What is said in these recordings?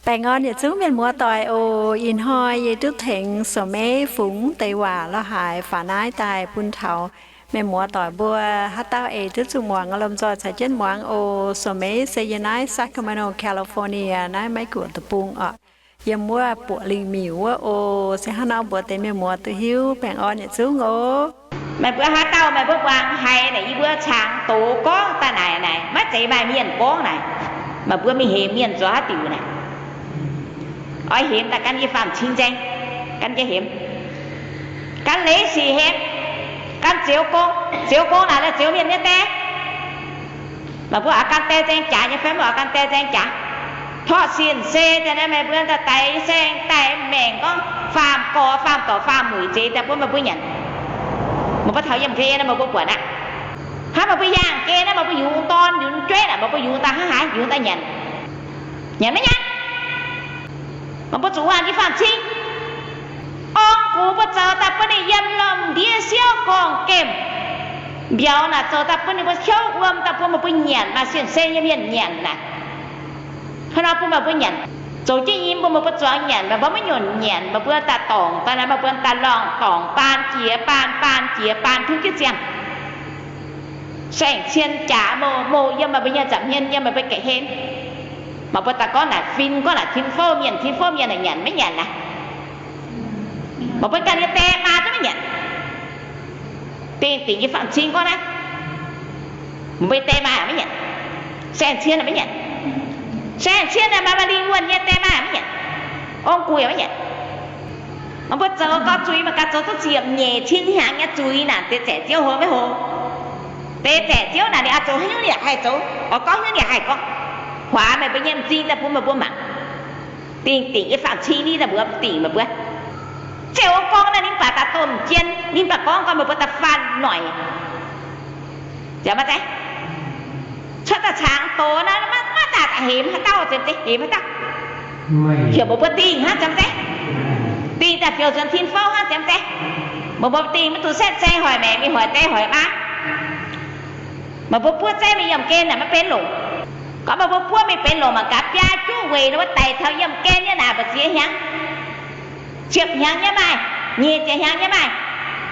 Baengh orn yietc zungv mienh muoz doic oc. Ih hnoi yie duqv tengx Soux Meiv Fungx deix waac lorz haaix faaux naaiv daaih bun taux mienh muoz doic mbuo. Haaix dauh eix duqv zuqc muangx lomh nzoih caux jienv muangx oc. Soux Meiv se yiem naaiv Sacramento, California naaiv Meiv Guoqv deic-bung oc. Yiem wuov Buoqc Lingh Miuc wuov oc. Se hnangv nor mbuox deix mienh muoz duqv hiuv. Baengh orn yietc zungv oc. Meih mbuo haaix dauh meih mbuo muangx haiz naaic yie mbuo caangx doz gorngv daaih naaic, naaic maiv zeiz maaih mienh gorngv naaic. Meih mbuo mingh hemx mienh nzuonx haaix diuc naaic, oix hemx daaih gan yie faam-cing nzaeng, gan yie hemx, gan leiz sic hemx, gan zioux gong. Zioux gong naaic la'zioux mienh nyei die. Meih mbuo oix gan die nzaeng jaax nyei fai mv oix gan die nzaeng jaax? Torqv sin se daaih naaiv meih mbuo daaih daix saeng daaih maengc gorngv faam-gorx faam-dorc faam-mueic zeiz daaih bun meih mbuo nyanc. Meih mbuo taux yiem gen naaiv meih mbuo buatc aqv. Hnangv meih mbuo yaangh gen naaiv meih mbuo yungz dorn yungz jueiv naaic meih mbuo yungz daaih hnangv haaix? Yungz daaih nyanc. Nyanc maiv nyanc? Meih mbuo zuqc waanh yie faam-cing. Orng gux mbuo zoux daaih bun ninh yiem lomh ndiev siouv gorngv gemh mbiauz naaic, zoux daaih bun ninh mbuo hnyouv wuom daaih bun meih mbuo nyanc, maaih sin se nyei mienh nyanc naaic. Hnangv nor bun meih mbuo nyanc, zoux jienv nyim bun meih mbuo zuangx nyanc, meih mbuo maiv nyunc nyanc, meih mbuo daaih dorngc daaih naaic, meih mbuo daaih lorngh dorngc baan jiex baan, baan jiex baan, tungv jienv ziangh. Saeng-cien jaax mouh, mouh yiem meih mbuo nyei nza'hmien, yiem meih mbuo ga'hlen. Meih mbuo daaih gorngv naaic fin, gorngv naaic tin fouv mienh, tin fouv mienh naaic nyanc maiv nyanc naaic? Meih mbuo ganh nyei die maa duqv maiv nyanc. Dingh dingc yie faam-cing gorngv naaiv, meih mbuo die maa maiv nyanc. Saeng-cien maiv nyanc. Saeng-cien naaic maaih, maaih lingh wuonh nyei die maa maiv nyanc. Ong-gux yaac maiv nyanc. Meih mbuo zoux gau zuiz, meih ganh zoux duqv ziepc nyeic cin hnyangx nyei zuiz naaic, deix zaeqc ziouv hlo maiv hlo? Deix zaeqc ziouv naaic ninh oix zoux haaix nyungc ninh yaac haih zoux, oix gorngv haaix nyungc ninh yaac haih gorngv. Huaax meih mbuo nyei m'zing daaih bun meih mbuo mangc. Dingh dingc yie faam-cing ni daaih mbuox dingc meih mbuo. Ziouc gorngv naaiv ninh mv baac daaih domh jien, ninh mv baac gorngv gau meih mbuo da'faanh noic. Ziouc maiv zeiz, cuotv daaih caangx doz naaiv maiv, maiv daaih hemx haaix dauh, ziouc maiv zeiz hemx haaix dauh. Heuc meih mbuo dingh hnangv, ziouc maiv zeiz. Dingh daaih fioux nzuonx tin fouv hnangv, ziouc maiv zeiz. Meih mbuo dingh maiv dungx setv zei hoic maengc, mingh hoic die hoic maa. Meih mbuo buov zeiv mingh yiem gen naaic maiv benx longc. Gorngv meih mbuo buov mingh benx longc mangc gaax, biaa juqv weic ninh mbuo daic taux yiem gen nyei naaic mbu'ziex hnyangx, ziepc hnyangx nyei maaih, nyic ziepc hnyangx nyei maaih,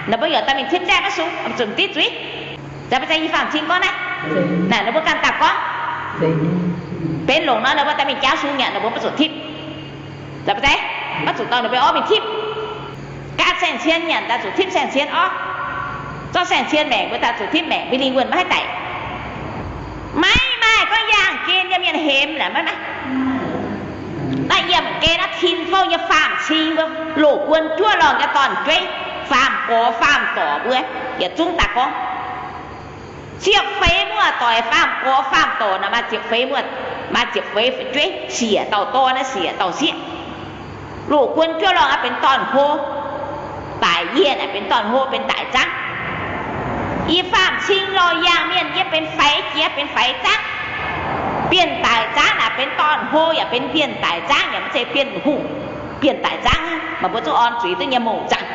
ninh mbuo yaac daaih mingh tipv zaeqv maiv sung, zuqc div zuiz. Ziouc maiv zeiz yie faam-cing gorngv naaiv. Naaic ninh mbuo ganh daaih gorngv, benx longc nor ninh mbuo daaih mingh jauv sung nyanc, ninh mbuo maiv zuqc tipv. Ziouc maiv zeiz, maiv zuqc dorh ninh mbuo orv mingh tipv. Gaatv saeng-cien nyanc daaih zuqc tipv saeng-cien orv. Zorqv saeng-cien maengc mbuo daaih zuqc tipv maengc, mbuo lingh wuonh maiv haih daic. Maiv maaih gorngv yaangh gen nyei mienh hemx naaic, maiv maaih. Naaiv yiem gen naaiv tin fouv nyei faam-cing mbuo, loz-guon juov lorngh nyei dorn-jueiv, faam-gorx faam-dorc mbuo, yietc zungv daaih gorngv. Ziepc feix muoz-doic faam-gorx faam-dorc naaic maaih ziepc feix muoz, maaih ziepc feix fu'jueiv, siec dauh dorn, siec dauh sieqv. Loz-guon juov lorngh naaiv benx dorn-hlo, daic yie naaic benx dorn-hlo, benx daic zaangv. Yie faam-cing lorh yaangh mienh yie benx faix jiex, benx faix zaangv. Bienh daic zaangv naaic benx dorn-hlo yaac benx bienh daic zaangv, yaac maiv zeiz bienh hungh, bienh daic zaangv. Meih mbuo zungv orn zuiz duqv nyei mouc zaangc.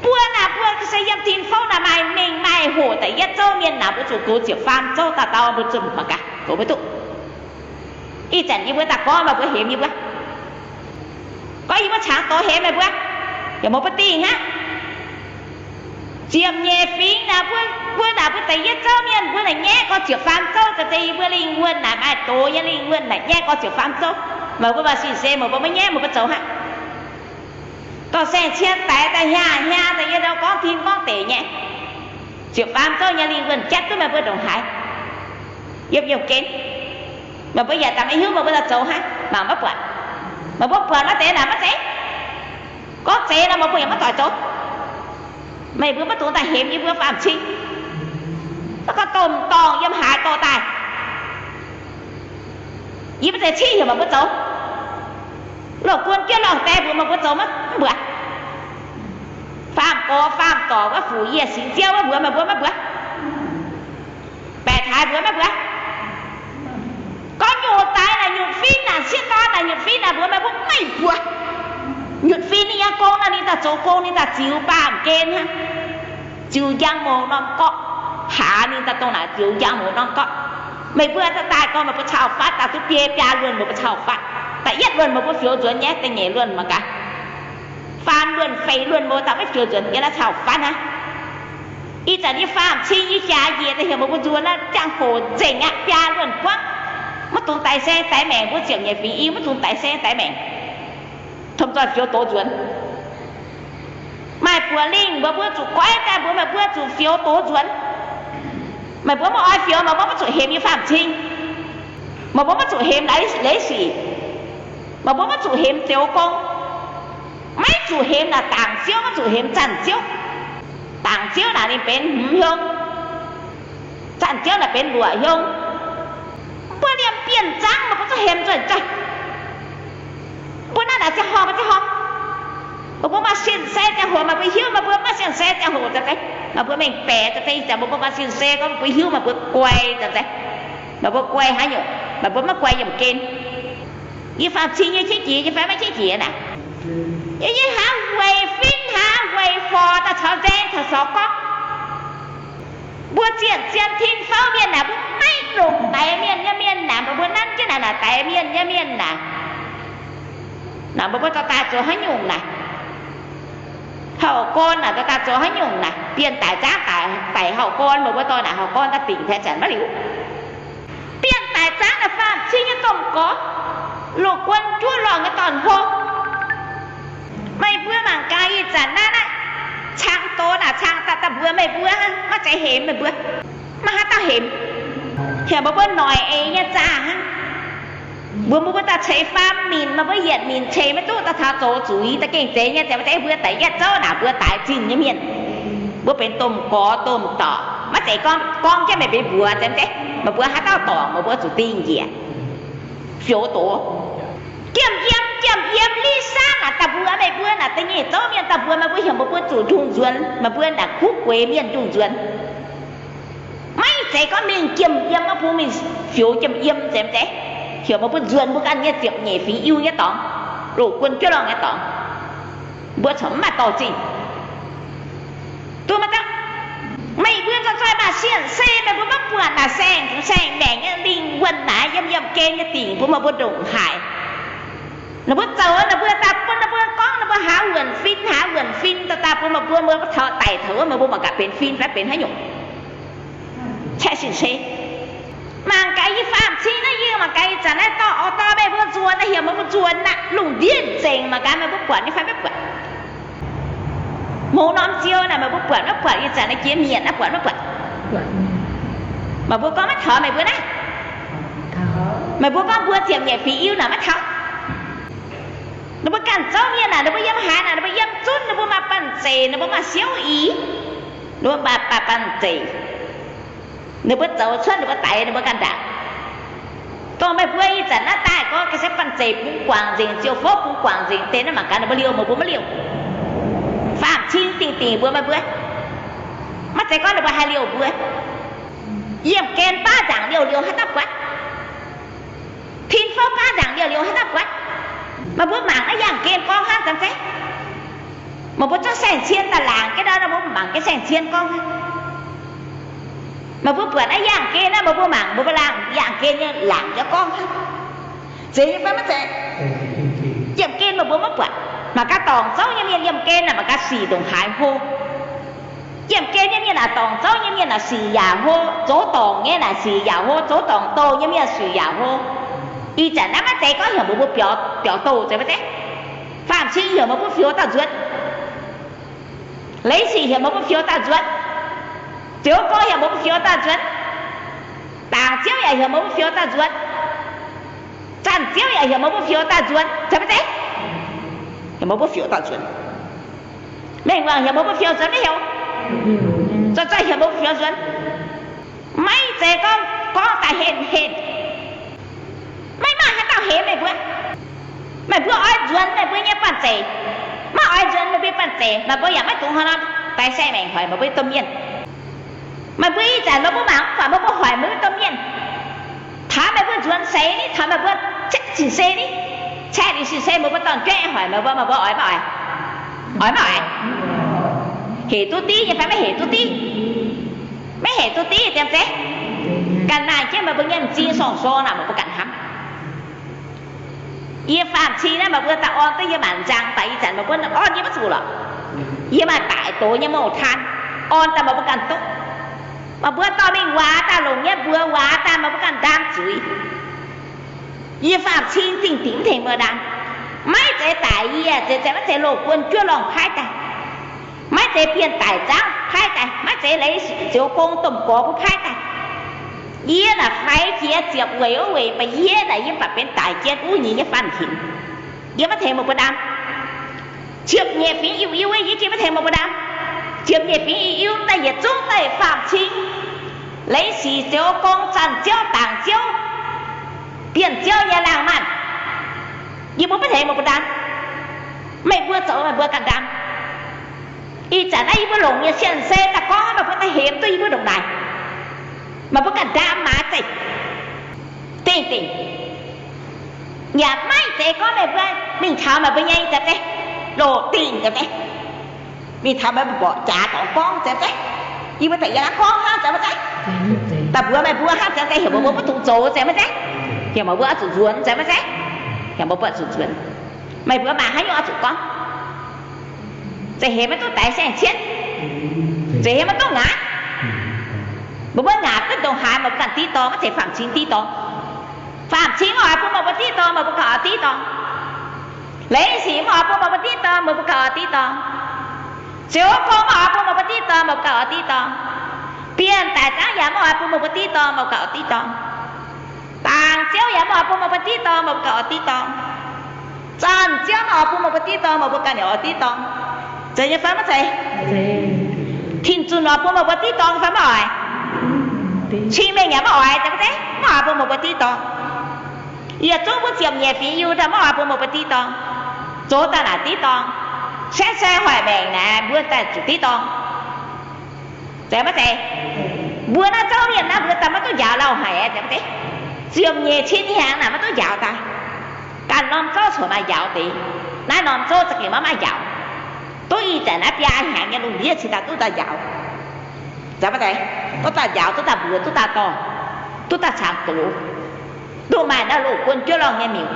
Buo naaic buo se yiem tin fouv naaic maaih mengh maaih hoc daaih yietv zouv mienh naaic, mbuo zuqc goux ziepc faam zouv dauh dauh mbuo zunh mangc gaax goux maiv duqv. Ih zanc yie mbuo daaih gorngv meih mbuo hemx yie mbuo, gorngv yie mbuo caangx doz hemx meih mbuo, yaac meih mbuo dingh hnangv. Ziepc nyeic fingx naaic mbuo, mbuo naaic mbuo daaih yietv zouv mienh mbuo naaic nyaiv gorx ziepc faam zouv, za'gengh yie mbuo lingh wuonh naaic maaih doz nyei lingh wuonh naaic nyaiv gorx ziepc faam zouv. Meih mbuo maaih sin se meih mbuo maiv nyaiv meih mbuo zoux hnangv. Dorh saeng-cien daix daaih hiaangx hiaangx daaih yie ndau gorngv tin gorngv deic nyei. Ziepc faam zouv nyei lingh wuonh jatv duqv meih mbuo ndongc haaix. Yiem yiem gen, meih mbuo yaac daaih maiv hiuv meih mbuo daaih zoux hnangv, mangc maiv buatc. Meih mbuo buatc maiv zeiz naaic maiv zeiz. Gorngv zeiz nor meih mbuo yaac maiv doic zoux. Meih mbuo maiv dungx daaih hemx yie mbuo faam-cing. Gorngv domh dorngh yiem haaix dorh daaih, yie maiv zeiz cingv heuc meih mbuo zoux. Loz-guon jienv lorngh die mbuox meih mbuo zoux maiv mbuox. Faam-gorx faam-dorc wuov, fuc yie singx ziouv wuov mbuox meih mbuo maiv mbuox. Baeqc taaix mbuox maiv mbuox. Gorngv nyutc daaih naaic nyutc fim naaic, sieqv dorn naaic nyutc fim naaic mbuox meih mbuo maiv mbuox. Nyutc fim ninh nyei gong naaic, ninh daaih zoux gong, ninh daaih ziux baamh gen hnangv. Ziux njang mouz norm gorqv, hlaax ninh daaih dongh naaic ziux njang mouz norm gorqv. Meih mbuo daaih daaih gorngv meih mbuo cau fatv, daaih duqv biei biaa luonh meih mbuo cau fatv. Yietv luonh meih mbuo fioux nzuonx nyei, da'nyeic luonh mangc gaax. Faam luonh, feix luonh mbuo dauh maiv fioux nzuonx, yie naaiv caux fatv hnangv. Ih zanc yie faam cing yie jaax njiec daaih heuc meih mbuo nzuonx naaiv, ziangh hoc nzengc aqv, biaa luonh buangv. Maiv dungx daix seng daix maengc, mbuo ziepc nyeic fingx Iu-Mienh maiv dungx daix seng daix maengc. Tov zoih fioux doz nzuonx. Maaih buoz lingh mbuo, mbuo zuqc goiv daaih mbuox meih mbuo zuqc fioux doz nzuonx. Meih mbuo maiv oix fioux, meih mbuo maiv zuqc hemx yie faam cing. Meih mbuo maiv zuqc hemx leiz, leiz sic. Meih mbuo maiv zuqc hemx zioux gong. Maiv zuqc hemx naaic dangc ziouv, maiv zuqc hemx zanc ziouv. Dangc ziouv naaic ninh benx hmz hiong. Zanc ziouv naaic benx luoqc hiong. Mbuo liemh bienh zaangv, meih mbuo zungv hemx nzuonx daaih. Mbuo naaiv naaic ziangh hoc, maaih ziangh hoc, meih mbuo maaih sin-sei ziangh hoc, meih mbuo hiuv meih mbuo maaih sin-sei ziangh hoc, meih mbuo mengh baeqc, meih mbuo maaih sin-sei gorngv meih mbuo hiuv meih mbuo guai, meih mbuo guai haaix nyungc, meih mbuo maiv guai yiemh gen. Yie faam cing nyei qiex jiez, yie fai maiv qiex jiez naaic. Yie, yie hnangv weic fim, hnangv weic forc daaih caux nzaeng caux sorx gorngv. Mbuo zienc zien tin fouv mienh naaic, mbuo maiv longc daix mienh nyei mienh naaic, mbuo nanv jienv naaic, naaic daix mienh nyei mienh naaic. Naaic mbuo, mbuo dorh daaih zoux haaix nyungc naaic? Hauv gorn naaic dorh daaih zoux haaix nyungc naaic? Bienh daic zaangv daic, daic hauv gorn, mbuo, mbuo dorh naaic hauv gorn daaih dingc tengx zanc maiv liuz. Bienh daic zaangv naaic faam cing nyei domh gorx, loz-guon juov lorngh nyei dorn-hlo. Meih mbuo mangc gaax ih zanc naaiv naaiv, cang doz naaic cang daaih daaih mbuox meih mbuo, maiv zeiz hemx meih mbuo. Maiv haaix dauh hemx. Heuc meih mbuo noic eix nyei zaah hnangv. Mbuox meih mbuo daaih ceix faam minc, meih mbuo yietc minc ceix maiv duqv, daaih taux zoux zuiz daaih gengh zeiz nyei. Zeiz maiv zeiz? Mbuo da'yietv zouv naaic mbuo daix zinh nyei mienh, mbuo benx domh gorx domh dorc. Maiv zeiz gorngv, gorngv jienv meih mbuo mbuox, zeiz maiv zeiz? Meih mbuo haaix dauh dorngc meih mbuo zuqc dingh njiec. Fioux doz. Jiem yiem, jiem yiem li saanv naaic daaih mbuox meih mbuo naaic, da'nyeic zouv mienh daaih mbuox meih mbuo, heuc meih mbuo zuqc nduqc nzuonx, meih mbuo naaic kuv gueix mienh nduqc nzuonx. Maiv zeiz gorngv mingh jiem yiem, maiv bun mingh fioux jiem yiem, zeiz maiv zeiz? Heuc meih mbuo nzuonx mbuo ganh nyei ziepc nyeic fingx Iu nyei dorngx, loz-guon juov lorngh nyei dorngx, mbuo corc mv maaih dorh zingh. Duqv maiv dauh, meih mbuo zoih zoih maaih sienh se, meih mbuo maiv buatc naaic saeng, saeng maengc nyei lingh wuonh naaic yiem yiemh gen nyei dingc bun meih mbuo ndongc haaix. Ninh mbuo zoux, ninh mbuo daaih bun ninh mbuo gorngv ninh mbuo haaix wuonc fin, haaix wuonc fin, daaih daaih bun meih mbuo, meih mbuo taux daic taux wuov, meih mbuo mangc gaax benx fin fai benx haaix nyungc. Caeqv sin se. Mangc gaax yie faam cing naaiv, yie mangc gaax ih zanc naaiv dorh, oix dorh meih mbuo nzuonx naaiv, heuc meih mbuo nzuonx naaic, lungh ndiev nzengc, mangc gaax meih mbuo buatc nyei fai maiv buatc. Mouz norm ziou naaic meih mbuo buatc maiv buatc? Ih zanc naaiv jiex mietc naaiv buatc maiv buatc? Meih mbuo gorngv maiv taux meih mbuo naaiv. Meih mbuo gorngv mbuo ziepc nyeic fingx Iu naaic maiv taux. Ninh mbuo ganh zouv mienh naaic, ninh mbuo yiem haaix naaic, ninh mbuo yiem zunv, ninh mbuo maaih banh zeic, ninh mbuo maaih siouv ix, ninh mbuo maaih, maaih banh zeic. Ninh mbuo zoux cuotv, ninh mbuo daix ninh mbuo ganh ndaangc. Dongh meih mbuo ih zanc naaiv daaih gorngv ga'sie banh zeic bungx guangc nzengc, ziouc fouv bungx guangc nzengc deix, naaiv mangc gaax ninh mbuo liouh, meih mbuo maiv liouh. Faam cing dingh dingc mbuox meih mbuo, maiv zeiz gorngv ninh mbuo haih liouh mbuo. Yiemh gen baav nzaangc liouh liouh haaix dauh buatc? Tin fouv baav nzaangc liouh liouh haaix dauh buatc? Meih mbuo mangc naaiv yaangh gen gorngv hnangv, zeiz maiv zeiz? Meih mbuo zorqv saeng-cien daaih laangc jienv nor, meih mbuo mangc jienv saeng-cien gorngv hnangv. Meih mbuo buatc naaiv yaangh gen naaiv, meih mbuo mangc, meih mbuo laangc yaangh gen nyei laangc jienv gorngv hnangv. Zeiz nyei fai maiv zeiz? Yiemh gen meih mbuo maiv buatc. Mangc gaax dorngc zouv nyei mienh yiemh gen naaic, mangc gaax sic ndongc haaix hlo. Yiemh gen nyei mienh naaic, dorngc zouv nyei mienh naaic sic yaac hlo, zoux dorngc nyei naaic sic yaac hlo, zoux dorngc douh nyei mienh sic yaac hlo. Ih zanc naaiv maiv zeiz gorngv heuc meih mbuo biaux, biaux douh, zeiz maiv zeiz? Faam cing heuc meih mbuo fioux dauh nzuonx. Leiz sic heuc meih mbuo fioux dauh nzuonx. Ziouv gorx heuc meih mbuo fioux dauh nzuonx. Dangc ziouv yaac heuc meih mbuo fioux dauh nzuonx. Zanc ziouv yaac heuc meih mbuo fioux dauh nzuonx, zeiz maiv zeiz? Heuc meih mbuo fioux dauh nzuonx. Mengh wangc heuc meih mbuo fioux nzuonx maiv heuc? Zoih zoih heuc meih mbuo fioux nzuonx. Maiv zeiz gorngv, gorngv daaih henh henh. Maiv maaih haaix dauh hemx meih mbuo. Meih mbuo oix nzuonx meih mbuo nyei banh zeic, maiv oix nzuonx meih mbuo banh zeic, meih mbuo yaac maiv dungx hnangv nor daix saeng maengc hoic meih mbuo domh mienh. Meih mbuo ih zanc meih mbuo mangc mv buatc, meih mbuo hoic meih mbuo domh mienh. Taux meih mbuo nzuonx seix ni, taux meih mbuo caeqv sin-sei ni, caeqv liuz sin-sei meih mbuo dorn-jueiv hoic meih mbuo, meih mbuo oix maiv oix? Oix maiv oix? Hec duqv div nyei fai maiv hec duqv div? Maiv hec duqv div, zeiz maiv zeiz? Ganh maaih jienv meih mbuo nyei m'zing sorng-sorng naaic, meih mbuo ganh hnamv. Yie faam-cing naaiv meih mbuo daaih orn duqv yie maanc nzang, baac ih zanc meih mbuo orn yie maiv zuqc lorqc. Yie maaih daic doz nyei mouh taan, orn daaih meih mbuo ganh duqv. Meih mbuo dorh mingh waac daaih, longc nyei mbuox waac daaih, meih mbuo ganh ndaam zuiz. Yie faam-cing dingh dingc mv tengx meih mbuo ndaam. Maiv zeiz daic yie, zeiz zeiz maiv zeiz loz-guon juov lorngh paaiv daaih. Maiv zeiz bienh daic nzangv paaiv daaih, maiv zeiz leiz ziouv gong domh gorx mbuo paaiv daaih. Yie naaic faix jiex ziepc weic wuov weic, mv baac yie naaic yie mv baac benx daic jienv wuov nyei nyei fanh hinc. Yie maiv tengx meih mbuo ndaam. Ziepc nyeic fingx Iu-Iu, yie gengh maiv tengx meih mbuo ndaam. Ziepc nyeic fingx Iu-Iu daaih yietc zungv daaih faam-cing. Leiz sic ziouv gong, zanc ziouv, dangc ziouv, bienh ziouv nyei laangh maanh. Yie mbuo maiv tengx meih mbuo ndaam. Meih mbuo zoux meih mbuo ganh ndaam. Ih zanc naaiv yie mbuo longc nyei sienh se daaih gorngv hnangv, meih mbuo daaih hemx duqv yie mbuo ndongc naaic. Meih mbuo ganh ndaam maaiz zeiv dingh dingc. Yaac maiv zeiz gorngv meih mbuo mingh taux meih mbuo nyei zeiv zeiv, loz-dingh zeiv zeiv, mingh taux meih mbuo mborqc jaax dorngx gorngv zeiv zeiv, yie mbuo daaih yiem naaiv gorngv hnangv zeiv zeiv, daaih mbuox meih mbuo hnangv zeiv zeiv, heuc meih mbuo maiv dungx zoux zeiv maiv zeiv, heuc meih mbuo oix zuqc nzuonx zeiv maiv zeiv, heuc meih mbuo oix zuqc nzuonx. Meih mbuo maaih haaix nyungc oix zuqc gorngv? Zeiz hemx maiv duqv daix saeng-cietv, zeiz hemx maiv duqv ngaatc. Meih mbuo ngaatc duqv ndongc haaix, meih mbuo ganh diqv dorngx, maiv zeiz faam-cing diqv dorngx. Faam-cing maiv oix bun meih mbuo diqv dorngx, meih mbuo ganh oix diqv dorngx. Leiz sic maiv oix bun meih mbuo diqv dorngx, meih mbuo ganh oix diqv dorngx. Ziouv gong maiv oix bun meih mbuo diqv dorngx, meih mbuo ganh oix diqv dorngx. Bienh daic zaangv yaac maiv oix bun meih mbuo diqv dorngx, meih mbuo ganh oix diqv dorngx. Dangc ziouv yaac maiv oix bun meih mbuo diqv dorngx, meih mbuo ganh oix diqv dorngx. Zanc ziouv maiv oix bun meih mbuo diqv dorngx, meih mbuo ganh yaac oix diqv dorngx. Zeiz nyei fai maiv zeiz? Tin-Zunh oix bun meih mbuo diqv dorngx fai maiv oix? Cing-Mengh yaac maiv oix, zeiz maiv zeiz? Maiv oix bun meih mbuo diqv dorngx. Yietc zungv mbuo ziepc nyeic fingx Iu-Iu daaih maiv oix bun meih mbuo diqv dorngx. Zoux daaih naaic diqv dorngv. Saengv se hoic maengc naaic mbuo daaih zuqc diqv dorngv. Zeiz maiv zeiz? Mbuo naaiv zouv mienh naaiv mbuo daaih maiv duqv njaaux lauh haic, zeiz maiv zeiz? Ziepc nyeic cin hnyangx naaic maiv duqv njaaux daaih. Ganh norm zouv corc maaih njaaux deix. Naaiv norm zouv za'gengh maiv maaih njaaux. Duqv ih zanc naaiv biaa hnyangx nyei lungh ndiev cingx daaih duqv daaih njaaux. Zeiz maiv zeiz? Duqv daaih njaaux, duqv daaih mbuox, duqv daaih dorh, duqv daaih cangx gox, duqv maaih naaiv loz-guon juov lorngh nyei miuc.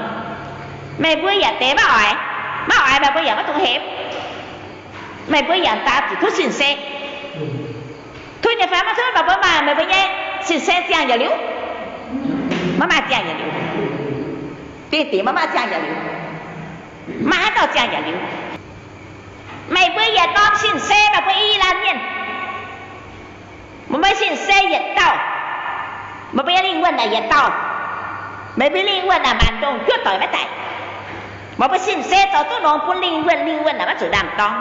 Meih mbuo yaac deix maiv oix, maiv oix meih mbuo yaac maiv dungx hemx. Meih mbuo yaac daaih zuqc duqv sin-se. Duqv nyei fai maiv duqv, meih mbuo maaih meih mbuo nyei sin-se ziangh yietc liuz. Maiv maaih ziangh yietc liuz. Dingh dingc maiv maaih ziangh yietc liuz. Maaih haaix dauh ziangh yietc liuz? Meih mbuo yietc norm sin-se meih mbuo i laanh mienh. Meih mbuo sin-se yietc dauh. Meih mbuo nyei lingh wuonh naaic yietc dauh. Meih mbuo lingh wuonh naaic maanc ndongh juov doic maiv daic. Meih mbuo sin-se zoux duqv longx bun lingh wuonh, lingh wuonh naaic maiv zuqc ndaam-dorng.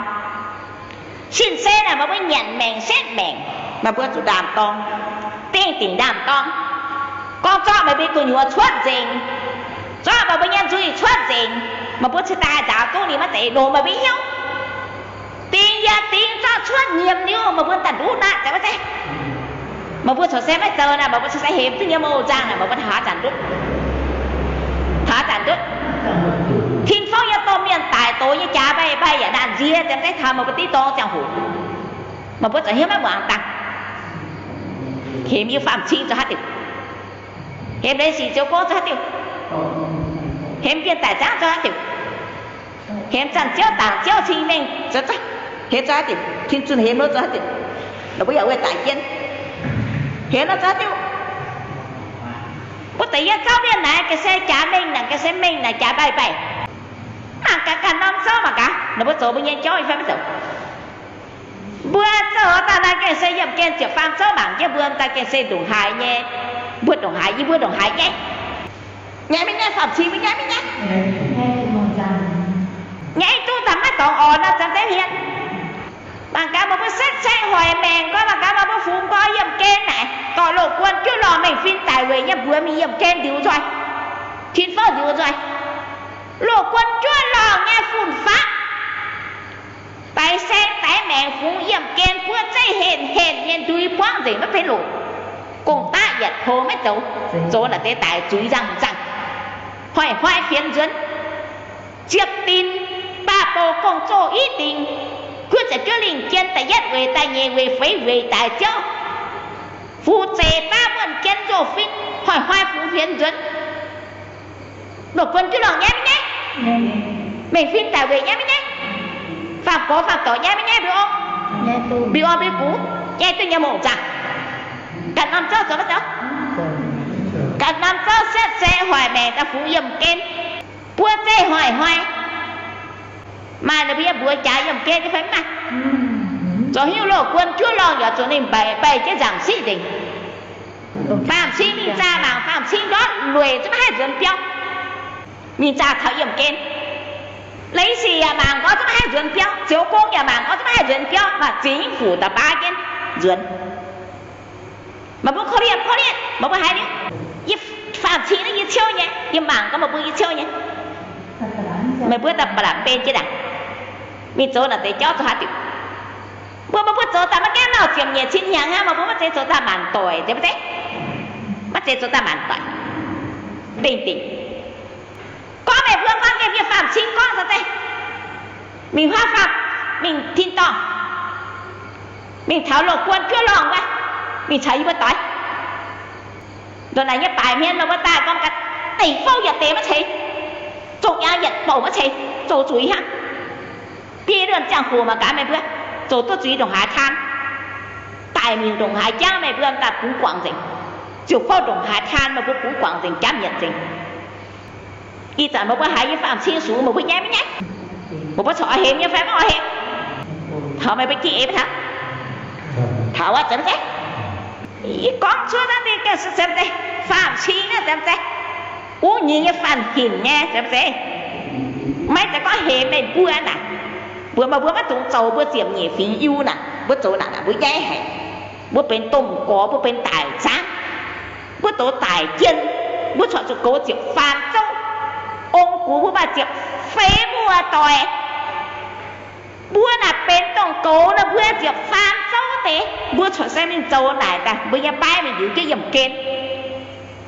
Sin-se naaic meih mbuo nyanc maengc setv maengc, meih mbuo zuqc ndaam-dorng, dingh dingc ndaam-dorng. Gorngv zorqv meih mbuo gu'nyuoz cuotv nzengc, zorqv meih mbuo nyei nzuih cuotv nzengc, meih mbuo cingx daaih nzaaux duqv ninh maiv zeiz longx meih mbuo hnyouv. Dingx yaac dingx zorqv cuotv nyiemc liuz, meih mbuo daaih nduqv naqv, zeiz maiv zeiz? Meih mbuo corc se maiv zoux naaic, meih mbuo corc se hemx duqv nyei mouh nzangh naaic, meih mbuo taux haaix zanc ndutv? Taux haaix zanc ndutv? Tin-Fongv nyei domh mienh daic doz nyei jaax mbaih mbaih yaac naanc nzie, zeiz maiv zeiz? Taux meih mbuo diqv dorng ziangh hoc, meih mbuo zoux hnyouv maiv muangx dangh. Hemx yie faam-cing zoux haaix diuc? Hemx leiz sic ziouv gong zoux haaix diuc? Hemx bienh daic zaangv zoux haaix diuc? Hemx zanc ziouv dangc ziouv cing mengh zoux, hemx zoux haaix diuc? Tin-Zunh hemx nor zoux haaix diuc? Ninh mbuo yaac wuov daic jienv, hemx nor zoux haaix diuc? Mbuo deix yie zauv mienh naaic gengh se jaax mengh naaic, gengh se mengh naaic jaax mbaih mbaih. Mangc gaax ganh norm zouv mangc gaax, ninh mbuo zoux mbuo nyei jauv fai maiv zoux? Mbuo zoux daaih naaiv gengh se yiemh gen ziepc faam zouv mangc jienv mbuo daaih gengh se ndongc haaix nyei, mbuo ndongc haaix, yie mbuo ndongc haaix nyaiv. Nyaiv maiv nyaiv, faam-cing maiv nyaiv maiv nyaiv. Nyaiv duqv daaih maiv dorngx orn nor, zanc deix hmien. Mangc gaax meih mbuo setv saeng hoic maengc gorngv, mangc gaax meih mbuo fungx gorx yiemh gen naaic, dorh loz-guon juov lorngh mengh fin daic weic nyei mbuox mingh yiemh gen ndiux nzoih, tin fouv ndiux nzoih. Loz-guon juov lorngh nyei fun-faqv, daix saeng daix maengc fungx yiemh gen buov zeiv henh henh nyei ndui buangv nzengc maiv benx loc. Gong-daqv yietc poux maiv zoux, zoux naaic deix daic zuiz nzangh nzangh, hoic hnoi fienx nzuonx. Ziepc dinc, baac bouc gong-zoh i dingc, guov ziepc juov lingh jien da'yietv weic da'nyeic weic feix weic daic ziouv. Fuqv zeiz daav muonh jien nzoh fin, hoic hnoi fungx fienx nzuonx. Loz-guon juov lorngh nyaiv maiv nyaiv? Mengh fim daic weic nyaiv maiv nyaiv? Faam-gorx faam-dorc nyaiv maiv nyaiv? Mbiu ong, mbiu ong mbiu gux nyaiv duqv nyei mouc nzangc. Ganh norm zouv zoux maiv zoux? Ganh norm zouv setv zei hoic maengc daaih fungx yiemh gen, buov zeiv hoic hnoi. Maaih ninh mbuo yiem mbuox jaax yiemh gen nyei fai mv maaih? Zoux hnyouv loh guon juov lorngh yaac zuqc ninh mbeix mbeix jienv nzaangc siqv nzengc. Faam-cing mingh zaah mangc faam-cing ndortv lueic zungv maiv haih nzuonx biauv. Mingh zaah taux yiemh gen. Leiz sic yaac mangc nqoi zungv maiv haih nzuonx biauv. Ziouv gong yaac mangc nqoi zungv maiv haih nzuonx biauv, maaih zingx fuc da'baav jienv nzuonx. Meih mbuo korv-lienh korv-lienh, meih mbuo haiz liuz, yie faam-cing naaiv yie ciouv nyei, yie mangc gaax meih mbuo yie ciouv nyei. Meih mbuo daaih ba'laqc mbenc jienv ndaangc, mingh zoux naaic deix jauv zoux haaix diuc? Mbuo meih mbuo zoux daaih maiv gaengh lauh ziepc nyeic cin hnyangx hnangv, meih mbuo maiv zeiz zoux daaih maanc doic, zeiz maiv zeiz? Maiv zeiz zoux daaih maanc doic. Dingh dingc. Gorngv meih mbuo gorngv nqemh yie faam-cing gorngv zoux zeiz, mingh huaav faam, mingh tin-dorngh, mingh taux loh guon juov lorngh wuov, mingh caux yie mbuo doix. Ndongc naaic nyei baaic hmien meih mbuo daaih gorngv ga'deix fouv yietc deix maiv ceix, zongh yangh yietc bouc maiv ceix, zoux zuiz hnangv. Biei luonh ziangh hoc mangc gaax meih mbuo zoux duqv zuiz ndongc haaix taan, daic miuc ndongc haaix jangv meih mbuo daaih bungx guangc nzengc. Ziouc fouv ndongc haaix taan meih mbuo bungx guangc nzengc, jangv yietc nzengc. Ih zanc meih mbuo haiz yie faam-cing sux meih mbuo nyaiv maiv nyaiv? Meih mbuo corc oix hemx nyei fai maiv oix hemx? Taux meih mbuo jiex eix maiv taux? Taux aqv, zeiz maiv zeiz? Yie gorngv cuotv naaiv ninh gengh se zeiz maiv zeiz? Faam-cing naaiv zeiz maiv zeiz? Wuov nyei nyei fanh hinc nyei zeiz maiv zeiz? Maiv zeiz gorngv hemx meih mbuo naaic. Mbuox meih mbuo maiv dungx zoux mbuo ziepc nyeic fingx Iu naaic, mbuo zoux naaic naaic mbuo nyaiv haic. Mbuo benx domh gorx, mbuo benx daic zaangv, mbuo douz daic jien, mbuo corc zuqc goux ziepc faam zouv. Ong-gux mbuo maaih ziepc feix muoz-doic. Mbuo naaic benx dongh goux nor mbuo ziepc faam zouv deix, mbuo corc se mingh zoux naaic daaih mbuo nyei baiv mingh liuz jienv yiemh gen.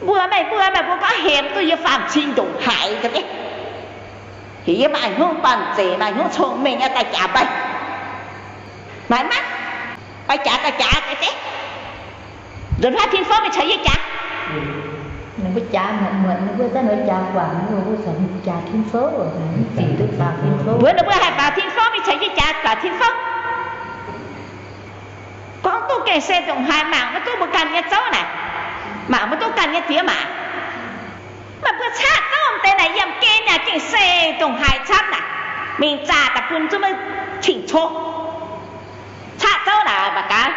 Mbuo meih mbuo, meih mbuo gorngv hemx duqv yie faam-cing ndongc haaix? Heuc yie maaih hnyouv banh zeic, maaih hnyouv cong-mengh nyei daaih jaax meih. Maaih maiv? Oix jaax daaih jaax deix. Nzuonx huaav tin-fouv mingh caux yie jaax. Ninh mbuo jaax muotc muotc, ninh mbuo za'gengh jaax guangc, ninh mbuo corc jaax tin-fouv, zingc duqv baaux tin-fouv. Mbuox ninh mbuo haih baaux tin-fouv mingh caux yie jaax baaux tin-fouv. Gorngv duqv gengh se ndongc haaix mangc maiv duqv mbuo ganh nyei zouv naaic, mangc maiv duqv ganh nyei diex maac. Meih mbuo caqv zouv deix naaic yiemh gen yaac gengh se ndongc haaix camv naaic, mingh zaah daaih bun zungv maiv cing-coqv. Caqv zouv naaic mangc gaax,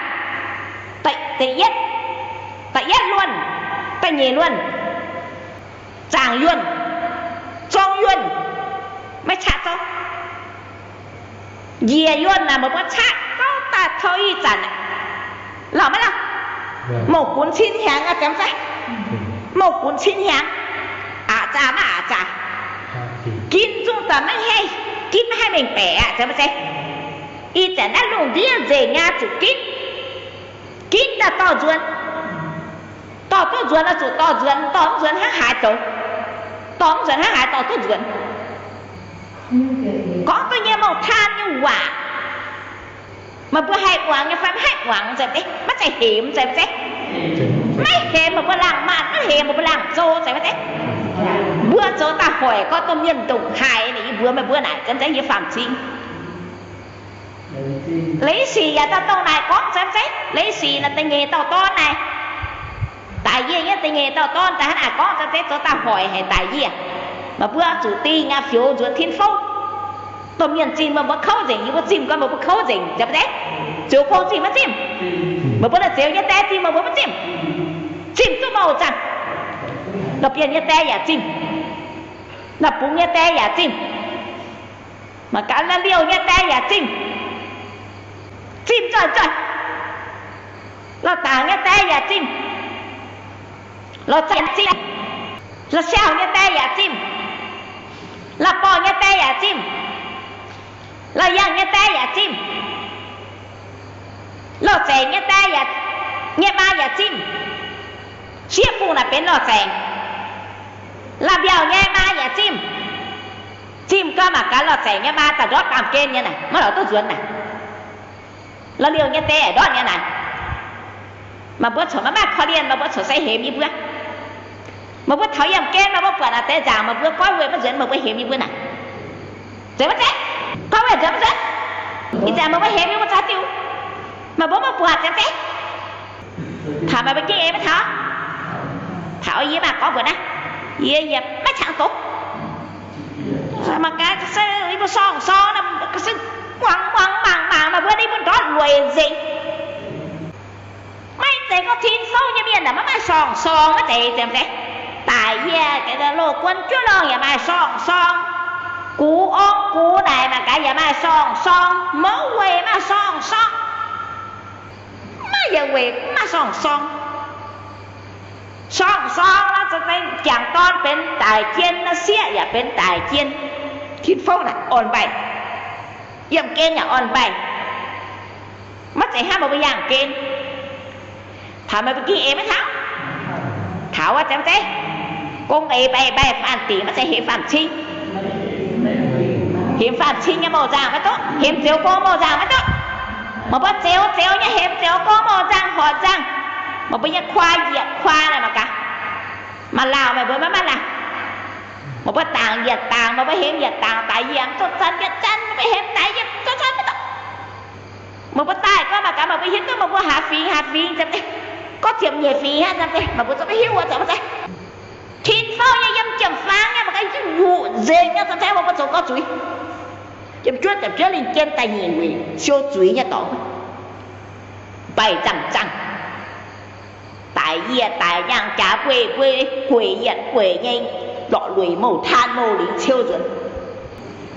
da'yietv, da'yietv luonh, da'nyeic luonh, zaangc yuonh, zong yuonh, maiv caqv zouv. Njiec yuonh naaic meih mbuo caqv zouv daaih taux ih zanc, lauh maiv lauh? Mouh gunx cin hnyangx aqv, zeiz maiv zeiz? Mouh gunx cin hnyangx, aqc zaah maiv aqc zaah. Ginv zungv daaih maiv haih, ginv maiv haih mengh baeqc aqv, zeiz maiv zeiz? Ih zanc naaiv lungh ndiev nzengc aqv, zuqc ginv. Ginv daaih dorh nzuonx. Dorh duqv nzuonx nor zuqc dorh nzuonx, dorh mv nzuonx hnangv haaix zoux? Dorh mv nzuonx hnangv haaix dorh duqv nzuonx? Gorngv duqv nyei mouh taan nyei waac, meih mbuo haih muangx nyei fai maiv haih muangx, maiv zeiz hemx, maiv zeiz, maiv hemx meih mbuo laangh maanh, maiv hemx meih mbuo laangh zoux, maiv zeiz. Mbuo zoux daaih hoic gorngv domh mienh ndongc haaix, yie mbuox meih mbuo naaic, zeiz yie faam-cing. Leiz sic yaac daaih dongh naaic gorngv, zeiz maiv zeiz? Leiz sic naaic da'nyeic dauh dorn naaic, daic yie nyei da'nyeic dauh dorn daaih hnangv naaic gorngv, zeiz maiv zeiz? Zoux daaih hoic haic daic yie. Meih mbuo zuqc dingh aqv, fioux nzuonx tin-fouv. Domh mienh zimh meih mbuo kouv nzengc, yie mbuo zimh gorngv meih mbuo kouv nzengc, zeiz maiv zeiz? Ziouv gong zimh maiv zimh? Meih mbuo naaic ziouc nyei die zimh meih mbuo maiv zimh? Zimh duqv mouh zaangc. La'bienh nyei die yaac zimh. La'bungx nyei die yaac zimh. Mangc gaax, la'liouh nyei die yaac zimh. Zimh nzoih nzoih. La'dangc nyei die yaac zimh. La'zanc zimh. La'siaauh nyei die yaac zimh. La'borh nyei die yaac zimh. La'yangh nyei die yaac zimh. Lorh zaengc nyei die yaac, nyei maa yaac zimh. Sieqv fungh naaic benx lorh zaengc. La'mbiaauh nyei maa yaac zimh. Zimh gau mangc gaax lorh zaengc nyei maa daaih ndortv baamh gen nyei naaic, maiv lorz duqv nzuonx naaic. La'liouh nyei die ndortv nyei naaic. Meih mbuo corc maiv maaih korv-lienh, meih mbuo corc se hemx yie mbuo. Meih mbuo taux yiemh gen, meih mbuo buatc naaic deix nzaangc, meih mbuo goiv weih maiv nzuonx, meih mbuo hemx yie mbuo naaic. Zeiz maiv zeiz? Gorngv wuov zeiz maiv zeiz? Ih zanc meih mbuo hemx yie mbuo zaux diuh, meih mbuo maiv buatc zeiz maiv zeiz? Taux meih mbuo gengh eix maiv taux. Taux yie mangc gorngv mbuox naaiv, yie yaac maiv cangx doqc. Mangc gaax, se yie mbuo sorng-sorng, se muangx muangx mangc mangc meih mbuo, yie mbuo ndortv lueic nzengc. Maiv zeiz gorngv tin-souv nyei mienh naaic maiv maaih sorng-sorng, maiv zeiz, zeiz, zeiz. Daic yie, loz-guon juov lorngh yaac maaih sorng-sorng. Gux orng gux naaic mangc gaax yaac maaih sorng-sorng. Mouv weic maaih sorng-sorng. Maiv maaih yietc weic maiv maaih sorng-sorng. Sorng-sorng nor, za'gengh jangc dorn benx daic jien, sieqv yaac benx daic jien. Tin-fouv naaic orn-mbaih, yiemh gen yaac orn-mbaih. Maiv zeiz hnangv meih mbuo yangh gen. Taux meih mbuo gengh eix maiv taux. Taux wuov zeiz maiv zeiz? Gong eix mbaih mbaih faanh dingc, maiv zeiz hemx faanh cing. Hemx faanh cing nyei mouh nzangh maiv duqv, hemx zioux gong mouh nzangh maiv duqv. Meih mbuo zioux zioux nyei, hemx zioux gong mouh nzangh, horc nzangh. Meih mbuo nyei kuaa yietc kuaa naaic mangc gaax, maaih lauh meih mbuo maiv maaih lauh. Meih mbuo dangc yietc dangc, meih mbuo hemx yietc dangc, daic yiemc zuqc zanc yietc zanc, meih mbuo hemx daic yiemc zuqc zanc maiv duqv. Meih mbuo daaih gorngv mangc gaax, meih mbuo hiuv duqv meih mbuo haaix fingx haaix fingx, gorngv ziepc nyeic fingx hnangv, meih mbuo zungv maiv hiuv wuov, zeiz maiv zeiz? Tin-fouv nyei yiem jiem-faang nyei mangc gaax, yuqc nzengc nyei, zeiz maiv zeiz? Meih mbuo zoux gorx zuiz, jiem-juov jiem-juov lingh jien daaih nyic wuic siou zuiz nyei dorngx, mbaih nzangh-nzangh, daic yie daic nyaanh jaax mbueiz mbueiz, gueic yietc gueic nyei, lorqc lueic mouh taan mouh lingx ciou nzuonx.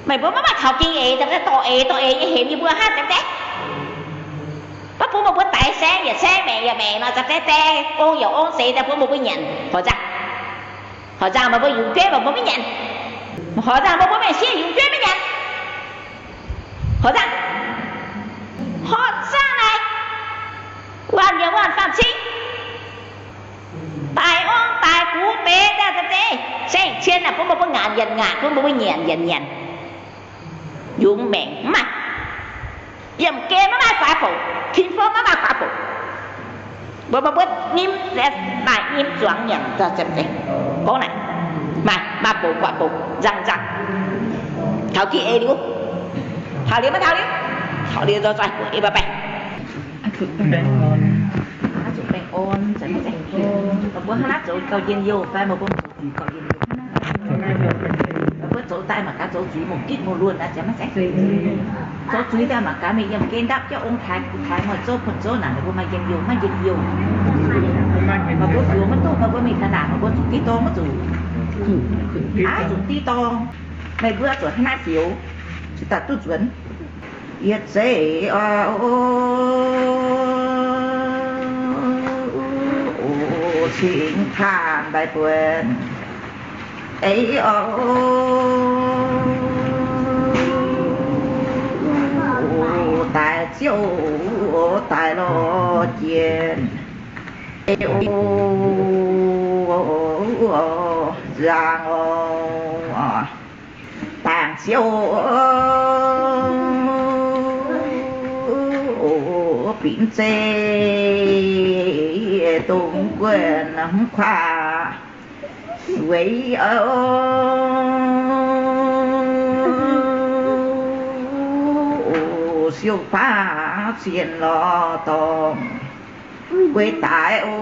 Meih mbuo maiv maaih taux gengh eix, dorh eix dorh eix nyei hemx yie mbuo hnangv, zeiz maiv zeiz? Maiv bun meih mbuo daix saeng yaac saeng, maengc yaac maengc nor, zeiz maiv zeiz? Ong yaac ong, seix daaih bun meih mbuo nyanc. Horc nzangh, horc nzangh meih mbuo yungz bieiv meih mbuo maiv nyanc. Horc nzangh meih mbuo maengc sieqv yungz bieiv maiv nyanc. Horc nzangh, horc nzangh naaic, waanc yaac waanc faanh cing. Daic ong daic gux deix daaih, zeiz maiv zeiz? Saeng cien naaic bun meih mbuo ngaanc yienc ngaanc, bun meih mbuo nyanc yienc nyanc. Yungz maengc mv maaih. Yiemh gen maiv maaih faix bouc, tin-fouv maiv maaih faix bouc. Mbuo, mbuo, mbuo nyim, maaih nyim zuangx nyanc, gorngv naaic, maaih, maaih bouc guatc bouc nzangc nzangc. Taux gengh eix liuz, taux liuz maiv taux liuz, taux liuz nzoih zoih, eix maiv baengh. Hnangv naaiv zoux gauh njien-youh fai meih mbuo zoux zuiz gauh njien-youh. Meih mbuo zoux daaih mangc gaax, zoux zuiz mouc gitv mouc luonh aqv, zeiz maiv zeiz? Zoux zuiz daaih mangc gaax, mingh yiem gen ndapv jienv ong taaix, taaix mueiz zouv, buonc zouv naaic, meih mbuo maaih njien-youh maiv njien-youh? Meih mbuo fioux maiv duqv, meih mbuo mingh taux naaic, meih mbuo zuqc diqv dorng maiv zuqc? Aav, zuqc diqv dorng. Meih mbuo zuqc hnangv naaiv fioux, cingx daaih duqv nzuonx. Yie zeiz oc, cingx taanh mbaih buonc. Eix oc, daaih ziouc daaih lorz jiex. Eix oc, nzangc oc. Dangc ziouc binc zeiv dongh guonc mv kuaah weic oc, siou baav zienh lorz dorngh guei daaih oc,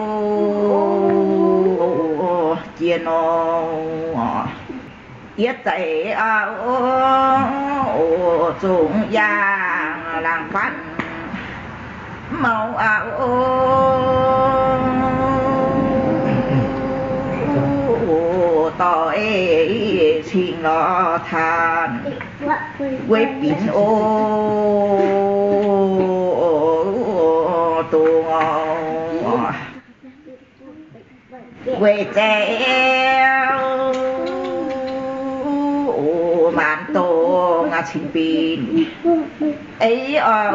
jiex nor. Yie zeiz oc, zungv yangh laangz fatv mouc oc, dorh ei cing lorz taanv guei binc oc, dongh oc. Weic zeiv oc, maanc dongh cingx binc. Eix oc,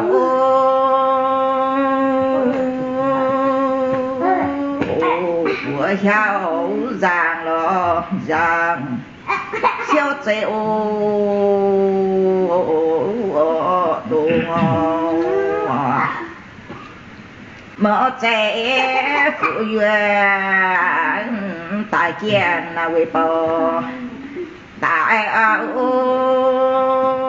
mbuo hiauv nzangc lorz nzangc, siou zeiv oc, dongh oc. Mouc zeiv fu'jueiv daaih jienh weic bouc daaih oc.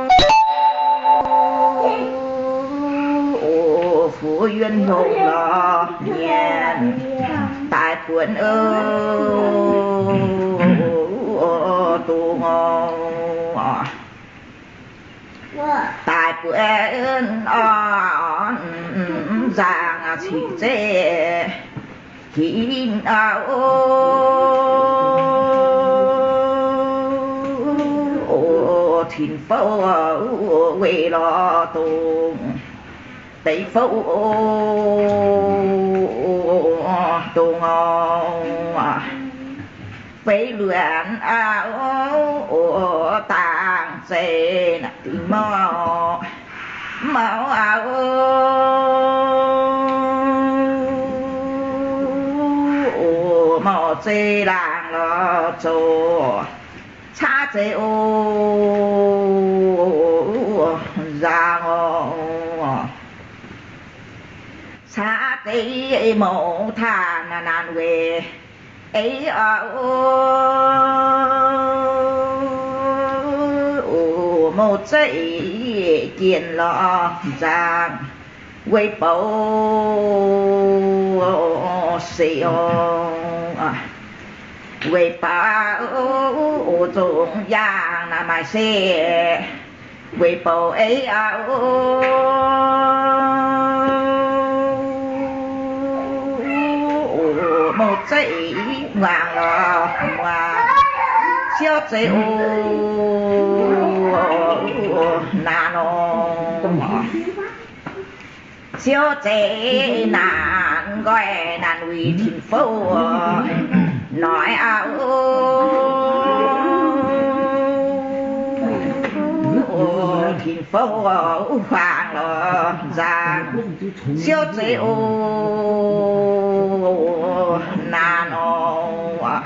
yuonh hnyouv lorz nyienz daaih buonc dongh daaih buonc orn nzangc cingx zeiv hinc auv Tin-fouv weih lorz dongh deix fouv dongh feix luonx auv dangh zeiz dingc mauv, mauv auv mauv zeiv laangz lorz zoux caav zeiz o nzangc oc. Caav zeiz mouz tanh naanc weic ei auv mouz zeiv jienh lorz nzangc weic bouc se oc. Weic bouc zongc yaangh naaic maaih se weic bouc ei auv mouz zeiv muangx lorz muangx siouv zeiz o naanc nor. Siouv zeiz naanc nqoi naanc wuic Tin-fouv noic auv Tin-fouv huaang lorz nzangc siouv zeiz o naanc nor.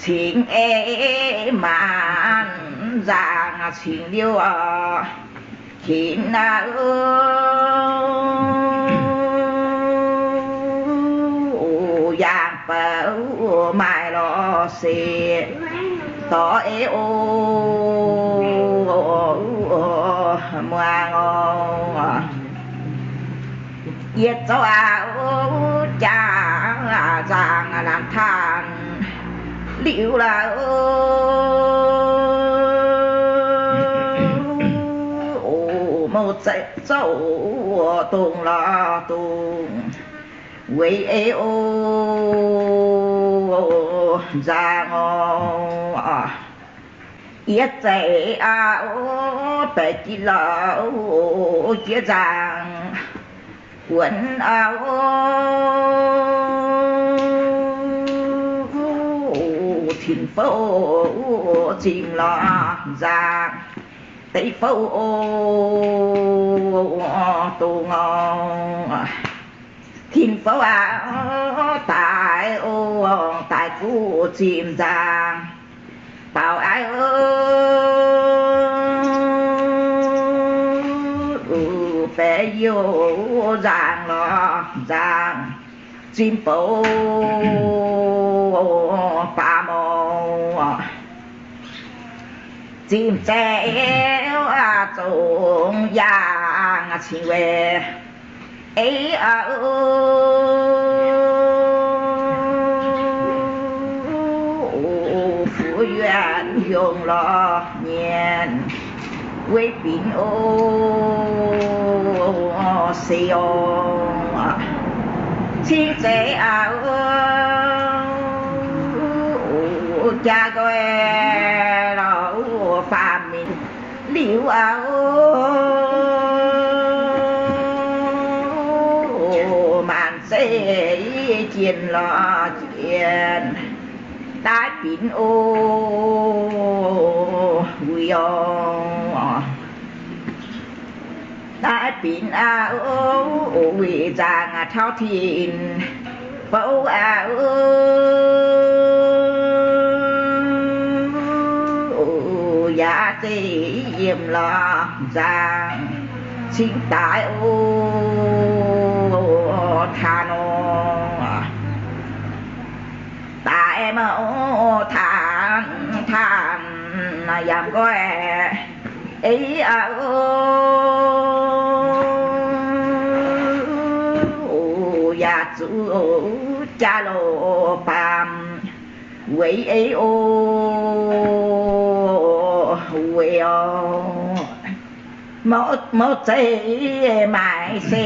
Cingx ei maanc nzangc cingx liuz, hinc auv yangh bouc maaih lorz se dorh ei o muangx oc. Yietc zouv auv jaa nzangc laanh tanh liuz lorz o, mouc zeiv zouv dongh lorz dongh weic ei o nzangc oc. Yietc zeiz auv baeqc jiex lorz jiex nzangc buonc auv Tin-fouv zimh lorz nzangc deix fouv o dongh oc. Tin-fouv auv daaih o, daaih guv zimh nzangc baaux aiv o, baeqc youh nzangc lorz nzangc zimh bouc baav mouc. Zimh zeiv zongc yaangh cingx weic ei auv fu'jueiv yungh lorz nyienz weic binc o se oc. Cingx zeiv auv jaa nqoi lorz faam minc liuz auv maanc zeiv jienh lorz jienh daaih binc o wuic oc. Daaih binc auv wuic nzangc taux tin-fouv auv yaac zeiv yiem lorz nzangc cingx daaih o taan nor. Daaih mouc taan taan yaac nqoi ei auv jaav loh baamh weic ei o, weic o, mouv zeiz maaih se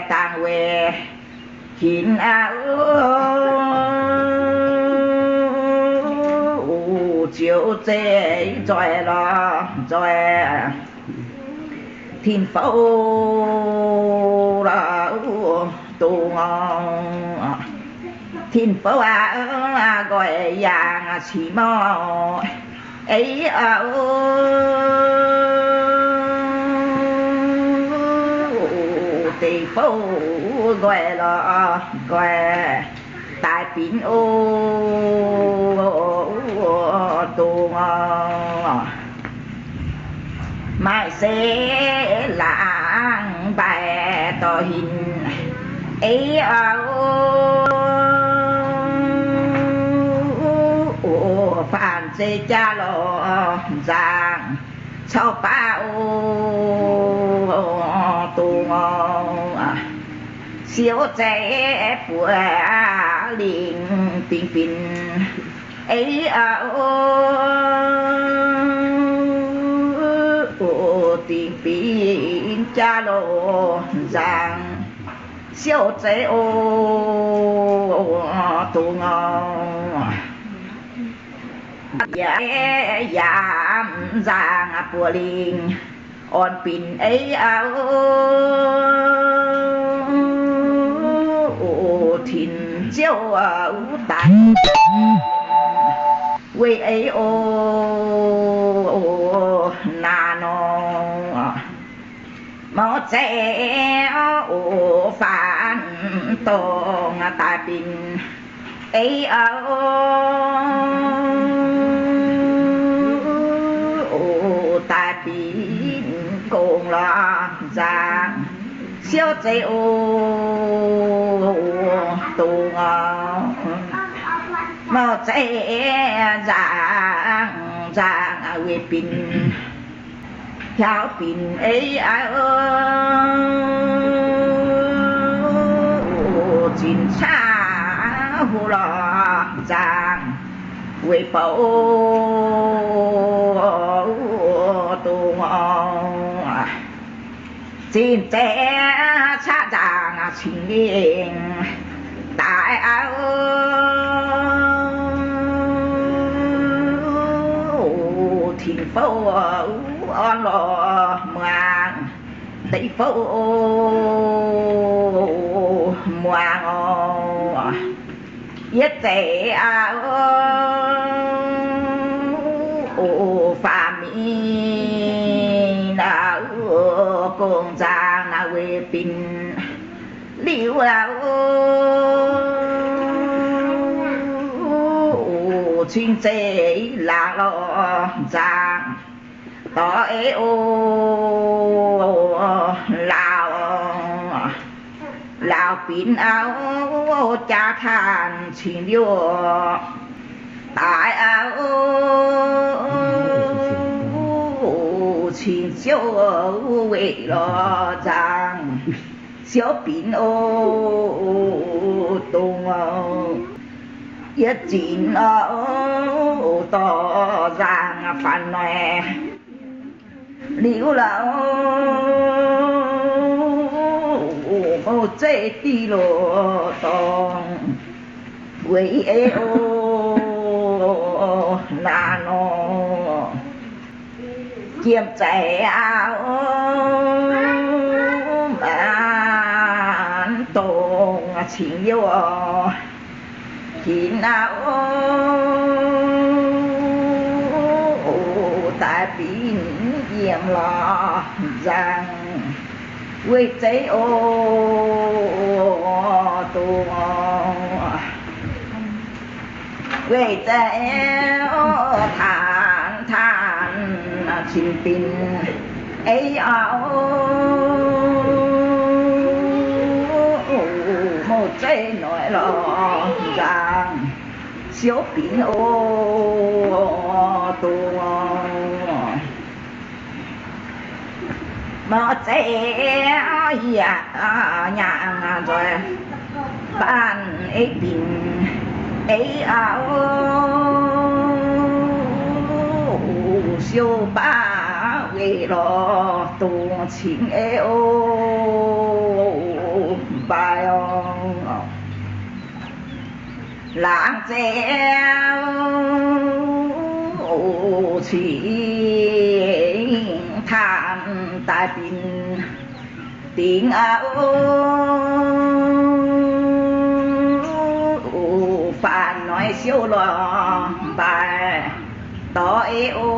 dangh weic hinc aqv. Ziouc zeiz nzoih lorz nzoih tin-fouv lorz dongh tin-fouv aqv, nqoi yaangh cingx mouh ei aqv. Deic-bouv nqoi lorz nqoi daaih binc o, dongh maaih se laangz mbaih dorh hinc ei aqv. Faanh zeiv jaav lorz nzangc caux baav o, dongh siouv zeiv buoz lingh dingc binc ei aqv. Dingc binc jaav lorz nzangc siouv zeiv o, dongh yaac yaac nzangc buoz lingh orn binc ei aqv. Tinc ziouv daaih weic ei o, naaiv nor mouv zeiv o, faanh dongh daaih binc ei aqv. Daaih binc gong lorz nzangc siouv zeiv o, dongh mouv zeiv nzangc nzangc weic binc hiaaux binc ei aqv. Zinc caqv hlo lorz nzangc weic bouc dongh zinc zeiv caqv nzangc cingx lingh daaih aqv. Tin-fouv orn lorz muangx, deic-fouv muangx oc. Yietv zeiz aqv, faam-mienh gong nzangc naaiv weic binc liuz aqv, cingx zeiz laangz lorz nzangc dorh ei o, laauc, laauc binc aqv, jaa tanh cingx liouh daaih aqv, cingx ziouv weic lorz nzangc siouv binc o, dongh yietv zinc o, dorh nzangc faanx noic liuz lorz mouv zeiv diqv loz-dorngh weic ei o, naaiv nor jiem zeiz aqv, maanc dongh cingx youh hinc aqv, daaih binc yiem lorz nzangc weic zeiv o, dongh weic zeiv tanx tanx cingx binc ei aqv, mouv zeiv noic lorz nzangc siouv binc o, dongh mouv zeiv yaac nyaanh nzoih Baanh ei binc ei auv, siou baav weih lorz dongh cingx ei o, mbaih orqc. Laangz zeiv cingx taanh daaih binc dingc auv, faanh noic siou lorz mbaih dorh ei o,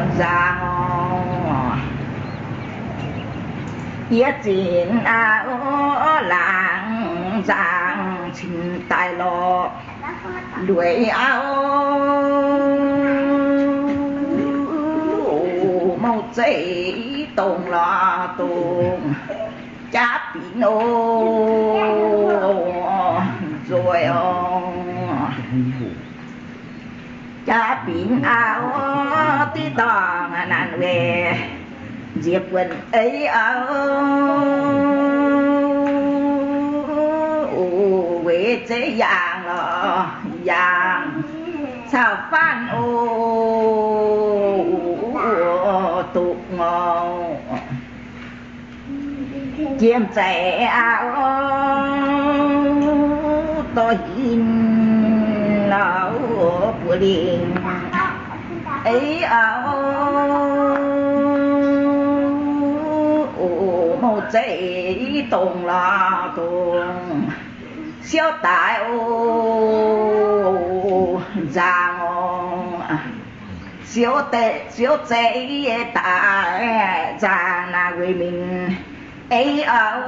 nzaangc orqc. Yie zinc auv laangz nzaangc cingx daaih lorz lueic auv, mouh zeiv dongh lorz dongh jaav binc o, nzoih orqc. Jaav binc auv diqv dorngc naanc weic nziex buonc ei auv, weic zeiv yaangh lorz yaangh caux faanv o, duqv ngorc. Jiem zaeqc auv dorh hinc auv buoz lingh ei auv, mouh zeiv dongh lorz dongh siouv daaih o, nzaangc orqc. Siouv deix, siouv zeiv daaih nzaangc naaic weic mingh ei auv,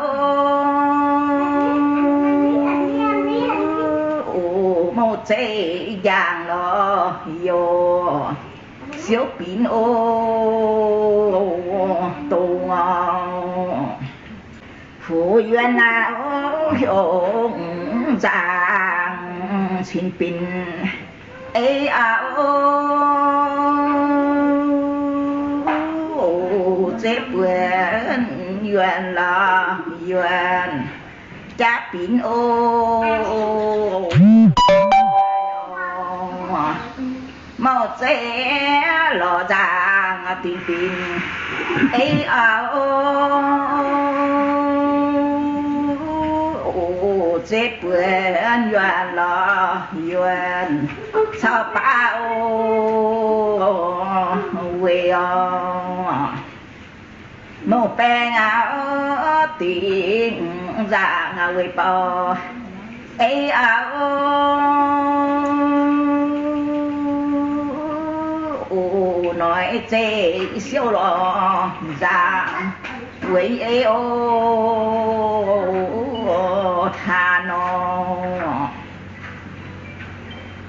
mouh zeiv yaangh lorz youz siouv binc o, dongh orqc. Fuqv yuonh auv hnyouv nzaangc cingx binc ei auv, zeiv buonc yuonh lorz yuonh jaav binc o. Mouh zeiv lorz nzaangc dingc binc ei auv, zeiv buonc yuonh lorz yuonh caux baav o, weic orqc. Mouh baeng auv dingc nzaangc weic bouc ei auv, noic zeiv siouv lorz nzaangc weic ei o, taan nor.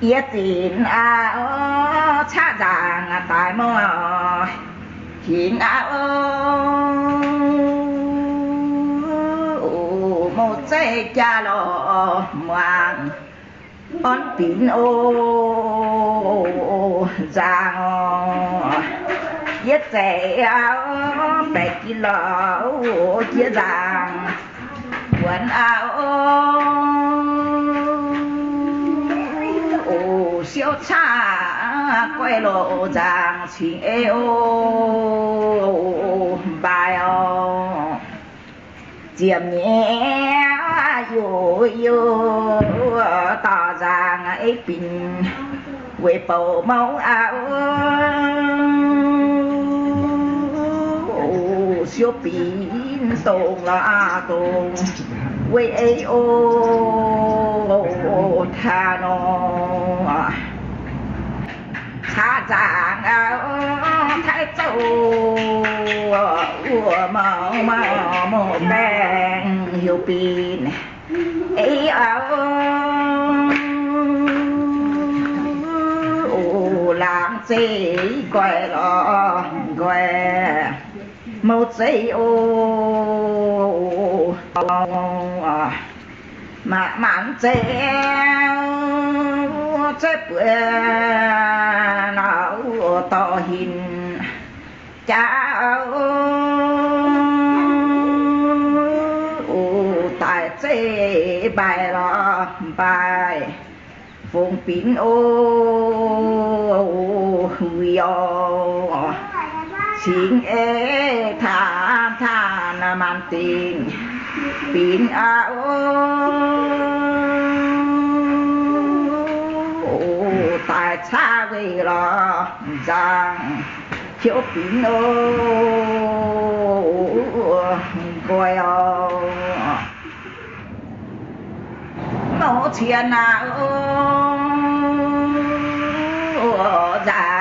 Yie zinc auv caqv nzaangc daaih mouh hinc auv, mouh zeiv jaa lorz muangx orn binc o, nzaangc orqc. Yie zeiv auv baeqc ginv lorz jiex nzaangc buonc auv, siouv caqv goiv loz nzaangc cingx ei o, mbaih orqc. Ziepc nyeic youz youz dorh nzaangc ei binc weic bouc mouv auv, siouv binc dongh lorz dongh weic ei o, taan nor. Caqv nzaangc auv taiv zouv, wuov mouv mouv mouh baeng heuc binc ei auv, laangz zeiv goiv lorz nqoi mouh zeiv o. Maaih maanc zeiv zeiv buonc auv dorh hinc jaav auv, Mbaih lorz mbaih fungx binv o, wuic oc. Cingx ei taanx taanx maanc dingc binv aqv o. Daaih caqv weih lorz nzangc hiuv binv o, nqoi oc. Mouz cien aac, nzangc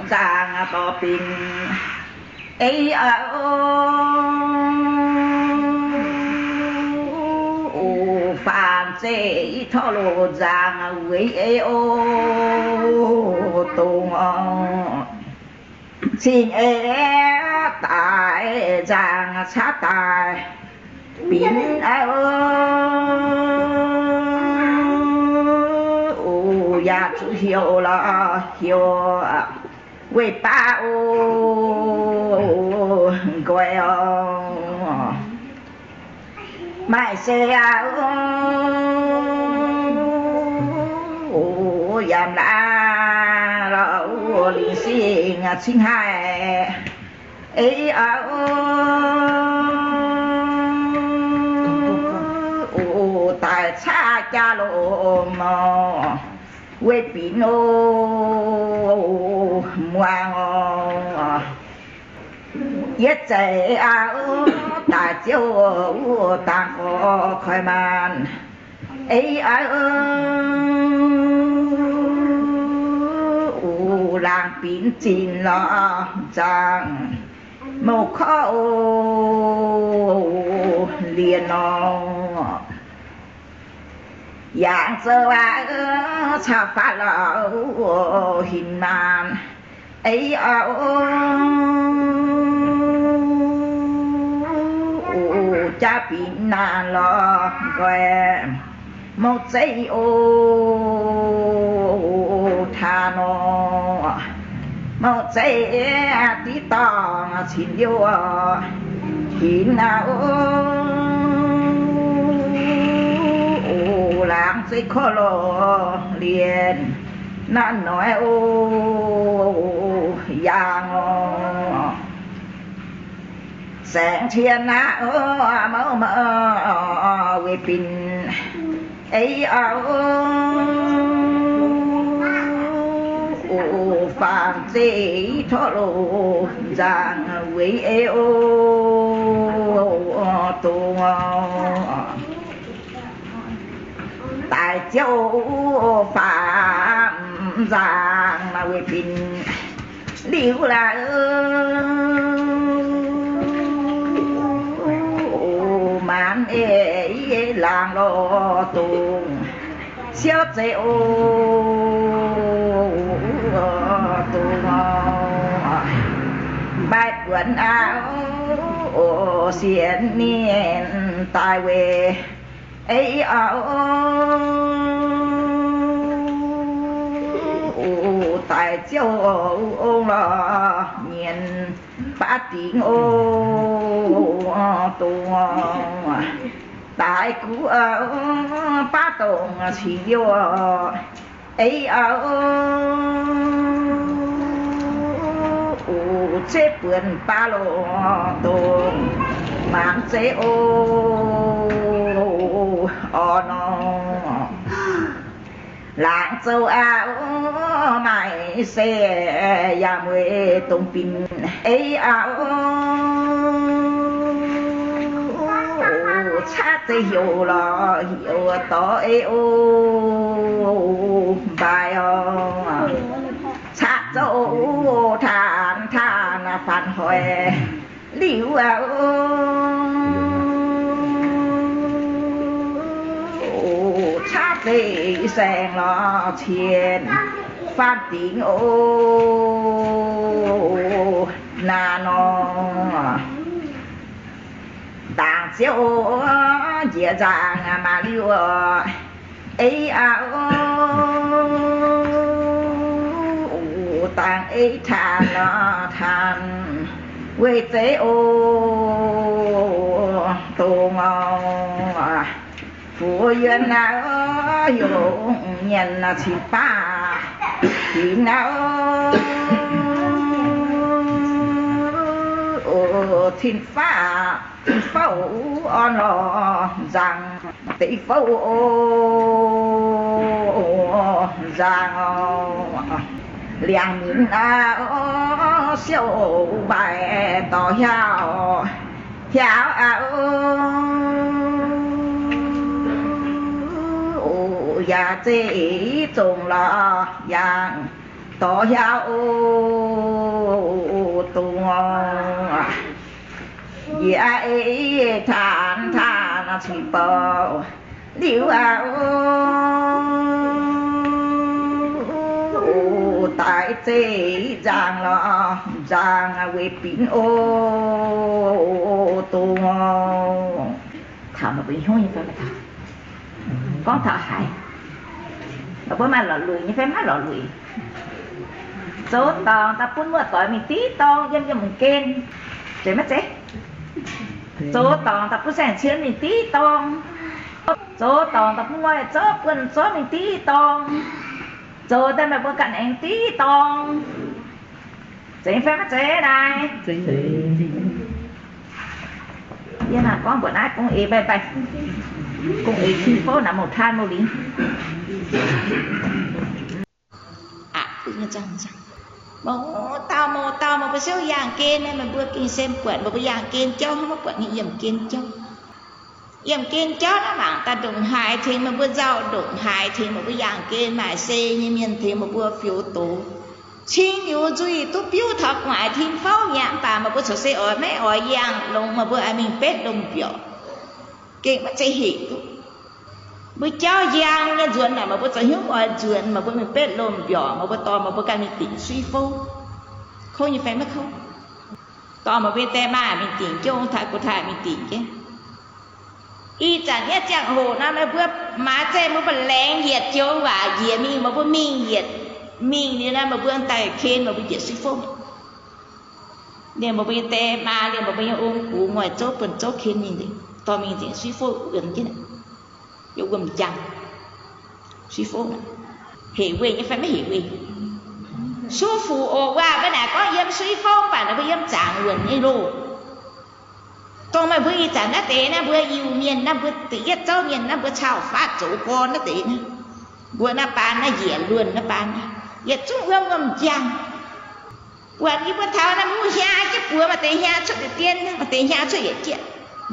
nzangc dorh binc ei aqv o. Faanx zeiv torv loz nzangc weic ei o, dongh oc. Cingx ei daaih nzangc caqv daaih binc aqv o. Yaac zuqc heuc lorz heuc weih baav o, nqoi oc. Maaih se aqv o, yaac laaix lorz o, lingc singx cingv haih ei aqv o. Daaih caqv jaax lomc oc, weih binc o, muangx oc. Yietv zeiz aqv, daaih ziouc dangx gorx koiv maanc ei aqv o. Laangz binc zinc lorz nzangc mouc korv o, lienh nor. Yangh zoux aqv, caux faatv lorz hinc maanc ei aqv o. Jaax binc naanc lorz nqoi mouc zeiv o, taan nor. Mouc zeiv diqv dorngc cin liouh hinc aqv o. Laangz zeiv korv lorz lienh naanc noic o, yangh oc. Saengx cien aqv, mouc mouc weic binc ei aqv o. Faanx zeiv torv loz nzangc weic ei o, dongh daaih ziouc faanx nzangc weic binc liuz laaix maanc ei laangz lorz dongh siouv zeiv o, dongh maaih buonc aqv o, sienx ninh daaih weic ei aqv o. Daaih ziouc ong lorz nyienz baav dingc o, dongh daaih guv baav dongc cing liouh ei aqv o. Ceix buonc baav lorz dongh maanc zeiv o, orn nor. Laangz zoux aqv, maaih se yaac mueiz dongh binc ei aqv. Caqv zeiv heuc lorz heuc dorh ei o, mbaih oc. Caqv zouv taanx taanx faanx hoic liuz aqv. Caqv zeiv saeng lorz cien faanx dingc o, naanc nor. Dangc ziouc njiec nzangc maaih liuh ei aqv. Dangc ei taanx lorz taanx weih zeiv o, dongh, fu'jueiv naaiv, yungz mienh cin-baav, dinx naaiv, tin-fav, tin-fouv orn lorh nzangc, deic-fouv nzangc, liangx-minc siouv mbaih dorh hiaauv, hiaauv aqv, yaac zeiz zongc lorh yaangh dorh hiaauv dongh, yie ei taanx taanx cingx bouh liuz aqv, daaih zeiz nzangc lorh nzangc weic binc o dongh. Taux meih mbuo hnyouv nyei fai maiv taux? Gorngv taux haaix? Meih mbuo maaih lorqc luic nyei fai maiv lorqc luic? Zoux dorngc daaih bun muoz-doic mingh div dorng yiem yiemh gen, zeiz maiv zeiz? Zoux dorngc daaih bun saeng-cien mingh div dorng, zoux dorngc daaih bun muoz-doic zouv buonv-zoux mingh div dorng, zoux daaih meih mbuo ganh aengx div dorng, zeiz fai maiv zeiz naaic? Yie naaic gorngv mbuox naaiv gong-eix, mbaih mbaih, gong-eix Tin-Fouv naaic mouc taan mouc lingx. Mouz dauh mouz dauh, meih mbuo siouv yaangh gen, meih mbuo gengh se buatc meih mbuo yaangh gen jauv hnangv maiv buatc nyei yiemh gen jauv. Yiemh gen jauv naaiv mangc daaih ndongc haaix tengx meih mbuo nzauh, ndongc haaix tengx meih mbuo yaangh gen maaih sei nyei mienh tengx meih mbuo fioux doz. Cingx liuz nzuih duqv biuv taux gu'nguaaic Tin-Fouv mi'aqv, mv baac meih mbuo corc se oix maiv oix yangh longx, meih mbuo aengx mingh betv lomh mbiorqc, gengh maiv zeiz hinc duqv. Mbuo jauv njang nyei nzuonx naaic, meih mbuo zoux hnyouv oix nzuonx, meih mbuo mingh betv lomh mbiorqc, meih mbuo dorh meih mbuo ganh mingh dingc suiv fouv. Kouv nyei fai maiv kouv? Dorh meih mbuo nyei die maa mingh dingc, jong taaih gu taaih mingh dingc jienv. Ih zanc nyei ziangh hoc naaic, meih mbuo maaiz zeiv mbuo ba'laengx yietc joux waac njiec mingh, meih mbuo mingh yietc mingh liuz naaic, meih mbuo daaih ken meih mbuo njiec suiv fouv. Liemh meih mbuo nyei die maa, liemh meih mbuo nyei ong-gux, muoz-zouv, buonv-zouv ken mingh, dorh mingh nzengc suiv fouv wuonx jienv, yiem wuom-jaang. Suiv fouv naaic, hec weih nyei fai maiv hec weih? Suv fuc oc. Waac mbuo naaic gorngv yiem suiv fouv, mv baac naaic mbuo yiem zaangc wuonc nyei loh. Dongh meih mbuo ih zanc naaiv deix naaiv, mbuo Iu-Mienh naaiv, mbuo da'yietv zouv mienh naaiv, mbuo cau-fatv zoux gorn naaiv deix naaiv, mbuo naaiv baan naaiv, njiec luonh naaiv baan naaiv, yietc zungv wuom wuom-jaang. Buatc yie mbuo taux naaiv, mbuo hiaa jienv buoz, maaih deix hiaa cuotv deix dien, maaih deix hiaa cuotv yietc jieqv,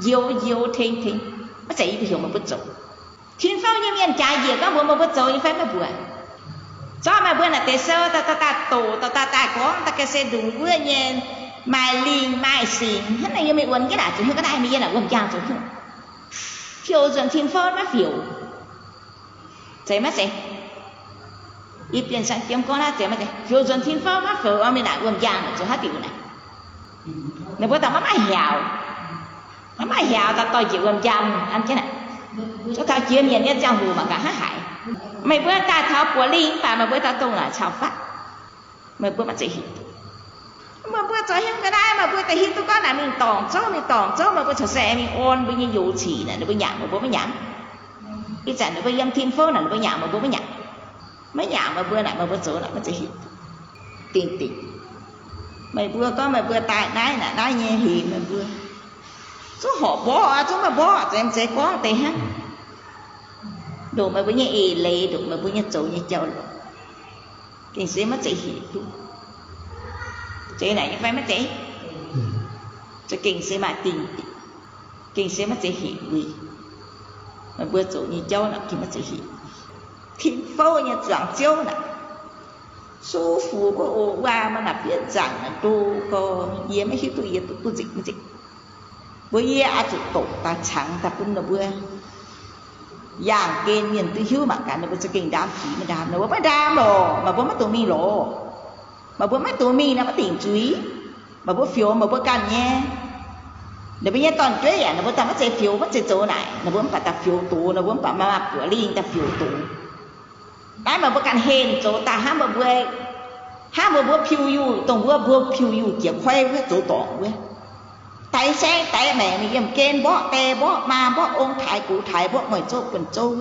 njoux njoux tengx tengx. Maiv zeiz yie mbuo heuc meih mbuo zoux. Tin-Fouv nyei mienh jaaix njiec gorngv mbuox meih mbuo zoux nyei fai maiv mbuox? Zorqv meih mbuo naaic deix sou dauh dauh daaih doqc, dauh dauh daaih gorngv, daaih ga'naaiv se ndongc wuov nyei, maaih lingh maaih singx hnangv naaic. Yie mingh wuonx jienv naaic, zoux hnyouv ga'naaiv mingh yie naaic wuom-jaang zoux hnyouv, fioux nzuonx Tin-Fouv maiv fioux. Zeiz maiv zeiz? Yie bienh siang-jiem gorngv naaiv zeiz maiv zeiz? Fioux nzuonx Tin-Fouv maiv fioux, mingh naaic wuom-jaang zoux haaix diuc naaic? Ninh mbuo daaih maiv maaih hiaauc. Maiv maaih hiaauc daaih dorh njiec wuom-jaang an jienv naaic. Zuov taux jiex mienc nyei ziangh hoc mangc gaax hnangv haaix. Meih mbuo daaih taux buoz lingh mv baac meih mbuo daaih dongh naaic cau-fatv. Meih mbuo maiv zeiz hinc. Meih mbuo zoux hnyouv ga'naaiv, meih mbuo da'hiuv duqv gorngv naaic mingh dorngc zouv, mingh dorngc zouv, meih mbuo corc se aengx mingh orn mbuo nyei youz cic naaic, ninh mbuo nyanc meih mbuo maiv nyanc? Ih zanc ninh mbuo yiem Tin-Fouv naaic, ninh mbuo nyanc meih mbuo maiv nyanc? Maiv nyanc meih mbuo naaic, meih mbuo zoux naaic maiv zeiz hinc. Dingc dingc. Meih mbuo gorngv meih mbuo daaih naaiv naaic, naaiv nyei hingc meih mbuo zungv horpc mborqv, zungv maiv mborqv, zeiz maiv zeiz gorngv deix hnangv. Ndongc meih mbuo nyei eix leiz, ndongc meih mbuo nyei zoux nyei jauv-louc, gengh se maiv zeiz hinc duqv. Zeiz naaic nyei fai maiv zeiz? Za'gengh se maaih dingh dingc, gengh se maiv zeiz hinc weic meih mbuo zoux nyei jauv naaic gengh maiv zeiz hinc. Tin-Fouv nyei zuangx ziouv naaic, suv fuc mbuo oc, waac maaih naaic fiev nzaangc naaic ndo gau, yie maiv hiuv duqv yie duqv duqv nzengc maiv nzengc. Mbuo yie oix zuqc doqc daaih cangx daaih bun ninh mbuo yaangh gen mienh duqv hiuv mangc gaax ninh mbuo za'gengh ndaam fingx maiv ndaam. Ninh mbuo maiv ndaam lorqc, meih mbuo maiv dungx mingh lorqc. Meih mbuo maiv dungx mingh naaic maiv dingc zuiz. Meih mbuo fioux meih mbuo ganh nyei. Ninh mbuo nyei dorn-jueiv yaac ninh mbuo daaih maiv zeiz fioux maiv zeiz zoux naaic, ninh mbuo mv baac daaih fioux doz, ninh mbuo mv baac maaih buoz lingh daaih fioux doz. Naaiv meih mbuo ganh henh zoux daaih hnangv meih mbuo, hnangv meih mbuo piuh yuh, dongh mbuo mbuo piuh yuh jiex koiv wuov zoux dorngc wuov. daix saeng daix maengc, ninh yiem gen mborqv die mborqv maa, mborqv ong taaix gux taaix, mborqv mueiz zouv buonc zouv.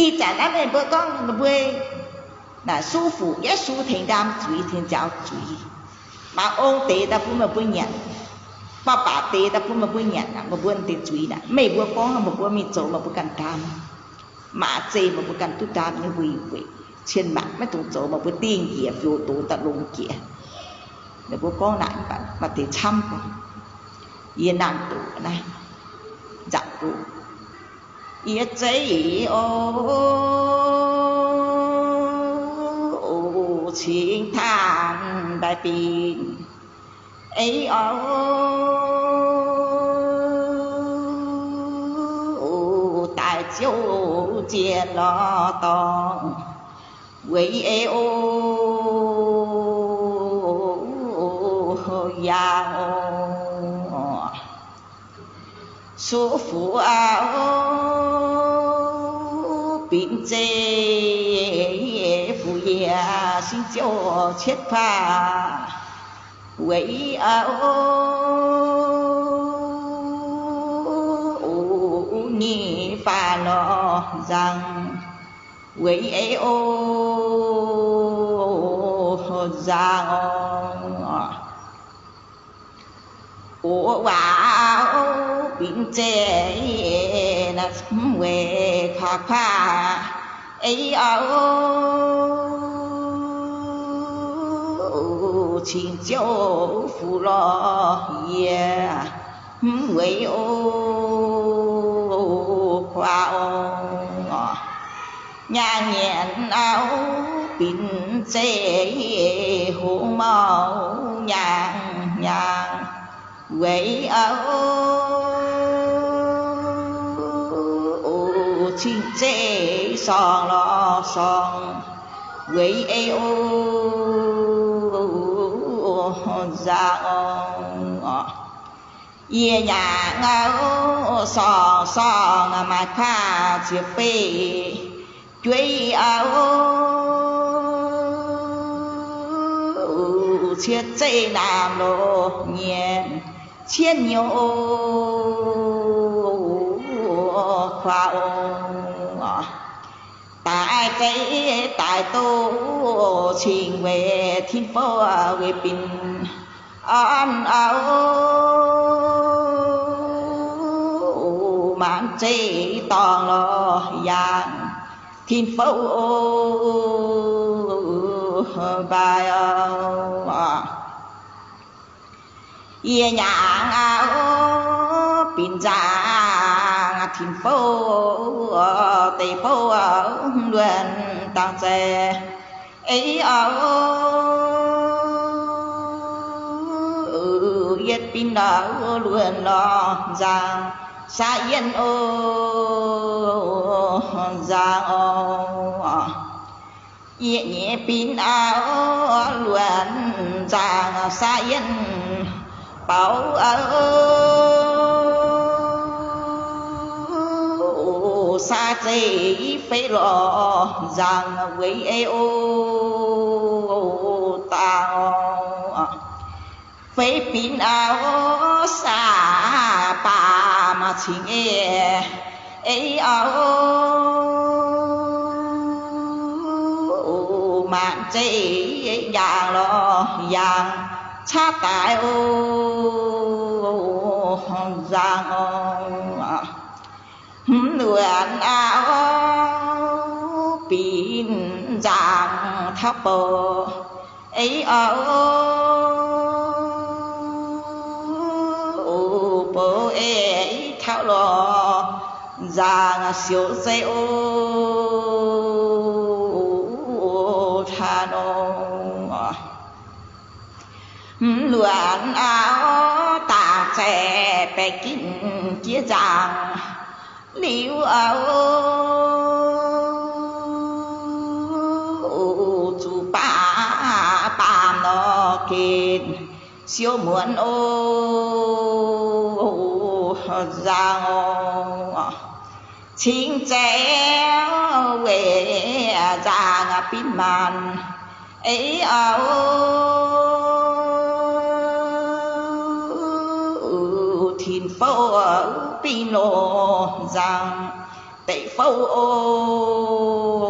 Ih zanc naaiv meih mbuo gorngv ninh mbuo naaic 舒服, Yesu tengx ndaam zuiz, tengx nziaaux zuiz. Maaih ong deix daaih bun meih mbuo nyanc, maaih baac deix daaih bun meih mbuo nyanc, meih mbuo deix zuiz naaic, meih mbuo gorngv meih mbuo mingh zoux meih mbuo ganh ndaam. Maaih zeih meih mbuo ganh duqv ndaam nyei weic, weic cien-maanc maiv dungx zoux, meih mbuo dingh njiec fioux doz daaih longx jiex. Ninh mbuo gorngv naaic, mv baac maaih deix camv gorngv, yie nangh doqc naaiv nzangc-doqc. Yie zeiv o, cingx taanv daaih binc, ei o, daaih ziouv zien lorz dorngx, weic ei o, yaac o, 舒服 o, binc zeiv fuqv yie sin ziouv cietv faah, weic o, nyei faah lorz nzangc, weic ei o, nzangc o. O waac o, binc zeiv naaiv mv weic kuaax kuaax, ei o, cingx ziouv fuqv lorz yie, mv weic o, kuaax o. Nyaanh nyienx auv binc zeiv hungx mauv nyaanh nyaanh, weic o, cing zeiv sorngx lorz sorngx, weic ei o, nzangc o. Yie nyaanh auv sorngx sorngx maaih kuaax ziepc feix, jueiv auv cie zeiv naamh loz nyienx, cien nyouv kuaax o. Daaih zeiv daaih doz cingx weic tin-fouv weic binc orn auv, maanc zeiv dorngx lorz yaangh tin-fouv o, baaix o. Yie nyaanh auv binc nzaangc tin-fouv deic-bouv luonx dangh zeiv, ei auv, yietv binc auv luonx lorz nzaangc saa yienh o, nzaangc o. Yie nyei binc auv luonx nzaangc saa yienh baaux auv, saa zeiv feix lorz nzaangc weic ei o, dangh o. Feix binc auv saa baac maaih cingx ei, ei auv, maanc zeiv yaangh lorz yaangh caqv daaih o, nzaangc o. Hmz luonx auv binc nzaangc taux bouc, ei auv, bouc ei taux lorz nzaangc siouc zeiv o, taan o. Hmz luonx auv dangh zeiv baeqc ginv jiex nzaangc liuz auv, zuqc baav baamh nor gengh siou muonz o, nzaangc o. Cingx zeiv weic nzaangc binc maanc ei auv, loz nzangc, deic-fouv oc,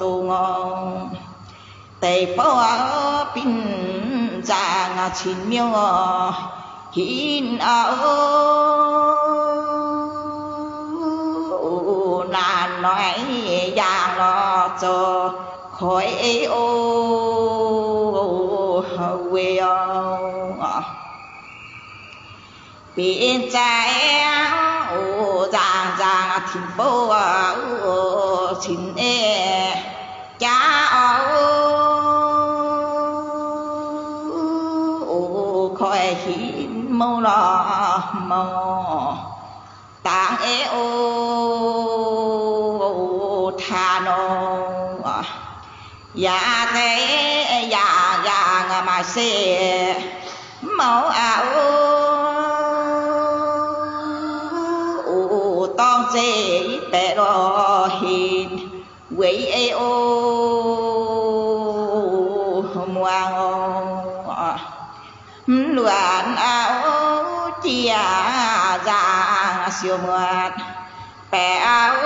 dongh oc. Deic-fouv binc nzangc cin miuv hinc oc. Naanc noic yaangh lorz zoux koiv oc, weic oc. Binc za'eix oc, nzangc nzangc tin-fouv oc, cin ei jaav oc, koiv hinc mouv lorz mouc dangx ei oc, taan oc. Yaac zeiz yaac yaac maaih se mouv aqv oc, dorng zeiv baeqc lorz hinc weic ei oc, muangx oc. Mv luonx aqv, jiex nzangc siou muotc baeqc aqv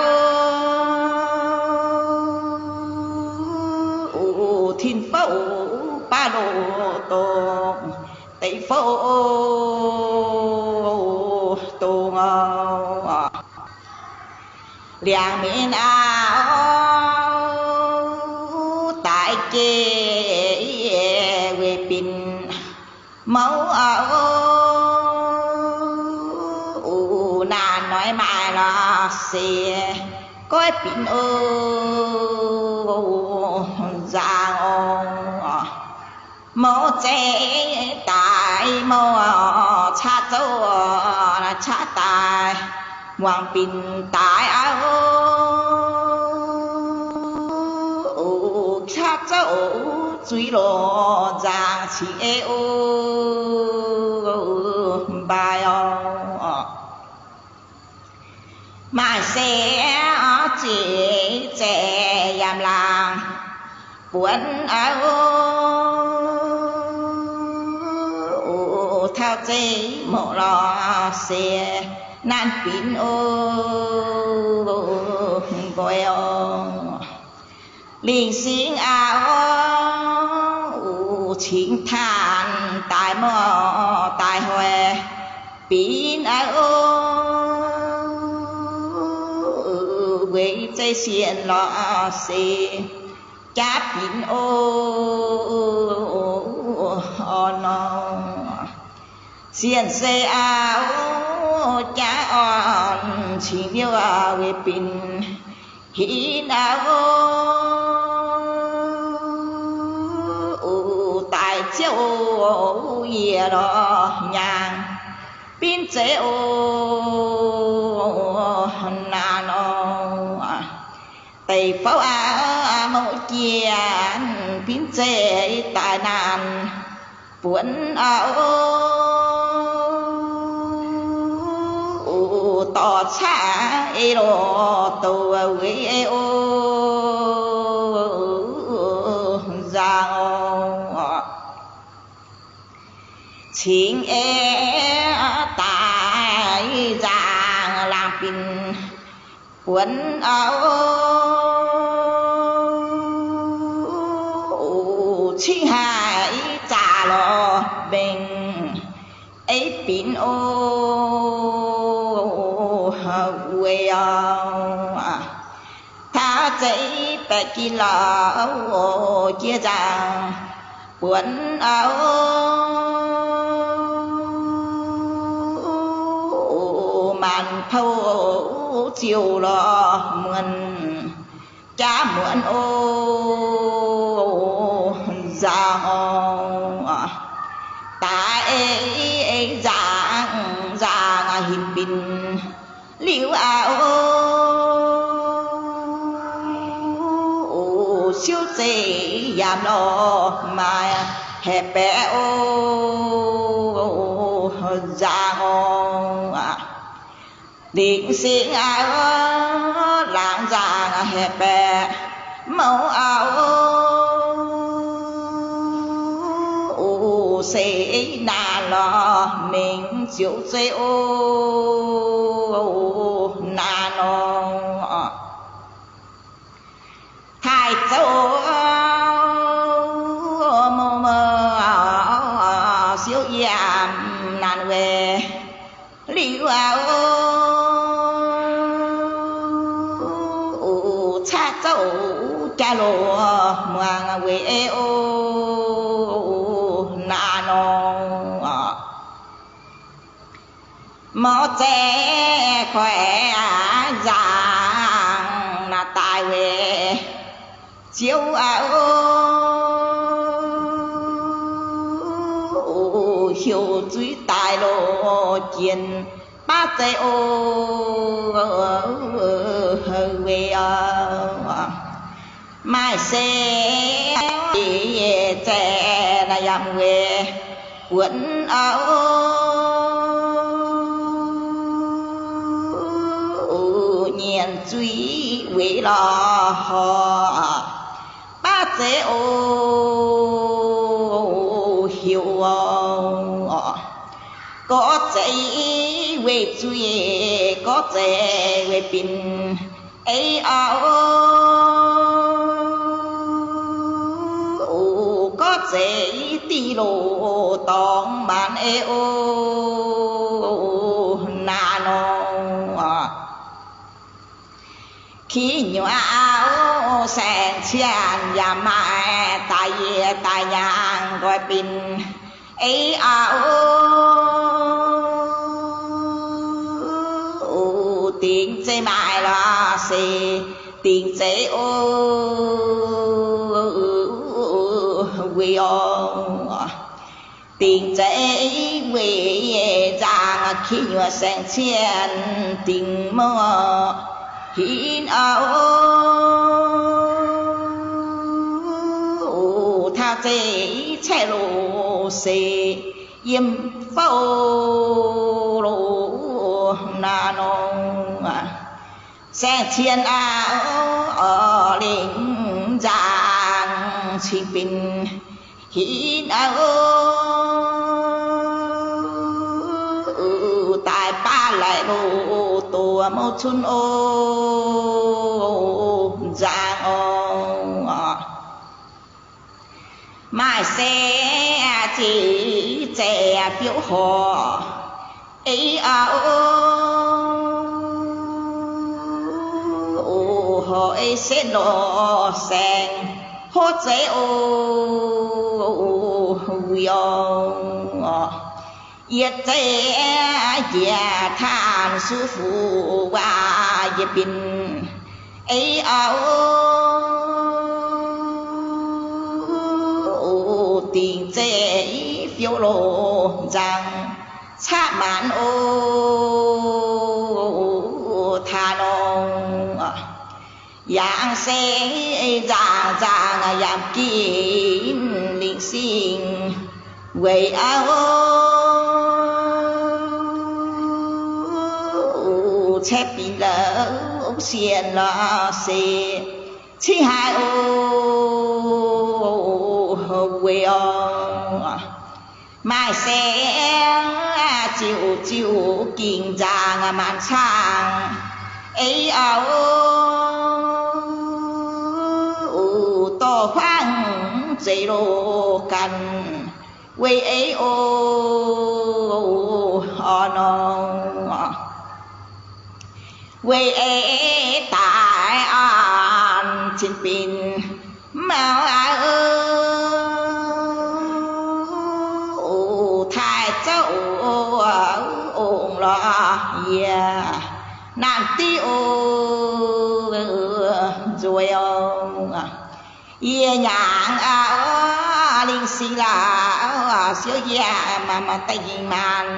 oc, tin-fouv baav loz dongh, deic-fouv dongh oc. Liangx-mienh aqv, daaih jiex weic binc mouv aqv, naanc noic maaih lorz se goiv binc oc, nzangc oc. Mouv zeiv daaih mouv, caqv zouv caqv daaih, muangx binc daaih aqv, caqv zouv zuiz loz nzangc cingx ei oc, mbaaix oc. Maaih se ziec zaeqc yaac laangc buonc aqv, taux zeiv mouc lorz se naanc binc oc, nqoi oc. Lingh singx aqv, cingx taanc daaih mouv daaih hoic binc aqv, weic zeiv sienh lorz se jaav binc oc, orn nor. Sienh se aqv, jaav orn cingx liouh weic binc hinc aqv, daaih ziouv yie lorz nyaangh binc zeiv oc, naanc oc. Deic-fouv aqv, mouv jiex binc zeiv daaih naanc buonc aqv, dorh caqv ei loz douc weic ei oc, nzangc oc. Cingx ei daaih nzangc laangh binc buonc aqv, cingx haiz zaqc lorz mbengx ei binc oc, weic oc. Taux zeiv baeqc ginv lorz jiex nzangc buonc aqv, maanc pou ziouc lorz muonc jaav muonc oc, nzangc oc. Daaih ei nzangc nzangc hinc binc liuz aqv, siouv zeiv yaac lorz maaih haeqc baeqc oc, nzangc oc. Lingc singx aqv, laangz nzangc haeqc baeqc mouv aqv, se naanc lorz mingh ziouc zeiv oc, naaiv nor. Taaix zouv mou mou siouv yiem naanc weic liuz, caqv zouv jaax loz muangx weic ei o naaiv nor. Mouv zeiz koiv nzaangc naaiv daaih weic ziouv, heuc zuiz daaih loz jienh baav zeiz o weic maaih se zeiz naaiv yaac weic buonv nyienx zuiz weic lorz baav zeiz o heuc, gorqv zeiz weic zuiz, gorqv zeiz weic binc ei o, gorqv zeiz diqv loz dorngx maanc ei o naaiv nor. Kih nyuoz saeng cien yaac maaih daaih yie daaih nyaangh nqoi binc ei o, dingc zeiv maaih lorz se dingc zeiv o weic o. Dingc zeiv weic nzaangc kih nyuoz saeng cien dingc mouv hinv o, taux zeiv caeqv loz se yiem fouv loz naaiv nor. Saeng cien aqv, lingc nzaangc cing binc hinv aqv, daaih baav laaic loz doqc mouv cunv o nzaangc o. Maaih se ziqc zeiv fiouv horc ei o, horc ei setv lorz saeng hov zeiv o wuic o. Yietc zeiv njiec taanv suv fuqv waac yietc binc ei o, dingc zeiv fiouv loz nzangc caqv maanc o taux nor. Yangh se nzaangc nzaangc yaac ginv lingc singh weic o, caeqv binc la'uv sienh lorz se cingv haaix o weic o. Maaih se ziouc ziouc gingc nzaangc maanc caangh ei o, dorh huaangv zeix loz ganh weic ei o nor. Weic ei daaih an cin binc mv mauv aqv, taaix zouv ongx lorz yie naanc div o nzueic o. Yie nyaangc lingh singx laaix siouv yie maaih maaih daaih nyingc maanc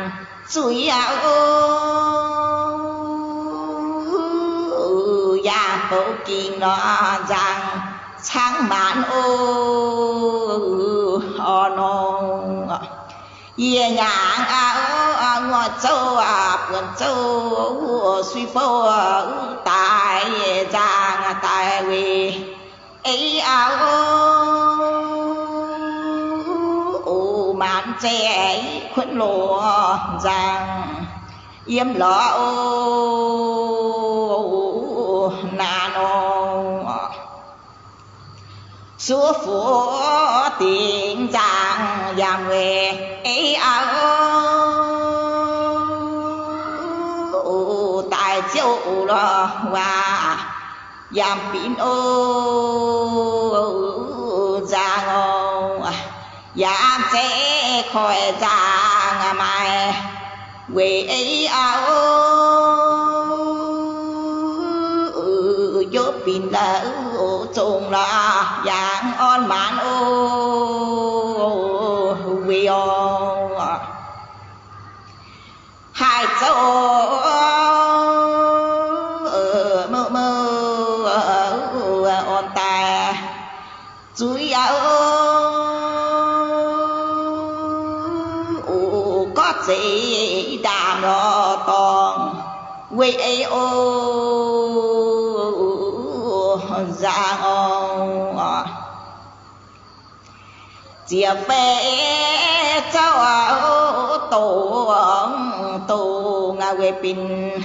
zuiz aqv, yangh bouv gingc nor nzangc cangv maanc o nor. Yie nyaangc aqv, nguoqc zouv buonc zouv suiv fouv daaih nzangc daaih weic ei aqv, o maanc zeiv kuonv loz nzangc yiem lorz naanc nor, suv fuqv dingc nzaangc yaac weic ei auv daaih ziouc lorz waac yaac binc o nzaangc o, yaac zeiz koiv nzaangc maaih weic ei auv, yaac binc la'uv zongh lorz yaac orn maanc o weic oc. Haih zoux mouv mouv orn daaih zuiz auv, gorqv zeiz ndaamv lorz dorngx weic ei o nzaangc oc. Ziec fei zouv dongh dongh weic binc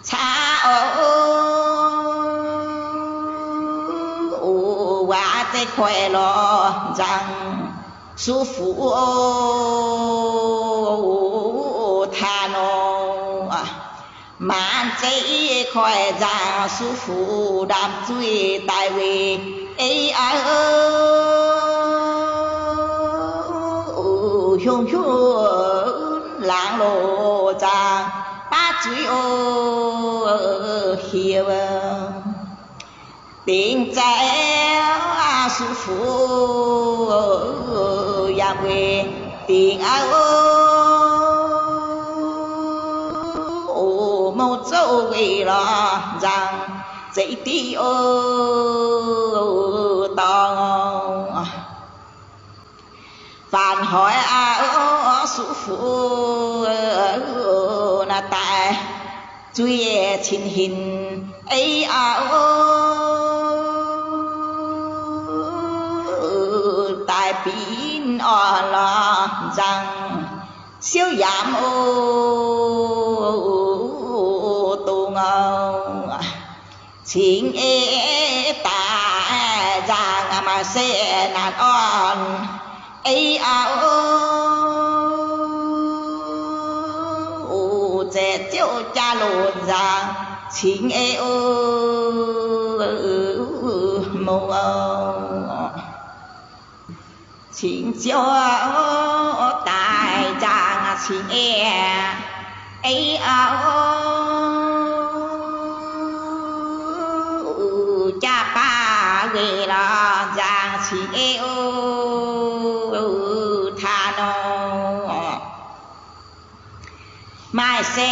caqv oc, waac zeiz koiv lorz nzaangc suv fuqv taux nor, maanc zeiz koiv nzaangc suv fuqv ndaamv zuiz daaih weic ei auv, hiuv hiuv laangz loz nzaangc baav zuiz o hieh. Dingc zaaix suv fuqv yaac weic dingc auv, mouv zouv weic lorz nzaangc zeiv diqv o dorngx. Faanx hoiz auv suv fuqv naaiv daaih zuiz cin hinc ei auv daaih binc orn lorz nzaangc siouv yaac o dongh cingx ei daaih nzaangc maaih se naanc orn ei auv, o, zaeqc ziouv jaa loz nzaangc cingx ei o mouc, cingx ziouv daaih nzaangc cingx ei, ei auv, jaa baav weic lorz nzaangc cingx ei o taux nor, maaih se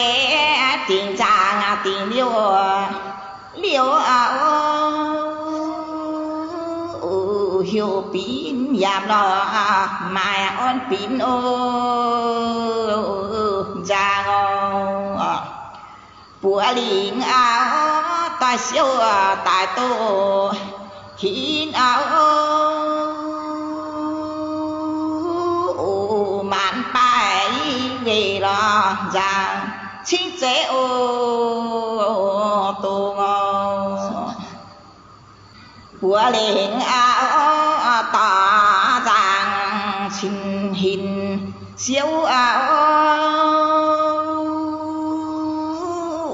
dingc nzaangc dingc liouh, liouh auv, hiuv binc yaac lorz maaih orn binc o nzaangc oc. Buoz lingc auv daaih siouv daaih doh hinc auv, o, maanc baaih weic lorz nzaangc cingx zeiv o dongh oc. Buoz lingc auv dorh nzaangc cingx hinc siouv auv,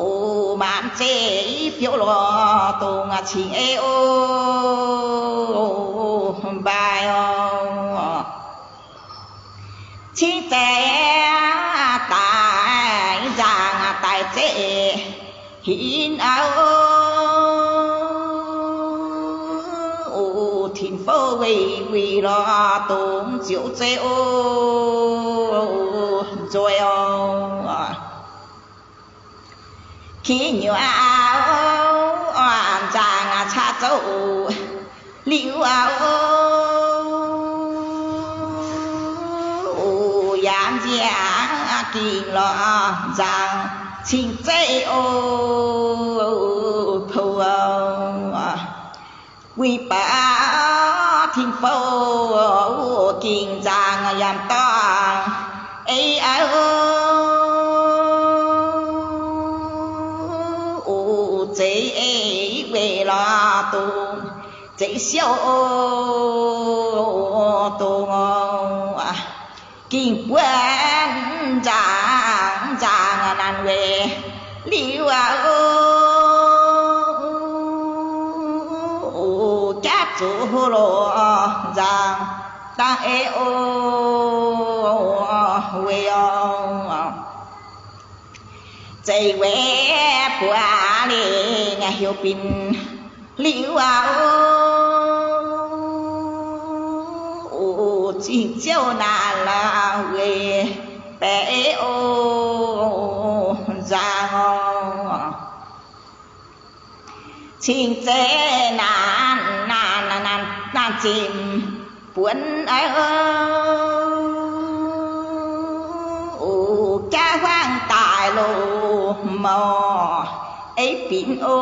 o, maanc zeiv biouv lorz dongh cingx ei o mbaaih oc. Cingx zeiv daaih nzaangc daaih zeiv hinc auv, o, tin-fouv weic weic lorz dongh ziouc zeiv o nzoih oc. Ki nyuoz auv nzaangc caqv zouv liuz auv, o, yaac nziaauc gingc lorz nzaangc cingx zeiv o pou. Weic baac tin-fouv gingc nzaangc yaac dorngc ei auv, zeiv siouv dongh ging buonv nzangc, nzangc naanc weic liuz aqv, jaav zuqc loz nzangc dangh ei o weic oc. Zeiv weic buatc liuz heuc binc liuz aqv, o, zingh ziouv naanc la'weic baeqc o nzangc oc. Cing zeiv naanc, naanc, naanc zinh buonv aqv, o, jaav huaang daaih loz mouc ei binc o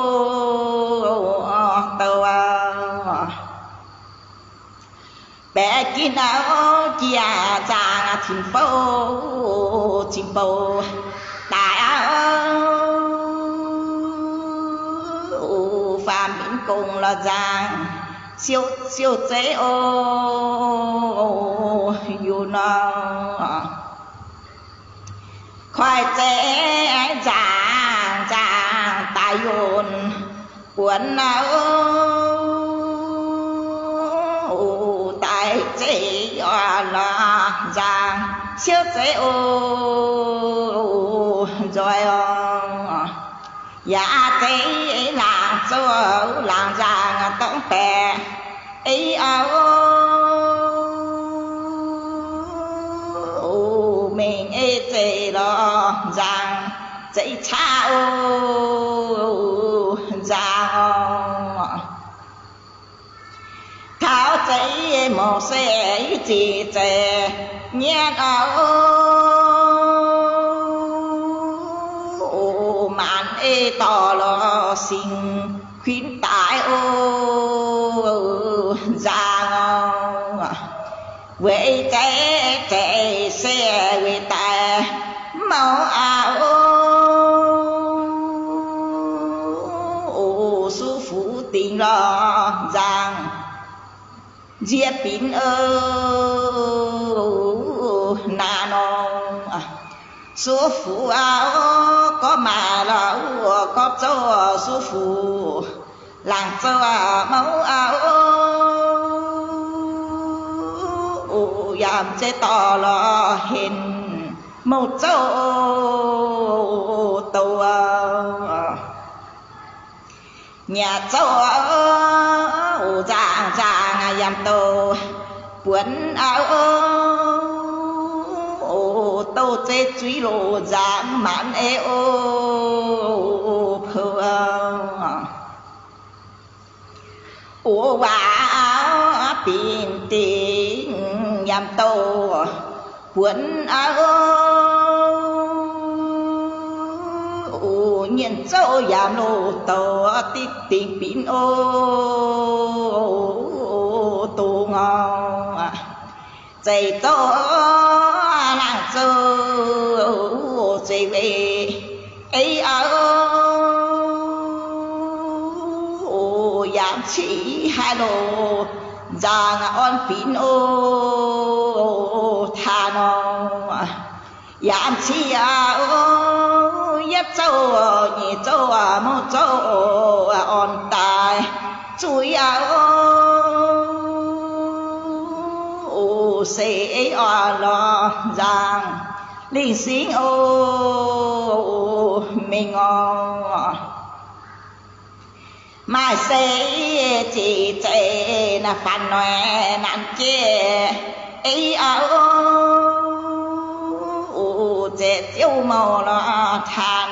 douh aqv. Baeqc ginv aqv, jiex nzangc cin-bou, cin-bou daaih aqv, o, faam minv gong lorz nzangc siou, siou zeiv o, yungh nor. Koiv zeiv nzangc, nzangc daaih yunc buonv aqv, o, daaih zeiv oix lorz nzangc siou zeiv o nzoih oc. Yaac zeiv laangz zouv, laangz nzangc dorngx baeqc ei aqv, o, mengh ei zeiv lorz nzangc zeiv caqv o nzangc oc. Taux zeiv mouc se ziqc zeiv nyienz aqv, o, maanc ei dorh lorz singx kuinx daaih o nzangc oc. Weic zeiv, zeiv se weic daaih mouc aqv, o, o, suv fuqv dingc lorz nzangc nziex binc o naanc nor. Suv fuqv aqv, gorngv maaih lorz gorngv zouv suv fuqv, laangz zouv mouc aqv, o, yaac zeiv dorh lorz henv mouc zouv douh. Nyanc zouv, o, nzangc nzangc yaac douh buonv aqv, o, douh zeiv zuiz loz nzangc maanc ei o pou. O, waac binc dingc yaac douh buonv aqv, o, nyanc zouv yaac loz douh dingc dingc binc o dongh oc. Zeiv zouv laangz zouv zeiv weic ei aqv, o, yaac ciqv haaix loz nzangc orn binc o taan nor. Yaac ciqv aqv, o, yietv zouv nyeic zouv mouc zouv orn daaih zuiz aqv, o, se ei orn lorz nzangc lingh singx o mengh orn. Maaih se ziqc zeiv naaiv faanv noic naanc jiex ei aqv, o, ziex ziouv mouc lorz taan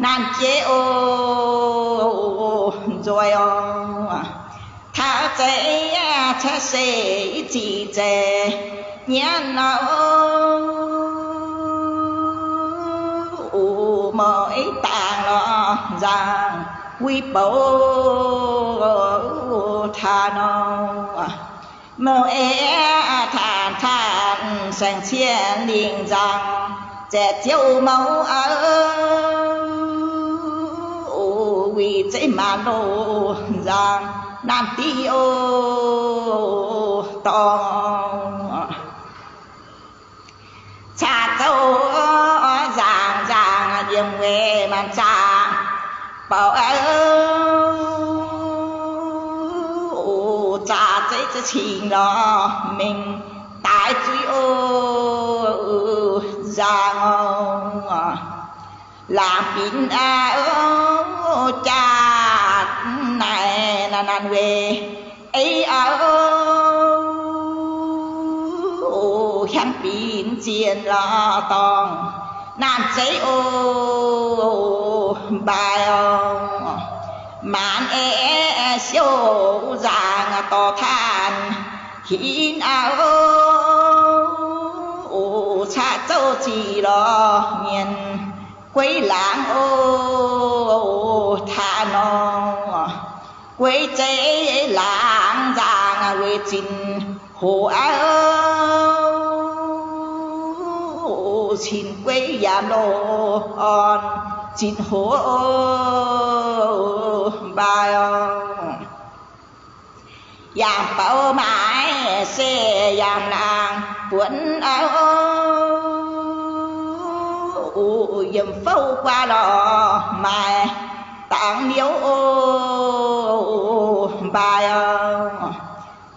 naanc jiex o nzoih orn. Taux zeiv caeqv se ziqc zeiv nyienz aqv, o, mouc ei dangc lorz nzangc wuic bouc taan nor. Mouc ei taan taan saeng cien lingh nzangc, ziex ziouv mouc aqv, o, wuic zeiv maanc loz nzangc Naamh diuh oc dorngx, caqv zouv nzaangc nzaangc yiem weic maanc zaah bouc, zaqc zeiv za'cingx lorz mengh daaih zuiz oc nzaangc oc. Laangz binc jaax naaic naanc naanc weic ei auv, hiaangx binc zienh lorz dorngx naanc zeiv oc mbaaix oc. Maanc ei siouv nzaangc dorh taanx hinv auv, caqv zouv zic lorz mienh gueiv laangz oc taaix nor. Gueiv zeiv laangz nzaangc weic zinh hoc auv, cin gueiv yaac loz orn zinh hoc mbaaix oc. Yangh bouc maaiz se yangh laangz buonc auv, yiem fouv guaav lorh maaiz dangx liouv mbaaix oc.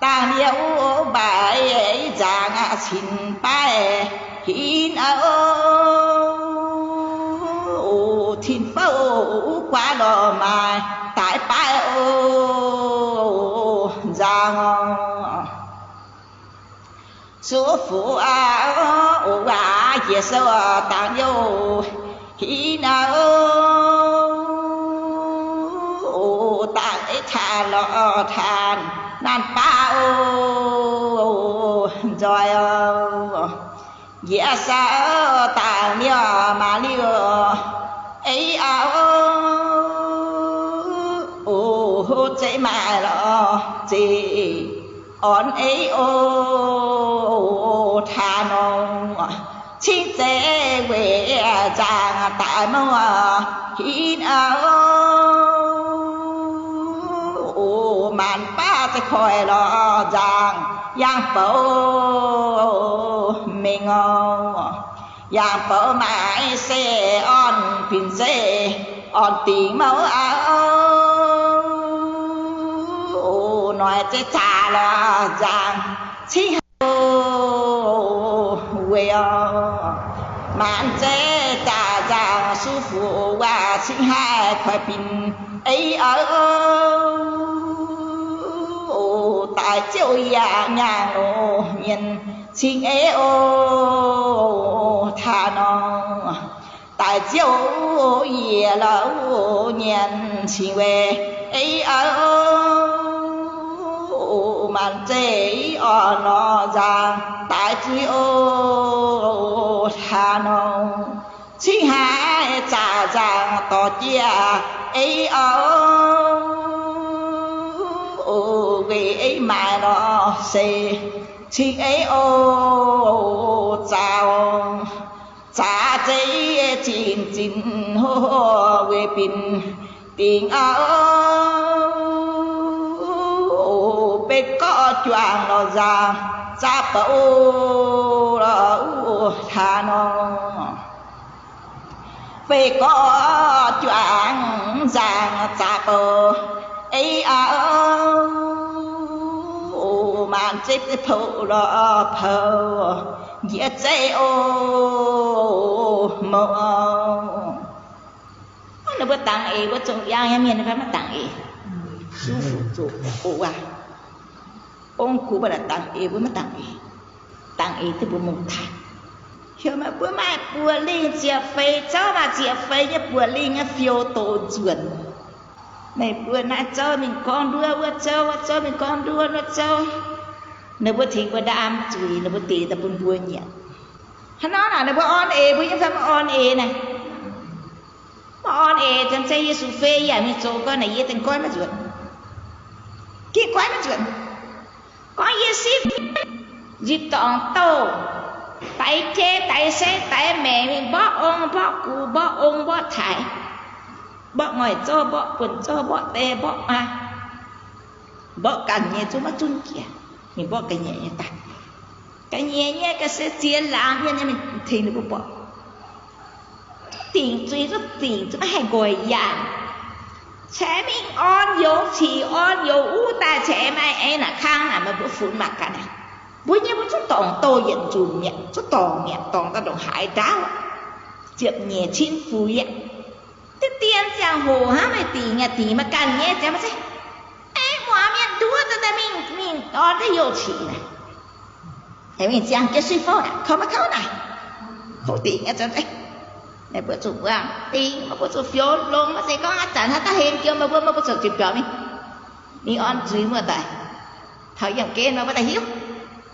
Dangx liouv mbaaix nzaangc cin baaix hinv auv, tin fouv guaav lorh maaiz daaih baaix oc nzaangc oc. Zuov fuqv auv, oc waac njiec sou dangx youh hinv auv, dangx ei taanx lorz taanx naanc baav oc nzoih oc. Njiec sou dangx liouh maaz liouh ei auv, oc zeiv maaih lorz zeiv orn ei oc taaix nor. Cingv zeiv weic nzaangc daaih mouv hinv auv, oc maanc baav zeiv koiv lorz nzaangc yangh bouc mengh oc. Yangh bouc maaiz se orn binc zeiv orn dingc mouv auv, oc noic zeiv zaax lorz nzaangc cingv haic oc weic oc. Maanc zeiv zaax nzaangc su fuqv waac cingv haic koiv binc ei auv, oc daaih ziouc yaac nyaangh oc mienh cingv ei oc taaix nor. Daaih ziouc yie lorz nyanc cingx weic ei auv, maanc zeiv orn lorz nzaangc daaih zuiz oc taaix nor. Cingv haic zaax nzaangc dorh jiex ei auv, oc weic ei maaih lorz se cingv ei oc zaax, zaax zeiv zinc zinc hoc weic binc dingc auv, oc beiv gorqv juangc lorz nzaangc zaax bouc lorz taaix nor. Beiv gorqv juangc nzaangc zaax bouc ei auv, oc maanc zeiv poux lorz poux njiec zeiv oc mouc. Ninh mbuo dangx eix mbuo zong yangh nyei mienh maiv dangx eix, su fuqv zoqc oc waac. Ong-gux mbuo dangx eix mbuo maiv dangx eix. Dangx eix duqv mbuo mungh taaih. Heuc meih mbuo maaih buoz-lingh ziepc feix zouv, maaih ziepc feix nyei buoz-lingh nyei fiou doqc nzuonx. Meih mbuo naaiv zouv mingh gorngv nduov, wuov zouv, wuov zouv mingh gorngv nduov, wuov zouv. Ninh mbuo tengx mbuo ndaam zuiz, ninh mbuo deix daaih bun mbuo nyanc. Hnangv naaic ninh mbuo orn eix mbuo nyei fai maiv orn eix naaic? Maiv orn eix. Zanc zeiz Yesu fei yaac mingh zoux gau naaic, yie dengh goiv maiv nzuonx. Gengh goiv maiv nzuonx. Gorngv yie sipv nzipc dorngc douh, daix jei daix seix daix maengc mingh mborqv ong mborqv gux mborqv ong mborqv taaix, mborqv ngoic zouv mborqv buonc zouv mborqv die mborqv maa, Mborqv ganh nyei zungv maiv zunv jiex. Ninh mborqv ga'nyiec nyei daaih. Ga'nyiec nyei ga'sie ziex laangz mienh nyei mingh tengx ninh mbuo mborqv. Dingc zuiz zuqc dingc zuqc maiv haih nqoi yaangh. Ceix mingh orn youz cic orn youz uv daaih ceix maaih ei naaic kang naaic meih mbuo funx mangc gaax naaic. Mbuo nyei mbuo zuqc dorngc douz yietc nzunc mi'aqv, zuqc dorngc mi'aqv, dorngc daaih ndongc haaix ndaauv. Ziepc nyeic cin fuix aqv. Diqv dien ziangh hoc hnangv meih dingc aqv, dingc maiv ganh nyei ziangx maiv zeiz. Aengx muangx mienh nduov daaih mingh, mingh orn daaih youz cic naaic. Aengx mingh ziangh jienv suiv fouv naaic, kouv maiv kouv naaic. Kouv dingc nyei ziangx maiv zeiz. Meih mbuo zuqc muangx dingc, meih mbuo zuqc fioux longx, maiv zeiz gorngv aav zanc haaix dauh hemx jienv meih mbuo, meih mbuo zuqc ziepc biauc mingh. Ninh orn zuiz muoz-doic. Taux yiemh gen meih mbuo daaih hiuv.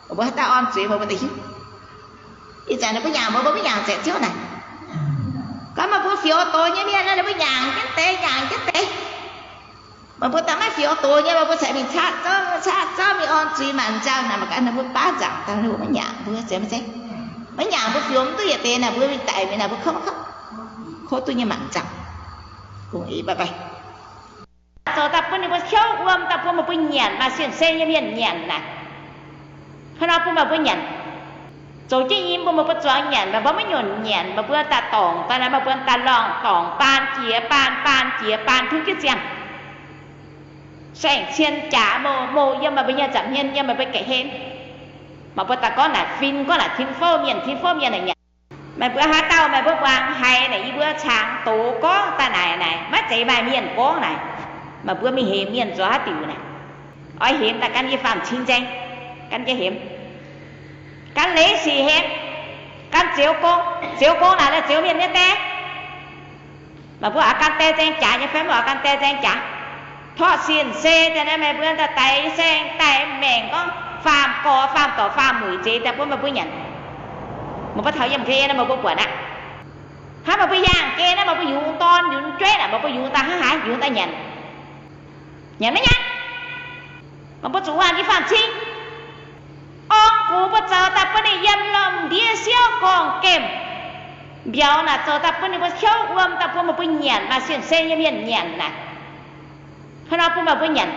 Meih mbuo haaix dauh orn zuiz meih mbuo daaih hiuv. Ih zanc ninh mbuo nyaangc meih mbuo maiv nyaangc zaeqc ziouv naaic. Gorngv meih mbuo fioux doz nyei mienh nor, ninh mbuo nyaangc jienv deix, nyaangc jienv deix. Meih mbuo daaih maiv fioux doz nyei, meih mbuo ceix mingh caqv zouv, caqv zouv mingh orn zuiz maanc nzangh naaic, mangc gaax ninh mbuo baav nzangc daaih ninh mbuo maiv nyaangc mbuo, zeiz maiv zeiz? Maiv nyaangc mbuo fioux mv duqv yietc deix naaic, mbuo mingh daic mingh naaic, mbuo kouv maiv kouv? Kouv duqv nyei maanc nzangh. Kungx eix baaih baaih. Zoux daaih bun ninh mbuo kouv wuom daaih bun meih mbuo nyanc, maaih sienh se nyei mienh nyanc naaic. Hnangv nor bun meih mbuo nyanc. Zoux jienv nyim bun meih mbuo zuangx nyanc, meih mbuo maiv nyunc nyanc, meih mbuo daaih dorngc daaih naaic, meih mbuo daaih lorngh dorngc baan jiex baan, baan jiex baan, tungv jienv ziangh saeng cien jaax mouh, mouh yiem meih mbuo nyei nza'hmien, yiem meih mbuo ga'hlen. Meih mbuo daaih gorngv naaic fin, gorngv naaic tin fouv mienh, tin fouv mienh naaic nyanc. Meih mbuo haaix dauh meih mbuo muangx haiz naaic yie mbuo caangx doz gorngv daaih naaic, naaic maiv zeiz maaih mienh gorngv naaic. Meih mbuo mingh hemx mienh zoux haaix diuc naaic. Oix hemx daaih gan yie faam-cing nzaeng, gan yie hemx, gan leiz sic hemx, gan zioux gong. Zioux gong naaic, naaic zioux mienh nyei die. Meih mbuo oix gan die nzaeng jaax nyei fai mv oix gan die nzaeng jaax? Torqv sin se daaih naaiv meih mbuo daaih daix saeng daaih maengc gorngv faam-gorx faam-dorc faam-muic zeix daaih bun meih mbuo nyanc. Meih mbuo taux yiem nqe naaiv meih mbuo buatc aqv. Hnangv meih mbuo yangh gen naaiv meih mbuo yungz dorn yungz jueiv naaic, meih mbuo yungz daaih hnangv haaix, yungz daaih nyanc? Nyanc maiv nyanc? Meih mbuo zuqc waanh yie faam-cing. Orn gux mbuo zoux daaih bun ninh yiem lomh ndiev siouv gorngv gemh. Mbiauz naaic zoux daaih bun ninh mbuo kouv wuom daaih bun meih mbuo nyanc, maaih sienh se nyei mienh nyanc naaic. Hnangv nor bun meih mbuo nyanc.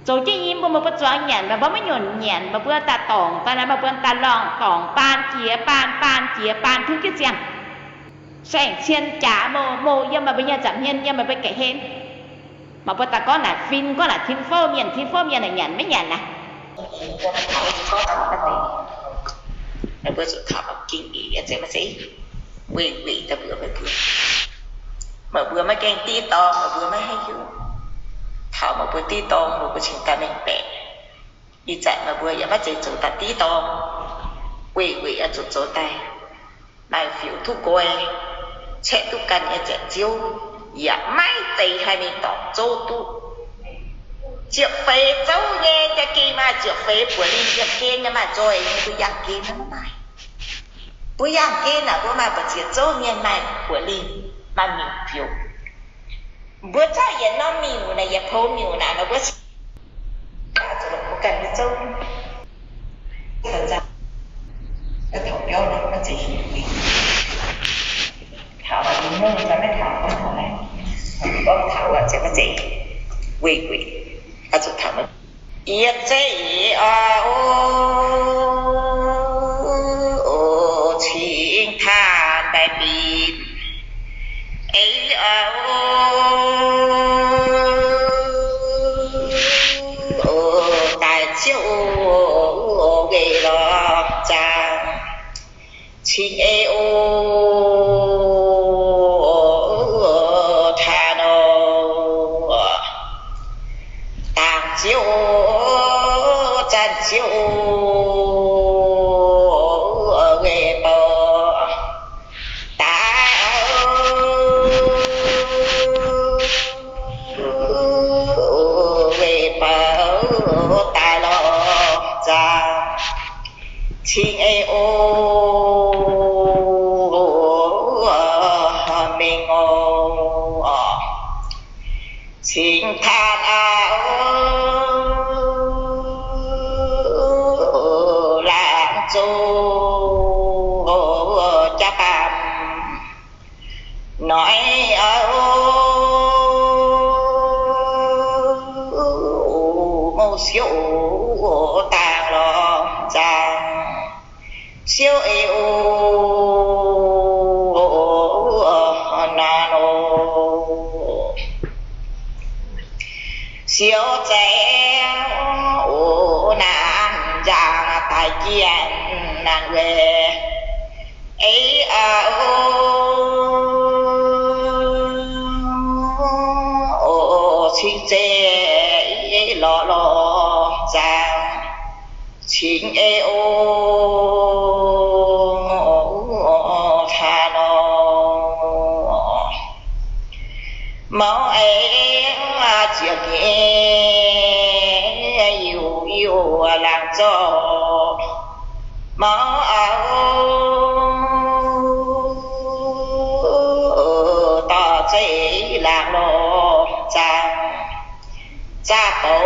Zoux jienv nyim bun meih mbuo zuangx nyanc, meih mbuo maiv nyunc nyanc, meih mbuo daaih dorngc daaih naaic, meih mbuo daaih lorngh dorngc baan jiex baan, baan jiex baan, tungv jienv ziangh saeng cien jaax mouh, mouh yiem meih mbuo nyei nza'hmien, yiem meih mbuo ga'hlen. Meih mbuo daaih gorngv naaic fin, gorngv naaic tin fouv mienh, tin fouv mienh naaic nyanc maiv nyanc naaic. Meih mbuo zuqc taux ging ih zeiz maiv zeiz? Weic, weic daaih mbuox meih mbuo, meih mbuo maiv gaengh diqv dorng, meih mbuo maiv haih hiuv. Taux meih mbuo diqv dorng, meih mbuo cingx daaih mengh baeqc. Ih zanc meih mbuo yaac maiv zeiz zoux daaih diqv dorng. Weic, weic oix zuqc zoux daaih maaih fiuv duqv nqoi, caeqv duqv ganh nyei zaeqc ziouv, yaac maiv zeiz haih mingh dorngc zouv duqv. Ziepc feix zouv nyei jaa-dingh maaih ziepc feix buoz lingh, yiem gen nyei maaih nzoih nyei, mbuo yangh gen naaiv maiv maaih. Mbuo yangh gen naaic, mbuo maaih mbu'ziex zouv mienh maaih buoz lingh, maaih miuc-fiuc. Mbuo zorqv yietc norm miuc naaic, yietc poux miuc naaic, mbuo zuqc longc mbuo ganh nyei zouv. Taux biauv naaic maiv zeiz hiuv, taux mbuo mungv maiv taux, maiv taux naaiv. Gorngv taux wuov zeiz maiv zeiz, weic, weic oix zuqc taux. Yietc zeiz o, cingx taanx daaih binc ei o, daaih ziouv weic lorz zaangc cingx ei o, taanx o, dangc ziouv, zanc ziouv weic bouc daaih, weic bouc daaih lorz zaangc cingx ei o, mingh o, cingx taanx aqv, laangz zong jaa-baamh noic o, Siouv ei o naanc oc. Siouv zeiv o naanc nzangc daaih jienh naanc weic ei o cing zeiv lorz lorz nzangc cing ei o taa nor. Mouv ei ziepc nyeic yiuc yiuc laangz zorqv mouv auv dorh zeiv laangz lorz zaangc zaah bouc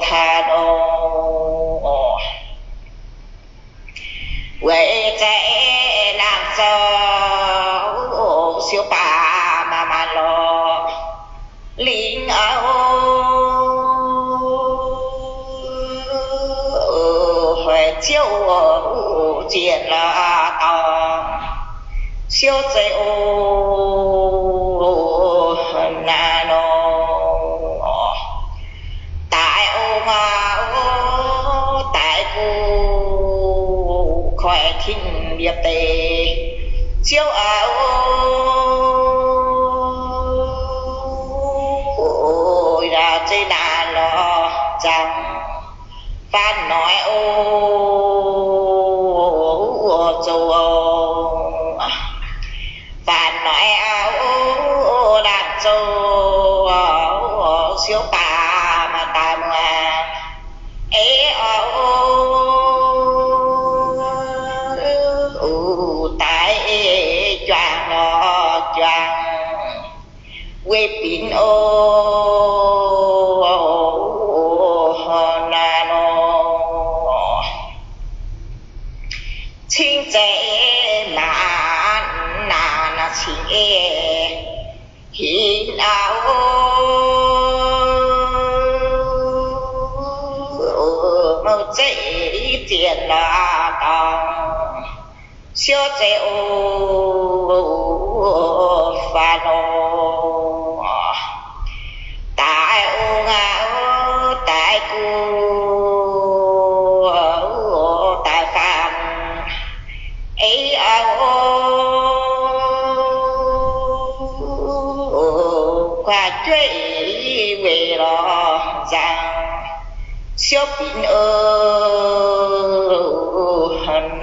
taa nor. Weic zeiv laangz zorqv siouv baac maanc maanc lorz lingh auv hoic ziouv zienh lorz dorngx siouv zeiv o naanc nor. Daaih ong auv daaih guv koiv tin liepc deix ziouv auv yaac zeiv naanc lorz zaangc faanv noic o zoux faanv noic auv laangz zoux siouv baac maaih daaih muangx ei o daaih ei juangc lorz juangc weic binc o naanc nor. Cing zeiv maanc naanc cing ei hinc auv mouv zeiv zienh lorz dorngx siouv zeiv o faanv nor. Daaih ong auv daaih guv daaih faanv ei auv kuaaiv jueiv weic lorz nzangc siouv binc o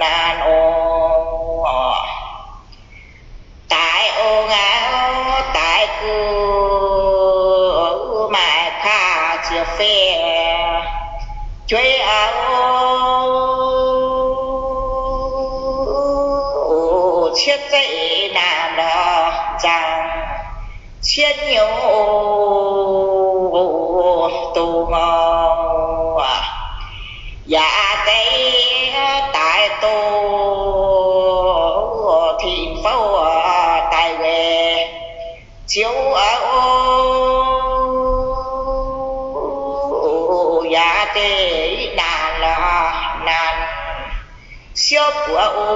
naanc nor. Daaih ong auv daaih guv maaih kuaaiv ziepc feix jueiv auv cietv zeiv naanc lorz nzangc cietv nyouz dongh yaac deix daaih dongh tin fouv daaih weic ziouv yaac deix naanc lorz naanc siouv buoz o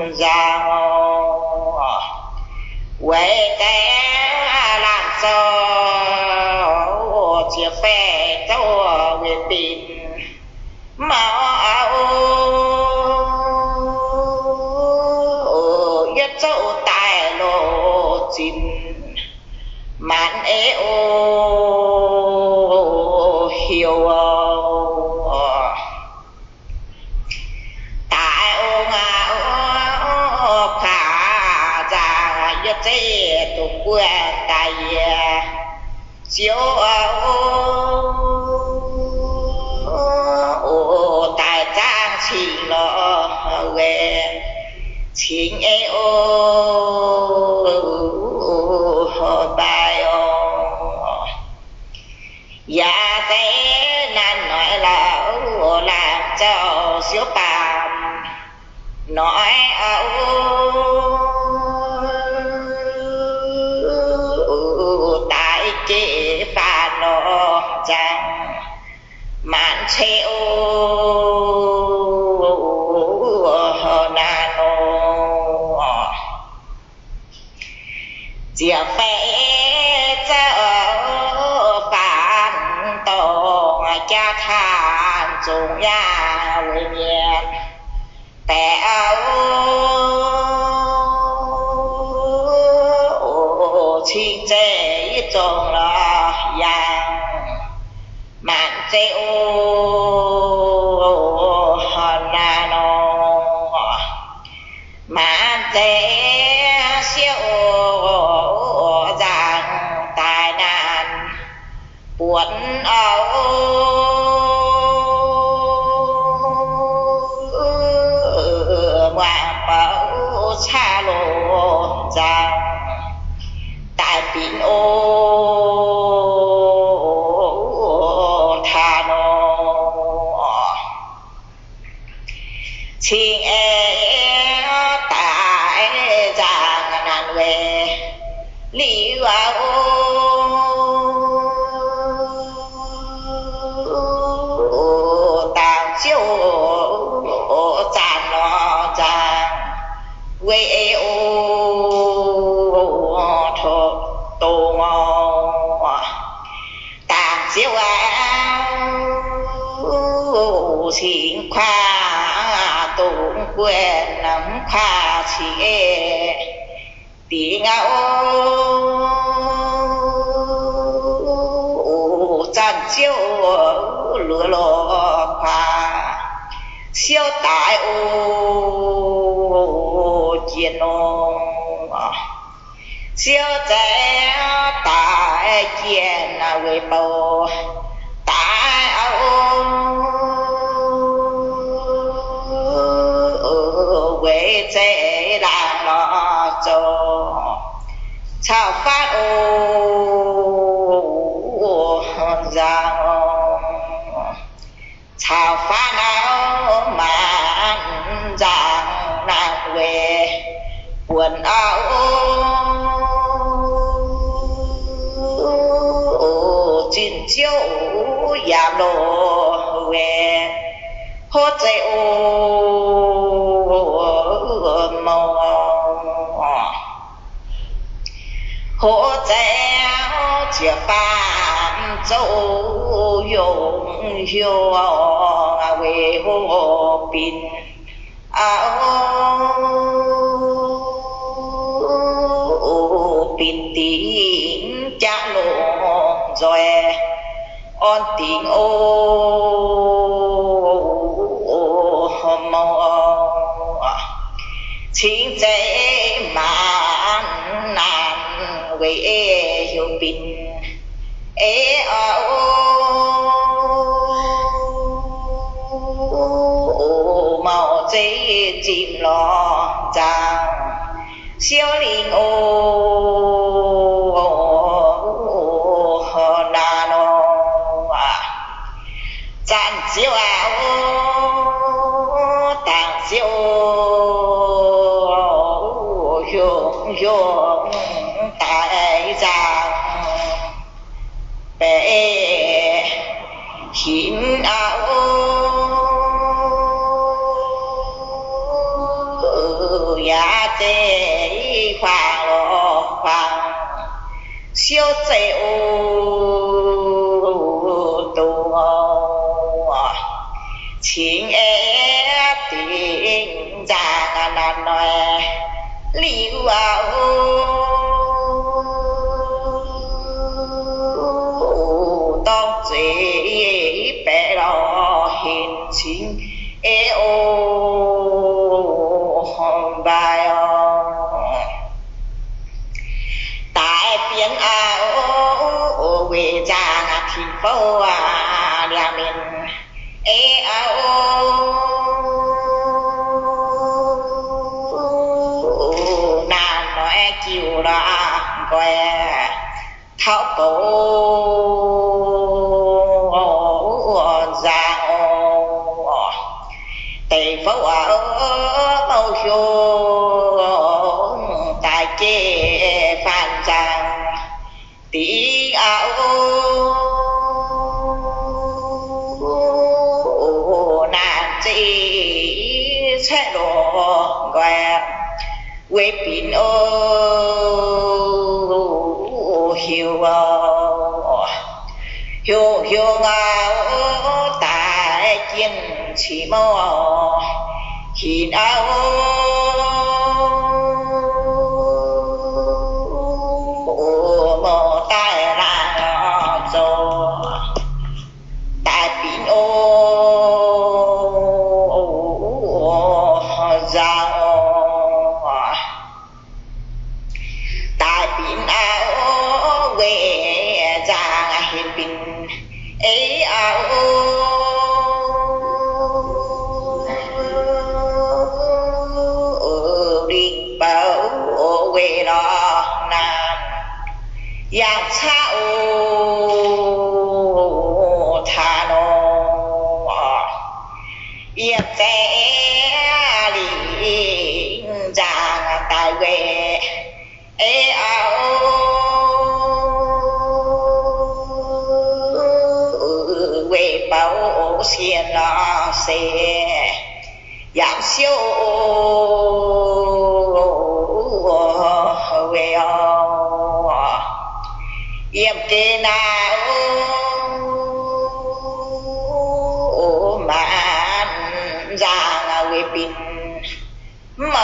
nzangc. Weic deix laangz zorqv ziepc faix zouv weic binc mv auv, yietv zouv daaih loz zinc maanc ei o heuc daaih ong auv kuaaiv nzangc yietv zeiv dongh guoqv daaih yietc ziouv oc daaih zaangv cingx lorz weic cingx ei o mbaaix oc. Yaac deix naanc noic lauh laangz zouv siouv baamh noic auv daaih jiex faanv lorz nzangc maanc cei o naanc nor, ziepc feix zauv faanx dorngh jaa taanx zungx yaac weic mienh baeqc o, cing zeiz zongh lorz yangh maanc zeiv o naanc nor, maanc zeiv siouv nzangc daaih naanc buonc auv, muangx bouc caqv loz nzangc daaih binc o taux nor, cing aeqv, daaih nzangc naanc weic liuz auv, dangc ziouv zanc nor nzangc weic o tov dongh dangc ziouv aqv, cingx kuaav dongh guenx, mv kuaav cingx ei dingx aqv o, zanc ziouv luoz lorz kuaav siouv daaih o jiex nor, siouv zeiv daaih jiex weic bouc daaih auv, weic zeiv laangh lorz zoux caux faanv o nzangc, caux faanv auv maanc nzangc weic buonc auv, zinh ziouv yaac loz weic hov zeiv o mou, hov zeiv ziepc baamh zouv yongh hnyouv weic hov binc auv, binc dingc jaav longc nzoih orn dingc o mou, cingx zeiz maanc naanc weic ei heuc binc ei o, mouc zeiv zinh lorz nzangc siouv lingh o naanc nor, zanc ziouv aqv o, dangc ziouv hnyouv hnyouv daaih nzangc baeqc hinc aqv o, yaac zeiv huaang lorz huaang siouv zeiv o dongh cingx aeqv, dingc nzangc naanc noic liuz aqv o, dorng zueiz baeqc lorz hinc cingx aeqv o, mbaih o, daaih bienx aqv o, weic nzangc aqv, tin fouv aqv, liangx mienh ei aqv o, naanc noic jiuc la'nqoi taux bouc nzangc o, deix fouv aqv, mouh hiuv daaih jeiv faanv nzangc dingc aqv o, Weic binc o, hiuv, hiuv, hiuv aav, daaih jienv cin mouv, hinc aav, mouv daaih laangh zoux, daaih binc o, nzangc, daaih binc aav, weic nzangc hinc binc ei aav, lingh bouc weic lorz naanc yangh caqv o, taux nor, yiem zeiv lingh nzangc daaih weic ei aav, weic bouc sienx lorz seix yaac siouv weic oc. Yiem geh naaiv maanc nzangc weic binc mv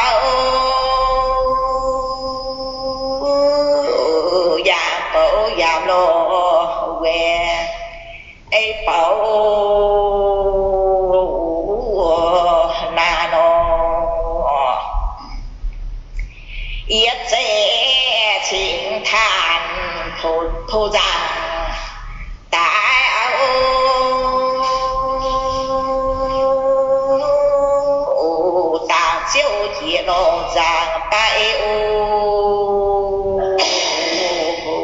auv, yaac bouc yaac lorz weic ei bouc naanc nor, yie zeiv cingx taanc pou nzangc daaih aav, dangc ziouv jiex lorz nzangc baav ei o,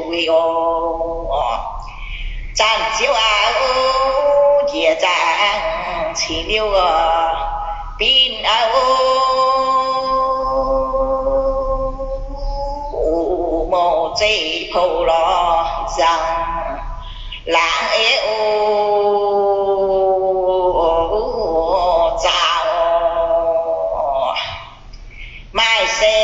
weic oc. Zanc ziouv aav, njiec nzangc cingx liouh binc aav, mouc zeiv pou lorz nzangc laangz ei o, zaux maaih se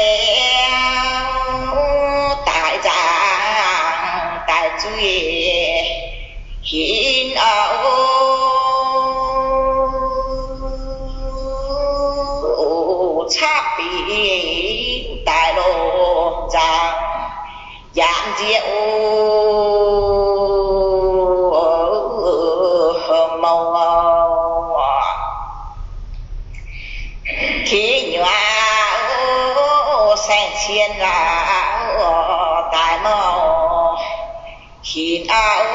daaih nzangc daaih zuiz hinc aav, caqv binc daaih loz nzangc yaac nziex o, mouc King nyuoz saeng-cien aav, daaih mouc hinc aav,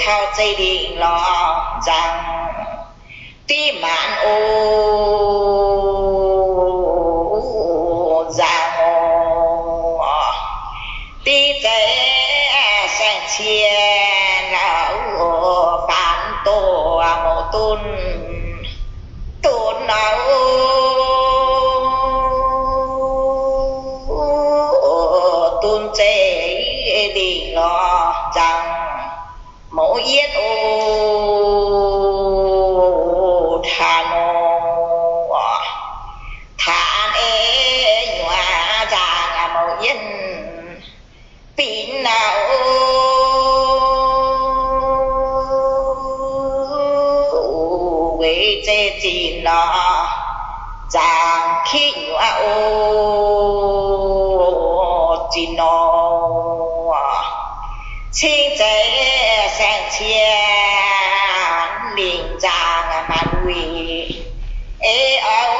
taux zeiv lingh lorz nzangc div maanc o, nzangc o, div zeiv saeng-cien aav, faanx doz mouc dunv, dunv aav, dunv zeiv lingh lorz nzangc mouc yietv o, taanx nor, taanx ei nyuoz nzangc mouc yietv binc aav, weic zeiv zinc nor, nzangc kiv nyuoz o, zinc nor, cing zeiv saeng-cien lingh nzangc maanc wuic ei aav,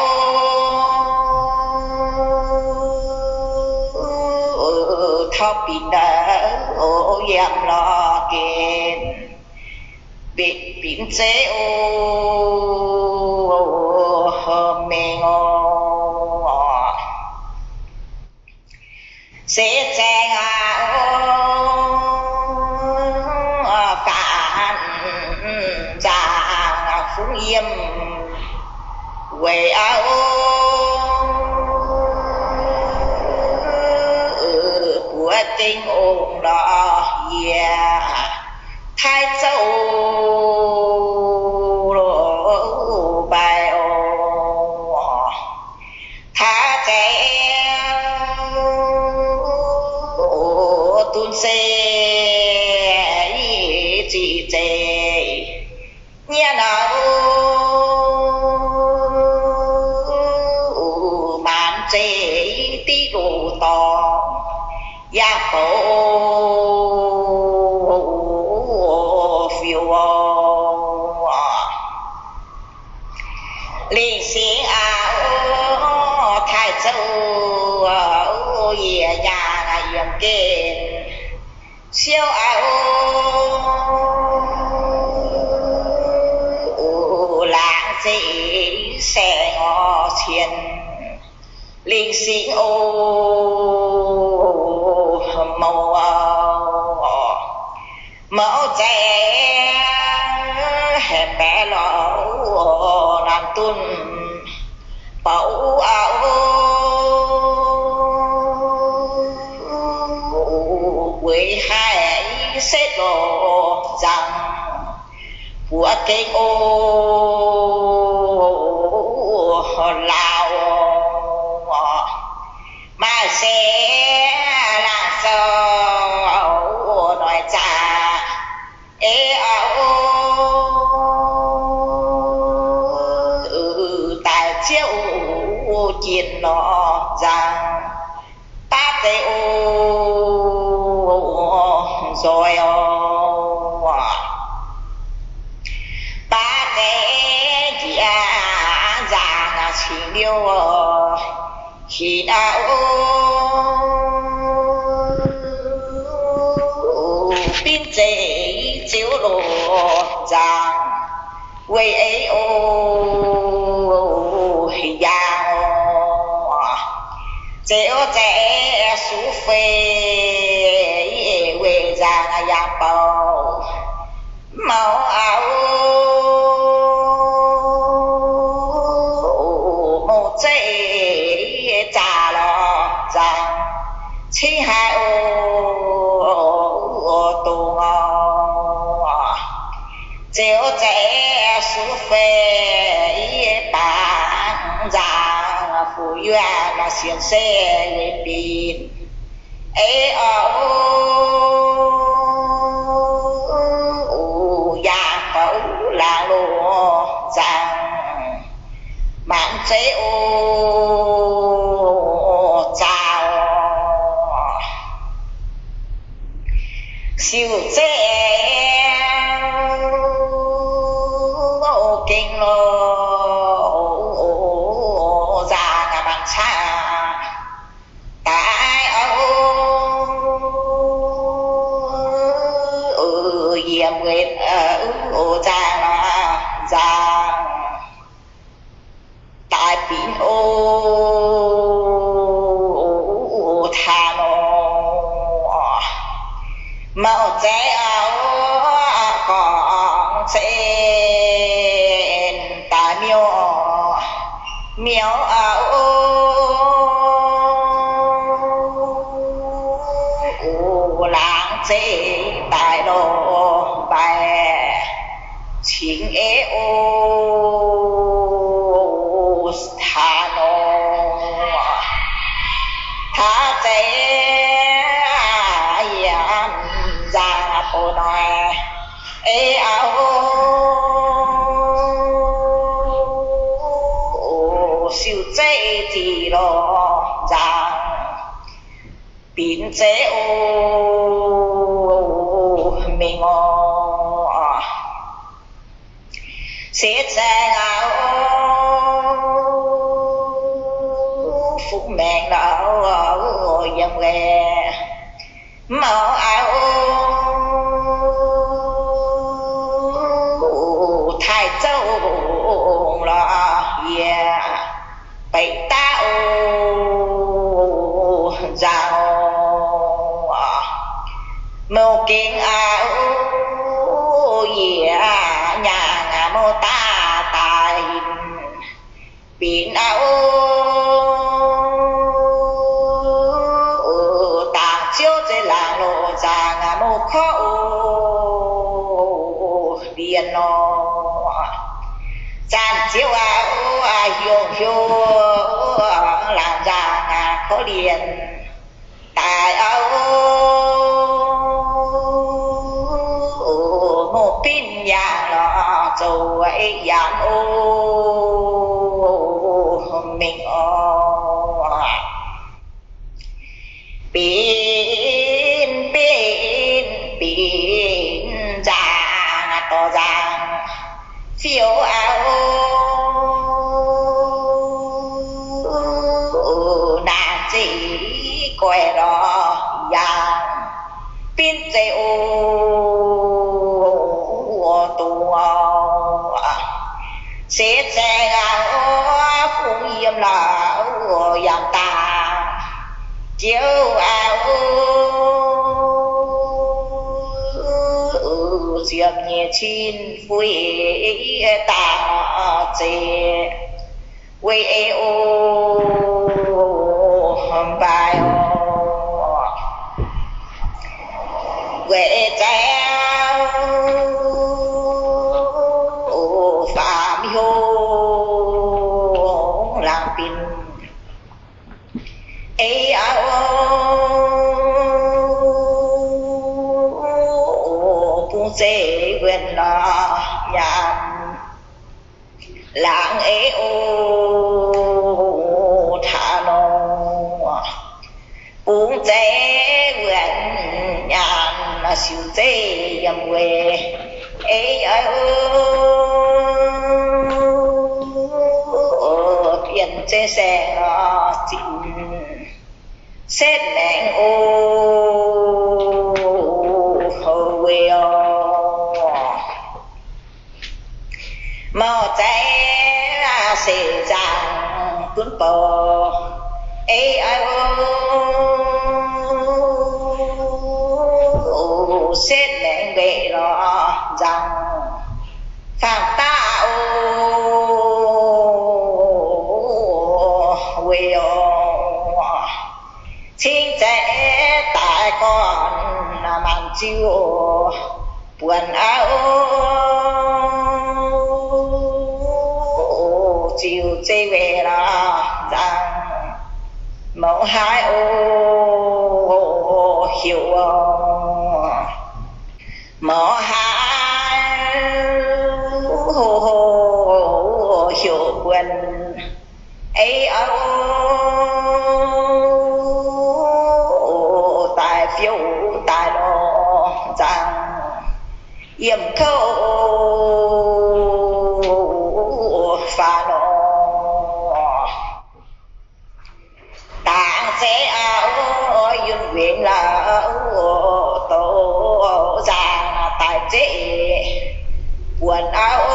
taux binc aav, yiem lorz gen binc zeiv o, mengh o, se zaeng aav, faanx nzangc fungx yiem weic aav, buoz ding ong lorz yie taaih zouv, se ziqc zeiz nyienh nor, maanc zeiz diqv loz-dorngx yaac bouc fiuv oc. Lingh singx aac, taaih zouv yie nyaah yiem gen siou aac, laangz zeiz saeng orv cien. Lingh singx oc, mouc, mouc zeiz hemx baeqc lorz naamh dunh bouc aac, weic haih setv lorz nzangc buoz gengh oc, laauh maaih se laangz zouv noic zaqc. Ei auv, daaih ziouv jienh nor nzangc, baav deix oc, nzoih oc. Baav deix njiec nzangc cingx liouh hinc aac, binv zeiz ziouv loz nzangc weic ei oc, yaac oc, ziouv zeiz sux fei weic nzangc yaac bouc mouc aac, mouc zeiv zaqc lorz nzangc cingv haic oc, dongz oc. Ziouv zeiz sux fei baac nzangc fu'jueiv sienx se weic binc ei oc, yaac bouc laangz loz nzangc maanc zeiv oc, zaqc oc. Siouc zeiv gengh lorz nzangc maanc caqv daaih oc, yiem weic nzangc, nzangc daaih binc oc, taux nor mouc zeiv oc, gorngv cen daaih miuc, miuc oc, laangz zeiv daaih lorz mbaih cingx ei oc, taux nor taux zeiv yiem nzangc bouc noic ei auv, siouc zeiv ziqc lorz nzangc binc zeiv oc, mingh oc. Se zaeng aac, fuqv maengx lorz yiem nqaeqv mouc aac, taaih zouv lorz yie beic daav oc, nzangc oc. Mouc gengh aac, yie nyaah aac, mouc daav daaih binc aac, dangc ziouv zeiv laangz loz nzangc aac, mouc korv oc, ndiev nor. Zanc ziouv aac, hiuv hiuv laangz nzangc aac, korv-lienh daaih aac, ei yanc o mingh oc. Binc, binc, binc nzaangc dorh nzaangc fiou auv, naanc zeiv goiv lorz yaangh binc zeiv o, dongh seix zaeng auv bungx yiem lorz yangh daaih jouv auv, ziepc nyeic cin fuix daaih zeiv weic ei o mbaaix oc. Weic zeiv faam hiuv laangz binc ei auv bungx zeiv wuonc lorz nyanc laangz ei o taux nor, bungx zeiv wuonc nyanc siux zeiv yiem weic ei auv bienh zeiv saeng lorz zinc setv maengx o weic oc. Mouc zeiv seix zaangc dunv bouc ei auv setv maengx weic lorz nzangc faam daav o weic oc. Cingv zeiv daaih gorn maanc ziuh buonc auv, ziux zeiv weic lorz nzangc mouz haaix o heuc, mouz haaix heuc buonc ei auv daaih fiou daaih lorz nzangc yiem kouv faaux nor. Dangx zeiv auv yunh wengx lauh douz nzaangc daaih zeiv buonc auv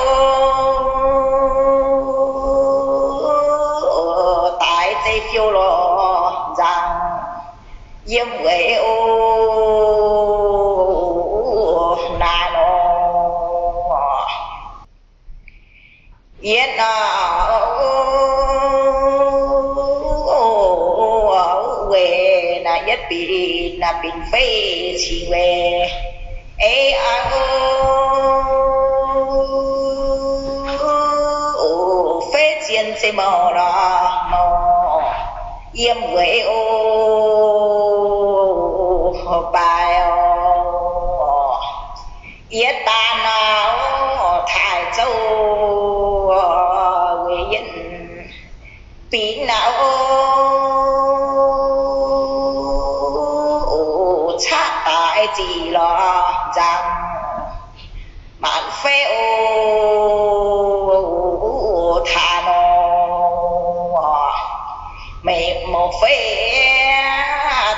daaih zeiv fiou lorz nzangc yiem weic o naaiv nor. Yietv nor weic naaiv yietv binc naaiv binc fei cingx weic ei auv fei zien zeiv mouc lorz mouc yiem weic o baaix oc. Yietv daan nor taaix zouv weic yietv binc nor caqv daaih ziqc lorz nzangc maanc fei o taaix nor. Meih mouc fei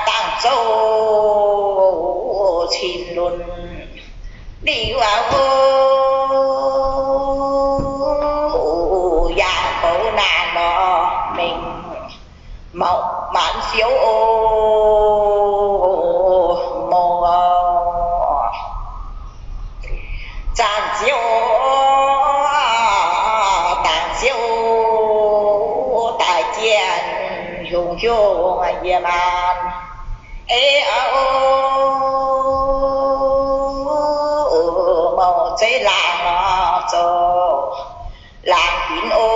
dangh zouv cin lunx liuz aqv, yaac bouv naanc lorz mengh mouc maanc fiouv o, mouc zanc ziouv dangc ziouv daaih jienh hiuv hiuv yie maanh ei auv mouc zeiv laangz lorz zoux laangz binc o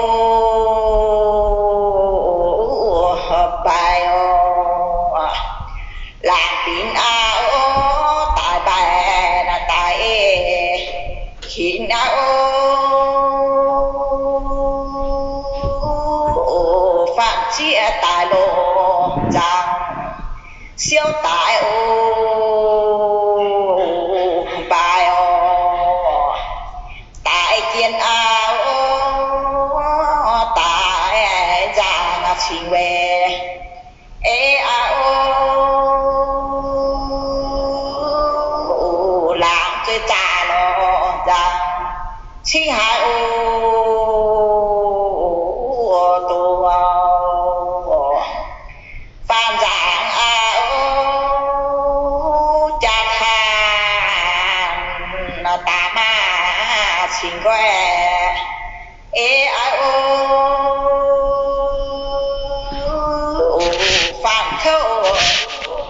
baaix oc. Laangz binc auv daaih baaix naaiv daaih ei hinc auv Siouv daaih o, mbaih o, daaih jien aqv o, daaih nzangc cingx weic ei aqv o, laangz zueiz zaac lorz nzangc cingx haaix o, doz faanh nzangc aqv o, jaa-taan daaih maah cingx nqoi ei aqv o, faanh kouv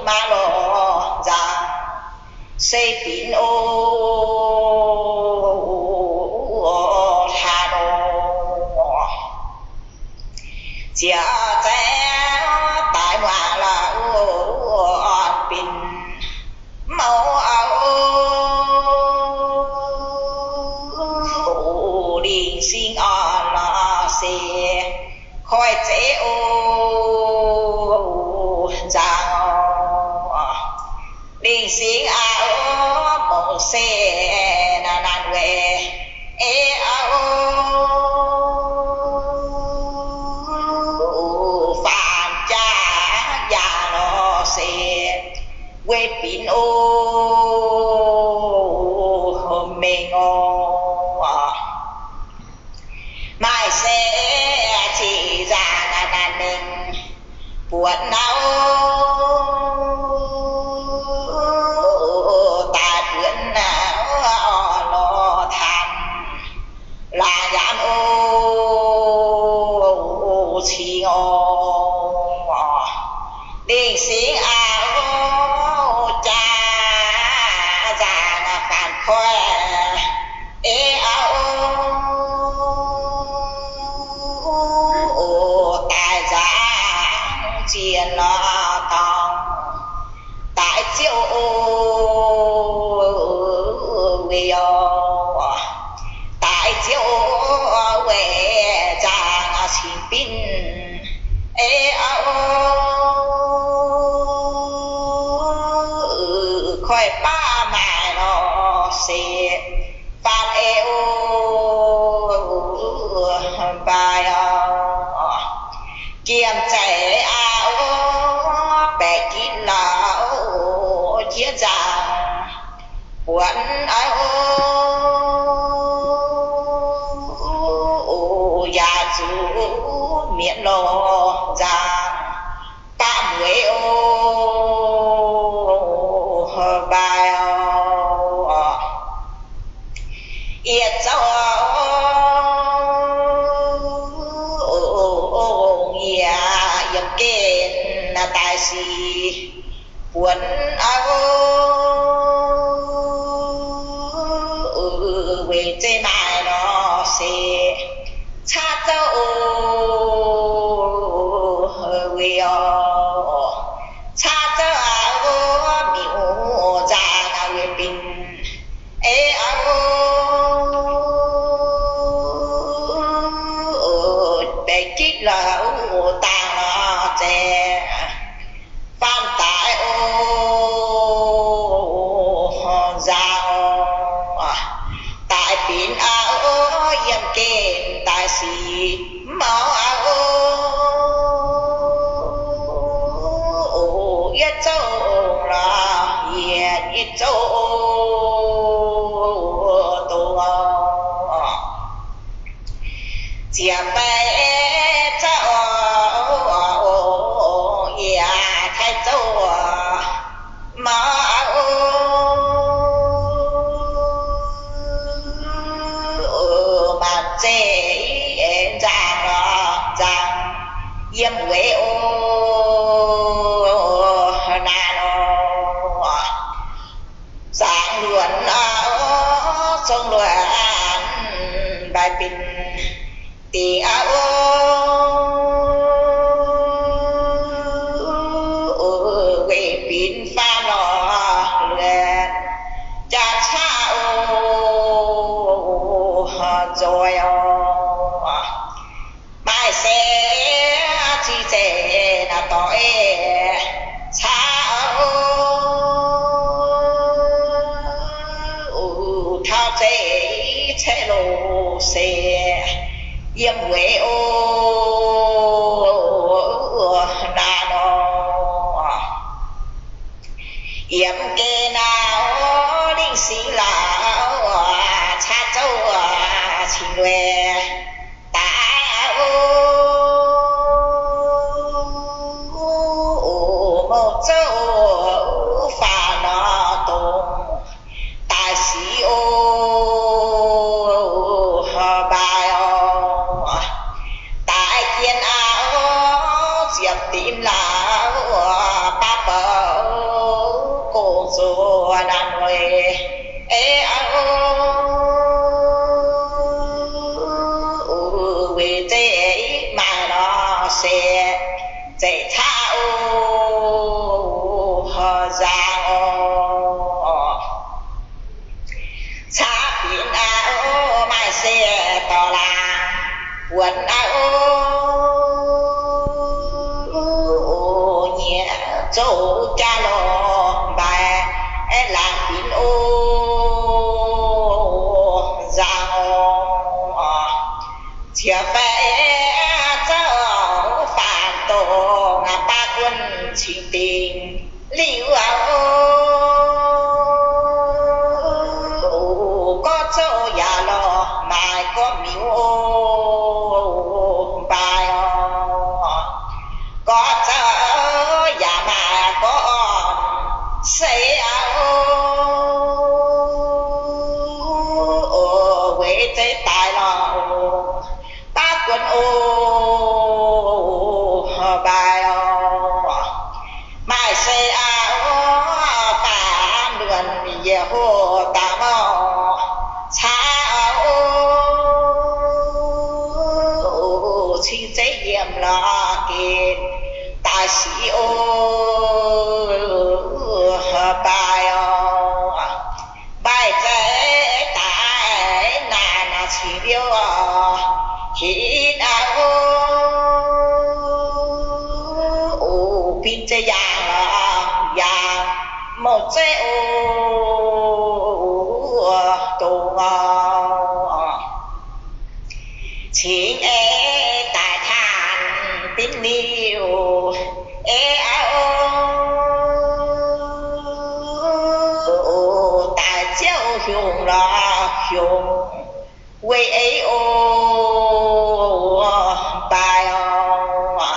maah lorz nzangc se binc o, taan o. Ziec zaeqv daaih muangx la'uv orn binc mouv aqv o, lingh sing orn lorz se koiv zeiv o, nzangc lingh sing aqv o, mouc se naaiv naaiv weic ei aqv o, faanh jaax yaac lorz se weic binc o, mengh o. Maaih se ziqc nzaangc naaiv mengh buonc nor, daaih buonc orn lorz taan laangz yaanv o, cingx o. Lingh singx aqv o, jaax nzaangc faanh koiv ei aqv o, daaih nzaangc zien lorz dorngx daaih ziouv o, weic o, daaih ziouv o, weic nzaangc cingx binc ei aqv o, koiv baav maaih lorz se faanh ei o, mbaih o. Giemh za'eix aqv o, baeqc ginv la'uv jiex nzaangc buonc aqv o, yaac zuqc mietc lorz nzaangc baav mueiz o, mbaih o. Yietc zouv yiem gen daaih sic buonc aqv o, weic zeiv maaih lorz se caqv zouv o, weic o, caqv zouv aqv o, miuc nzaangc weic binc ei aqv o, baeqc ginv la'uv dangh lorz zaeqc faanh daaih o, nzaangc daaih binc aqv o, yiem gen daaih sic mv mouc aqv o, yietc zouv lorz yietc zouv doz. Ziec baeqc zouv, yaac taaih zouv mouc aqv o, maanc zeiv nzaangc lorz nzaangc yiem weic o, naaiv lorz nzaangc luonc aqv o, zong luonc mbaih binc dingc aqv o, weic binc faanv lorz luonc jaax caqv o, nzoih o. Maaih se ziqc zeiv naaiv dorh ei caqv zeiv caeqv loz-seix yiem weic o naanc nor. Yiem geh naaiv lingh singx lauh caqv zouv cingx lueic daaih o, mouc zouv faaux nor dongh daaih sic o mbaaix oc. Daaih jien aqv, ziepc dimv lauh baav bouc gong zoh naaiv nor. Ei aqv, weic zeiv maaih lorz se zeiv caqv o nzangc oc. Caqv binc aqv, maaih se dorh laangz buonc aqv, nyieqc zouv jaax lorh mbaaix laangz binc o nzangc oc. Ziouc fai zouv faanx dongh baav guon cingx dingc liuz aqv, gorqv zouv yaac lorh maaih gorqv miuc mbaaix oc. Gorqv zouv yaac maaih gorqv seix aqv, weic zeiv daaih lorh baav guon o mbaaix oc. Maaih se aqv, faanx luonx yie hoc daaih mauv caqv o, cing zeiv yiem lorh geh daaih sic o mbaaix oc. Maaih zeiv daaih naaic naaic cingx liouh hinc aqv, o, bin zeiv yaangh lorh yaangh mouc zeiv o dongz oc. Cingx ei daaih taanx binv liuh ei aqv, o, daaih ziouv hiongx lorh hiongx weic ei o mbaaix oc.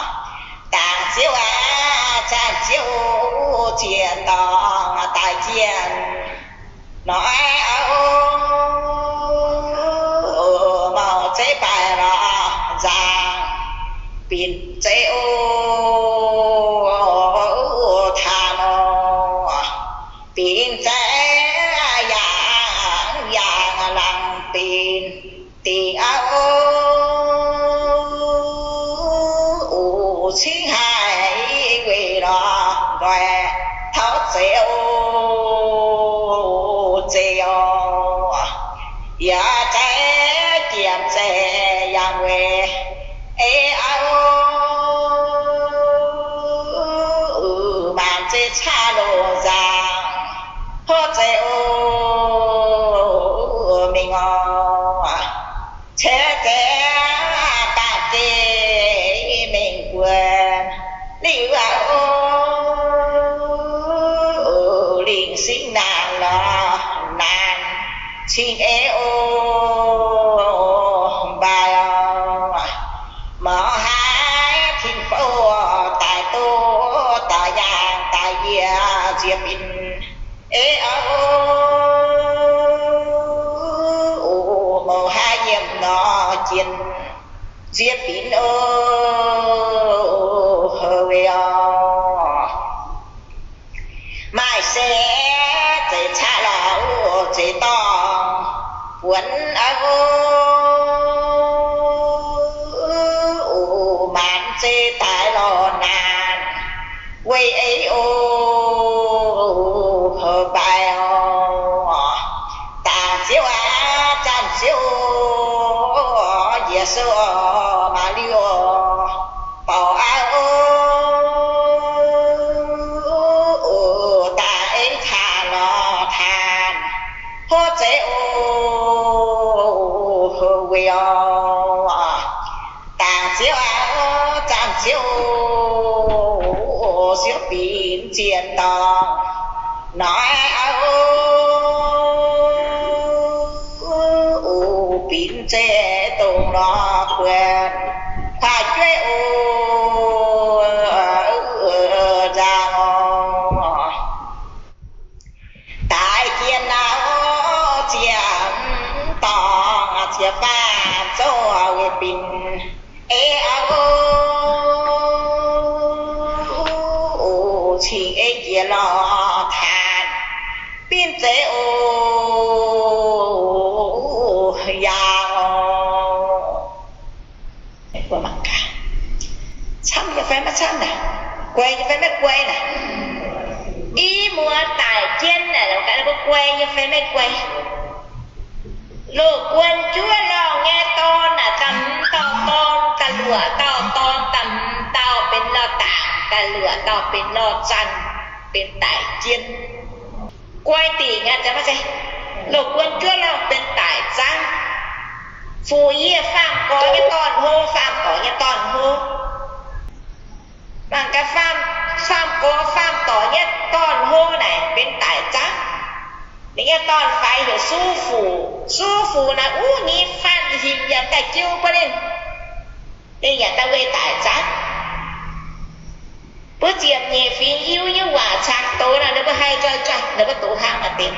Dangc ziouv aqv, zanc ziouv ziex dorngx daaih jienh noic aqv, mouc zeiv baaih lorh nzaangc binc zeiv o taanx nor. Binc zeiv yaangh yaangh laangz binc dingc aqv, o, cingv haih weic lorh nqoi taux zeiv o, zeiv oc. Yaac zeiv jiex zeiv yangh weic ei aqv, maanc zeiv caqv loz nzaangc hov zeiv o mingh oc. Ceix zeiv baamh gen mingh buonc liuz aqv, o, lingh singx naanc lorh naanc cingx ei o mbaaix oc. Mangc haaix tin-fouv daaih doz daaih yaangh daaih yie nziex binc ei aqv, o, mouc haaix yiem nor jien nziex binc o, weic oc. Maaih se zeiv caqv lorh, o, zeiv dorngh buonc aqv, o, maanc zeiv daaih lorh naanc weic ei o mbaaix oc. Dangc ziouv aqv, zanc ziouv, Yesu oc, Maali oc, bouc aqv, o, daaih ei taanx lorh taanx hov zeiv o Weic dangc ziouv aqv, zanc ziouv, siouv binc zienh dorngh noic aqv, binc zeiv dongh nor buonc faah-jueiv oc, nzaangc oc. Daaih jien naaiv ziec mv dorngc, ziec faah zouv weic binc ei aqv, cingx ei njiec lorh taanx, binc zeiv oc, nzaangc oc. Camv nyei fai maiv camv naaic? Guai nyei fai maiv guai naaic? I muoz daic jien naaic, mbuo guai nyei fai maiv guai? Loz-guon juov lorngh nyei dorn naaic, da'hmz dauh dorn, da'luoqc dauh dorn, da'hmz dauh benx lorh dangc, da'luoqc dauh benx lorh zanc, benx daic jien. Guai dingc aqv, zeiz maiv zeiz? Loz-guon juov lorngh benx daic zaangv. Fuqv yie faam gorx nyei dorn-hlo, faam dorc nyei dorn-hlo. Mangc gaax, faam, faam gorx faam dorc nyei dorn-hlo naaic benx daic zaangv. Ninh nyei dorn-faix heuc Suv Fuqv. Suv Fuqv naaic, uv, ni faanh hinc yaac daaih jiu bun ninh. Ninh yaac daaih weih daic zaangv. Mbuo ziepc nyeic fingx Iu nyei waac cangx doz naaic, ninh mbuo haih nzoih nzoih, ninh mbuo doz hnangv maaih deix.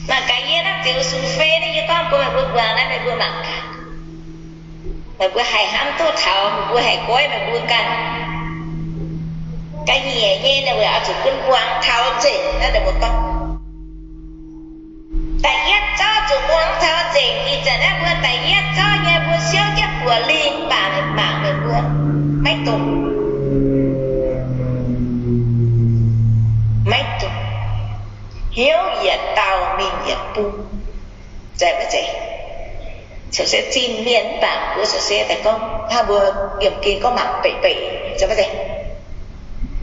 Mangc gaax yie naaiv ziouc sux fei naaiv, yie gorngv bun meih mbuo muangx naaiv, meih mbuo mangc gaax. Meih mbuo haih hnamv duqv taux, meih mbuo haih goiv meih mbuo ganh. Ga'nyiec nyei ninh weic oix zuqc bun muangx taux nzengc naaiv ninh mbuo gorngv. Da'yietv zouv zuqc muangx taux nzengc. Ih zanc naaiv mbuo da'yietv zouv nyei mbuo siouv jienv buoz lingh mv baac mangc meih mbuo maiv dongz, maiv dongz, hnyouv yietc dauh mingh yietc bung. Zeiz maiv zeiz? Caux se zinh mienh mv baac mbuo caux se daaih gorngv hnangv mbuo liemh gen gorngv mangc beic-beic, zeiz maiv zeiz?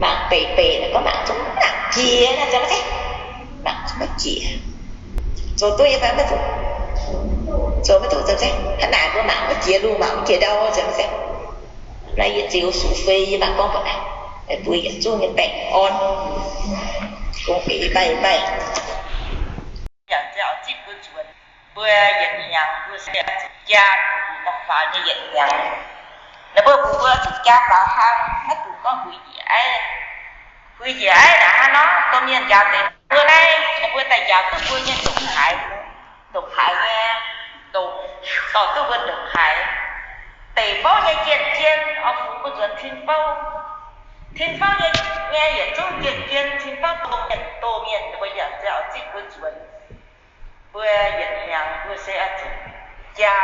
Mangc beic-beic naaic gorngv mangc zungv maiv jiex, zeiz maiv zeiz? Mangc zungv maiv jiex. Zoux duqv nyei fai maiv duqv? Zoux maiv duqv, zeiz maiv zeiz? Hnangv naaic mbuo mangc maiv jiex lungh, mangc maiv jiex ndau, zeiz maiv zeiz? Naaiv yie ziux sux fei yie mangc gorngv mbuox meih mbuo yietc zungv nyei baengh orn, gong eix mbaih mbaih. Yaac ziouc zipv mbuo nzuonx. Mbuo yietc hnyangx mbuo se zuqc jaa doz da'faaux nyei yietc hnyangx. Ninh mbuo mbuox mbuo zuqc jaa faaux hnangv, maiv dungx gorngv huix njiec aiv. Huix njiec aiv naaic hnangv nor, domh mienh njaaux deix mbuo naaiv, ninh mbuo daaih njaaux duqv mbuo nyei ndongc haaix, ndongc haaix nyei, ndongc, dorh duqv mbuo ndongc haaix. Deic fouv nyei jien-jien oix funx mbuo nzuonx tin fouv. Tin fouv nyei, nyei yietc zungv jien-jien, tin fouv domh mienh, domh mienh ninh mbuo yaac ziouc zipv mbuo nzuonx. Mbuo yietc hnyangx mbuo se oix zuqc jaa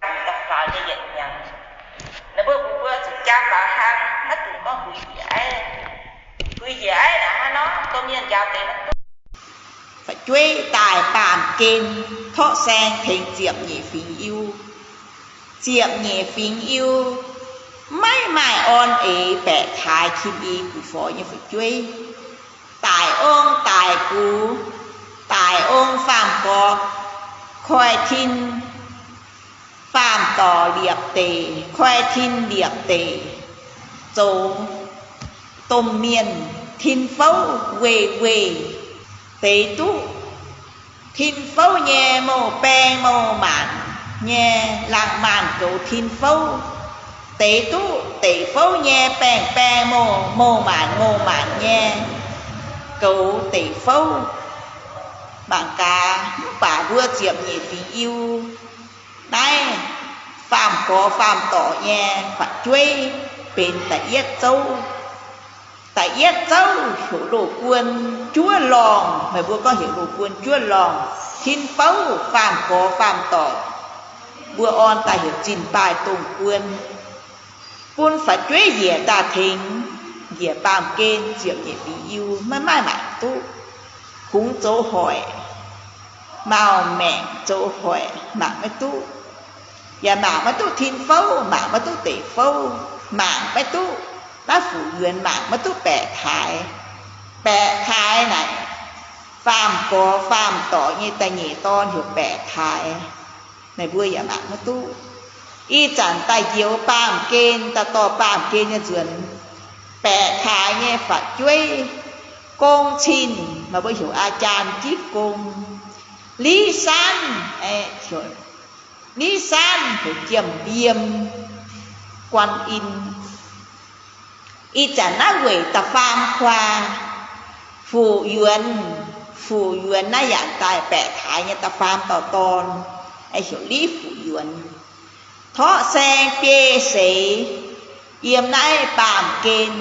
doz da'faaux nyei yietc hnyangx. Ninh mbuo mbuox mbuo zuqc jaa faaux hnangv, maiv dungx gorngv huix njiec aiv. Huix njiec aiv naaic hnangv nor, domh mienh njaaux deix maiv duqv. Fu'jueiv daaih baamh gen torqv saeng tengx ziepc nyeic fingx Iu. Ziepc nyeic fingx Iu maiv maaih orn eix baeqc taaix kin i gux forx nyei fu'jueiv. Daic ong daic gux, daic ong faam-gorx, koi tin faam-dorc liepc deic, koi tin liepc deic, zoux domh mienh tin fouv weih weih, deix duqv tin fouv nyei mouh baeng mouh maanc nyei laangh maanh goux tin fouv, deix duqv deic fouv nyei baeng baeng mouh, mouh maanc mouh maanc nyei goux deic fouv. Mangc gaax, mv baac mbuo ziepc nyeic fingx Iu naaiv faam-gorx faam-dorc nyei fu'jueiv benx da'yietv zouv. Da'yietv zouv heuc loz-guon juov lorngh, meih mbuo gorngv heuc loz-guon juov lorngh, tin fouv faam-gorx faam-dorc, mbuo orn daaih heuc zinh baaih dongh guon. Bun fu'jueiv njiec daaih tengx, njiec baamh gen ziepc nyeic fingx Iu maiv maaih mangc duqv. Kungx zoux hoic, mauh maengc zoux hoic mangc maiv duqv. Yaac mangc maiv duqv tin fouv, mangc maiv duqv deic fouv, mangc maiv duqv naaiv fu'jueiv, mangc maiv duqv baeqc taaix. Baeqc taaix naaic, faam-gorx faam-dorc nyei da'nyeic dorn heuc baeqc taaix. Meih mbuo yaac mangc maiv duqv. Ih zanc daaih njoux baamh gen, daaih dorh baamh gen nyei nzuonx, baeqc taaix nyei fu'jueiv, gong cin, meih mbuo heuc aa jaan jiv gong, liv sanv, liv sanv heuc jiem yiem, guan in. Ih zanc naaiv weic da'faam kuaa, fu'juonx, fu'juonx naaiv yaac daaih baeqc taaix nyei da'faam dauh dorn, heuc liv fu'juonx. Torqv saeng biei seix yiem naaiv baamh gen,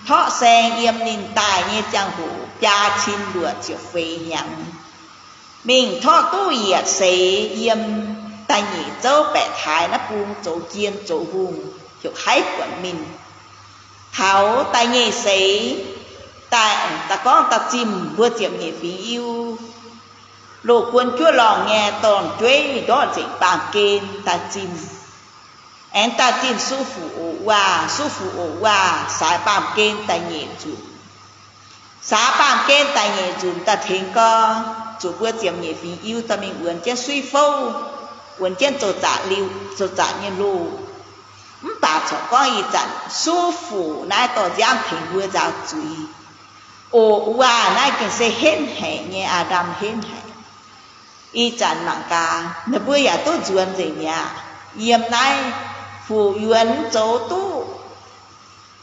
torqv saeng yiem ninh daaih nyei ziangh hoc biaa cin luoqc ziepc feix hnyangx. Mingh torqv duqv yietc seix yiem da'nyeic zouv baeqc taaix naaiv bung zoux jien zoux hungh, heuc haiv buonc mingh. Taux da'nyeic seix, daaih gorngv daaih zimh mbuo ziepc nyeic fingx Iu, loz-guon juov lorngh nyei dorn-jueiv ndortv nzengc baamh gen daaih zimh. Aengx daaih zimh Su Fuc Oc Waac. Su Fuc Oc Waac saaix baamh gen da'nyeic nzunc. Saaix baamh gen da'nyeic nzunc daaih tengx gorx, zuqc mbuo ziepc nyeic fingx Iu dorh mingh wuonx jienv suiv fouv, wuonx jienv zoux zaqc liuh, zoux zaqc nyei loh. Mv baac corc gorngv ih zanc Su Fuc naaiv dorh nziaamv tengx mbuo nzaaux zuiz. Oc Waac naaiv gengh se henv haic nyei, aa ndam henv haic. Ih zanc mangc gaax, ninh mbuo yaac duqv nzuonx nzengc mi'aqv. Yiem naaiv fu'juonx zoux duqv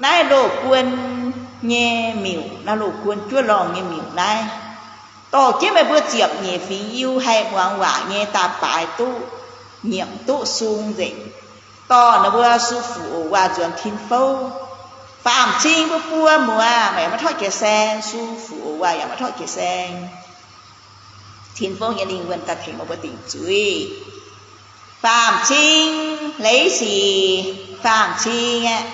naaiv loz-guon nyei miuc, naaiv loz-guon juov lorngh nyei miuc naaiv, dorh jienv meih mbuo ziepc nyeic fingx Iu haih muangx waac nyei daaih baaix duqv, nyiemc duqv sung nzengc. Dorh ninh mbuo Su Fuc Oc Waac nzuonx tin fouv. Faam-cing mbuo buo muoz, meih maiv torqv jiex saeng, Su Fuc Oc Waac yaac maiv torqv jiex saeng. Tin fouv nyei lingh wuonh daaih tengx meih mbuo dingc zuiz. Faam-cing, Leiz Sic, Faam-cing aeqv,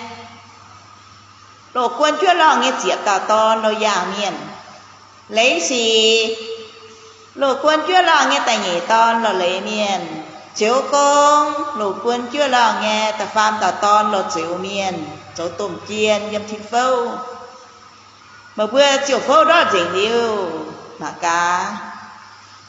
loz-guon juov lorngh nyei ziepc dauh dorn loz yaangh mienh. Leiz Sic, loz-guon juov lorngh nyei da'nyeic dorn loz leiz mienh. Ziouv Gong, loz-guon juov lorngh nyei da'faam dauh dorn loz zeux mienh, zoux domh jien yiem tin fouv. Meih mbuo ziouc fouv ndortv nzengc liuz, mangc gaax,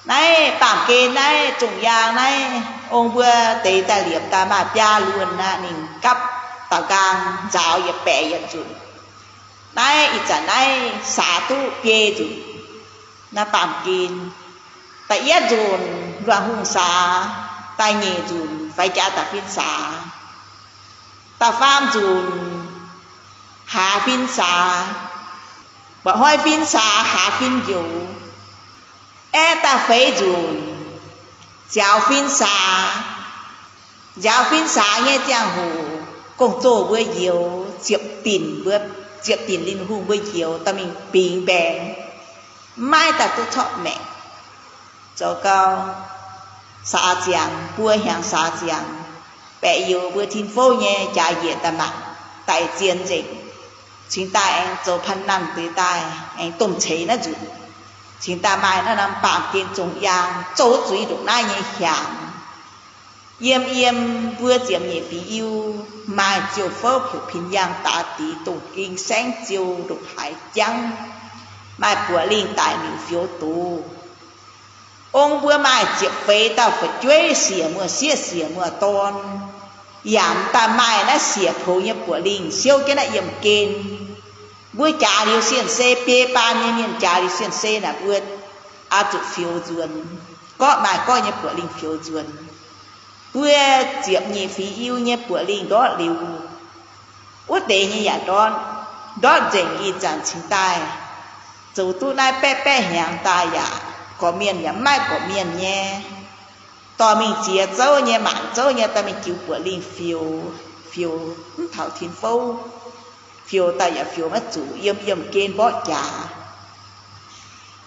naaiv baamh gen naaiv zongh yaang naaiv, ong mbuo deix daaih liepc daaih maaih biaa luonh aqv. Ninh gapv daaux nqaang nzaaux yietc baeqc yietc nzunc. Naaiv ih zanc naaiv saax duqv biei nzunc. Naaiv baamh gen, da'yietv nzunc luonh hungh saax, da'nyeic nzunc faix jaax da'fin saax, da'faam nzunc haaz fin saax, mba'hnoi fin saax haaz fin njoux. Aeqv, da'feix nzunc nziaaux fin saax. Nziaaux fin saax nyei ziangh hoc, gong-zoh mbuo njoux, ziepc dinc mbuo, ziepc dinc lingh hungh mbuo njoux dorh mingh bingx mbaengx, maiv daaih duqv corqv maengc. Zoux gau, saax ziangx, buo hnyangx saax ziangx, baeqc youz mbuo tin fouv nyei jaax njiec daaih mangc, daic zien nzengc. Cingx daaih aengx zoux พนัน deix daaih, aengx domh ceix naaiv nzunc. Cingx daaih maaih naaiv norm baamh gen zongh yaang zoux zuiz ndongc naaiv nyei hiaangx. Yiem yiem mbuo ziepc nyeic fingx Iu, maaih ziouv fouv heuc Pin Yangh Daax Dix, dongh ging saengv ziou ndongc haaix jangv, maaih buoqc lingh daic miuc fioux doz. Ong mbuo maaih ziepc feix dauh fu'jueiv, siec muoz-sieqv siec muoz-dorn, yaac m'daaih maaih naaiv siec poux nyei buoqc lingh siouv jienv naaiv yiem gen. Mbuo jaax liuz sien-sei, biei baan nyei mienh jaax liuz sien-sei naaic, mbuo oix zuqc fioux nzuonx, gorqv maaih gorqv nyei buoqc lingh fioux nzuonx. Mbuo ziepc nyeic fingx Iu nyei buoqc lingh ndortv liuz, wuov deix nyei yaac ndortv, ndortv nzengc. Ih zanc cingx daaih zoux duqv naaiv baeqv baeqv hnyangx daaih yaac gorqv-mienh yaac mv maaih gorqv-mienh nyei. Dorh mingh ziex zouv nyei, maanc zouv nyei, dorh mingh jiu buoqc lingh fioux, fioux mv taux tin fouv, fioux daaih yaac fioux maiv zuqc, yiem yiem gen mborqv jaax.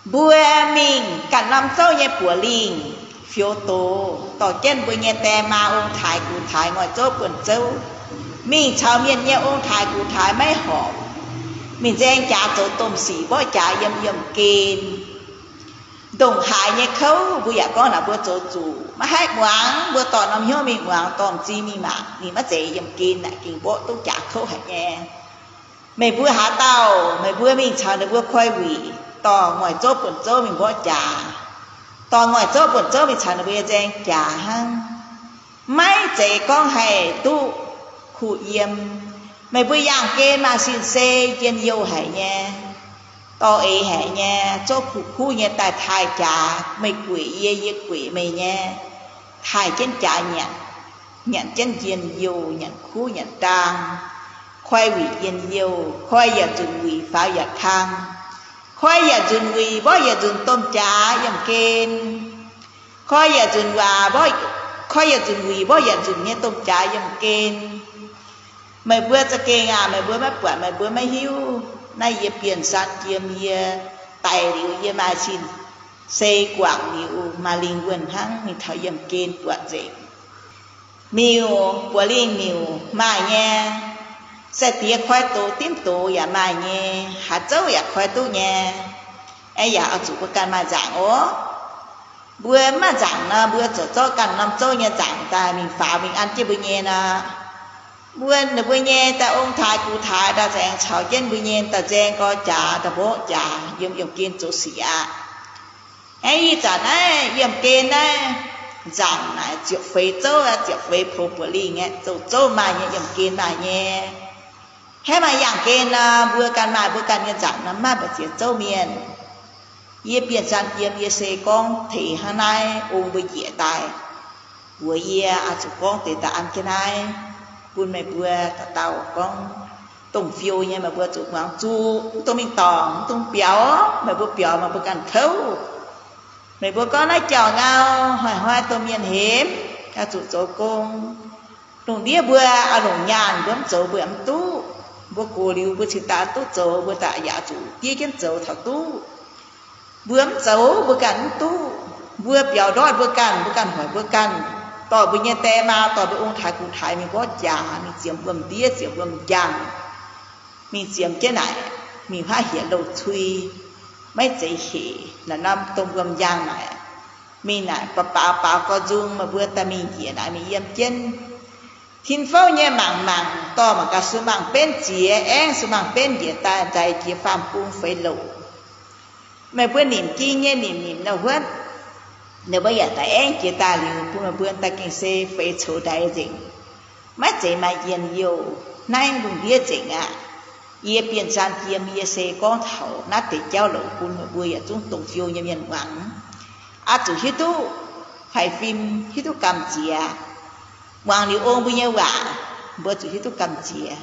Mbuo mingh ganh norm zouv nyei buoqc lingh fioux doz, dorh jienv mbuo nyei die maa ong-taaix gux-taaix, ngoix zouv buonc zouv, mingh caux mienh nyei ong-taaix gux-taaix maiv horpc, mingh nzaeng jaax zoux domh sic mborqv jaax yiem yiem gen. Ndongc haaix nyei kouv mbuo yaac gorngv naaic mbuo zoux zuqc, maiv haih muangx. Mbuo dorh norm hnyouv mingh muangx, dorh m'zing mingh mangc, ninh maiv zeiz yiem gen naaic, gengh mborqv duqv jaax kouv haic nyei. Meih mbuo haaix dauh, meih mbuo mingh caux ninh mbuo koi wuic, dorh ngoix zouv buonc zouv mingh mborqv jaax, dorh ngoix zouv buonc zouv mingh caux ninh mbuo nyei nzaeng jaax hnangv. Maiv zeiz gorngv haih duqv kuh yiem. Meih mbuo yangh gen maaih sin-sei njien-youh haic nyei, dorh eix haic nyei, zouv kuv-kuv nyei daaih taaih jaax meih gueic yie, yie gueic meih nyei, taaih jienv jaax nyanc, nyanc jienv njien-youh, nyanc kuv nyanc ndaang, koi wuic njien-youh, koi yietc nzunc wuic faaux yietc kang, koi yietc nzunc wuic mborqv yietc nzunc domh jaax yiemh gen, koi yietc nzunc waac mborqv, koi yietc nzunc wuic mborqv yietc nzunc nyei domh jaax yiemh gen. Meih mbuo za'gengh aac, meih mbuo maiv buatc, meih mbuo maiv hiuv. Naaiv yie Bienh San Jiem yie daic liuz, yie maaih sin-sei guangc liuz, maaih lingh wuonh hnangv mingh taux yiemh gen buatc nzengc. Miuc, buoz-lingh miuc maaih nyei. Sai-diex koi doz, dimv doz yaac maaih nyei. Haaix zouv yaac koi duqv nyei. Aeqv, yaac oix zuqc mbuo ganh maaih nzaangc oc. Mbuo mv maaih nzaangc nor, mbuo zoux zorqv ganh norm zouv nyei nzaangc daaih mingh faaux mingh an jienv mbuo nyei nor, mbuo, ninh mbuo nyei daaih ong taaix gux taaix, daaih zaengx caux jienv mbuo nyei daaih nzaeng gorx jaax, daaih mborqv jaax, yiem yiemh gen zoux sic aqv. Aeqv, ih zanc naaiv yiemh gen naaiv nzaangc naaic ziepc feix zouv, ziepc feix pou buoz-lingh aeqv, zoux zouv maaih nyei, yiemh gen maaih nyei. Hnangv maaih yangh gen nor, mbuo ganh maaih mbuo ganh nyei nzaangc nor, maiv maaih mbu'ziex zouv mienh. Yie Bienh San Jiem yie se gorngv tengx hnangv naaiv ong mbuo njiec daaih, mbuox yie oix zuqc gorngv deix daaih an jienv naaiv bun meih mbuo dauh dauh gorngv dongh fiou nyei, meih mbuo zuqc muangx zuqc, mv dungx mingh dorngc, mv dungx biaux. Meih mbuo biaux meih mbuo ganh kouv. Meih mbuo gorngv naaiv jauv ngau, hnoi-hnoi domh mienh hemx, oix zuqc zoux gong. Lungh ndiev mbuo oix longc nyaanh, mbuo mv zoux mbuo yaac mv duqv. Mbuo gox liuz mbuo cingx daaih duqv zoux, mbuo daaih yaac zuqc diev jienv zoux taux duqv. Mbuo mv zoux mbuo ganh mv duqv. Mbuo biaux ndortv mbuo ganh, mbuo ganh hoic mbuo ganh, dorh mbuo nyei die maa, dorh mbuo ong-taaix gux-taaix mingh mborqv jaax, mingh ziemx wuom-ndiev, ziemx wuom-njang, mingh ziemx jienv naaic, mingh huaav hiec louh cui, maiv zeiz hec. Naaic norm domh wuom-njang naaic, mingh naaic baaux baaux baaux gau nzung, meih mbuo daaih mingh njiec naaic mingh yiem jienv. Tin-fouv nyei mangc mangc, dorh mangc gaax sung mangc benv ziex, aengv sung mangc benv njiec daaih nzaix jiex faam-bung feix louc. Meih mbuo nimc ging nyei nimc nimc nouh huotv, ninh mbuo yaac daaih aengv jiex daaih liuz, bun meih mbuo daaih gengh se feix coux ndaix nzengc, maiv zeiz maaih njien-youh. Naaiv lungh ndiev nzengc aqv. Yie Bienh San Jiem yie se gorngv taux naaiv deix jauv louc bun meih mbuo yietc zungv dongh fiou nyei mienh muangx, oix zuqc hiuv duqv faix fim, hiuv duqv gamh nziex. Muangx liuz ong mbuo nyei waac, mbuo zuqc hiuv duqv gamh nziex.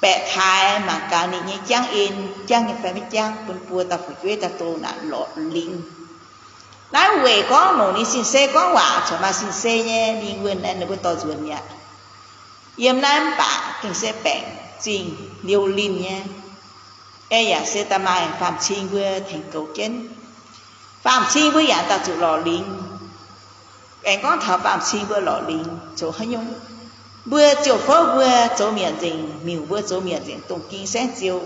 Baeqc taaix mangc gaax ninh nyei jangv en, jangv nyei fai maiv jangv, bun buo dauh fu'jueiv daaih doh naaic lorz lingz. Naaiv weic gorngv longc ninh sin-sei gorngv waac corc maaih sin-sei nyei lingh wuonh, ninh mbuo dorh nzuonx mi'aqv. Yiem naaiv mv baac gengh se baengc zingh liouh linh nyei. Ei yaac se da'maaih faam-cing mbuo tengx goux jienv. Faam-cing mbuo yaac daaih zuqc lorz lingz. Aengx gorngv taux faam-cing mbuo lorz lingz zoux haaix nyungc? Mbuo ziouc fouv mbuo zoux mietc nzengc, miuc mbuo zoux mietc nzengc dongh ging saengv ziou.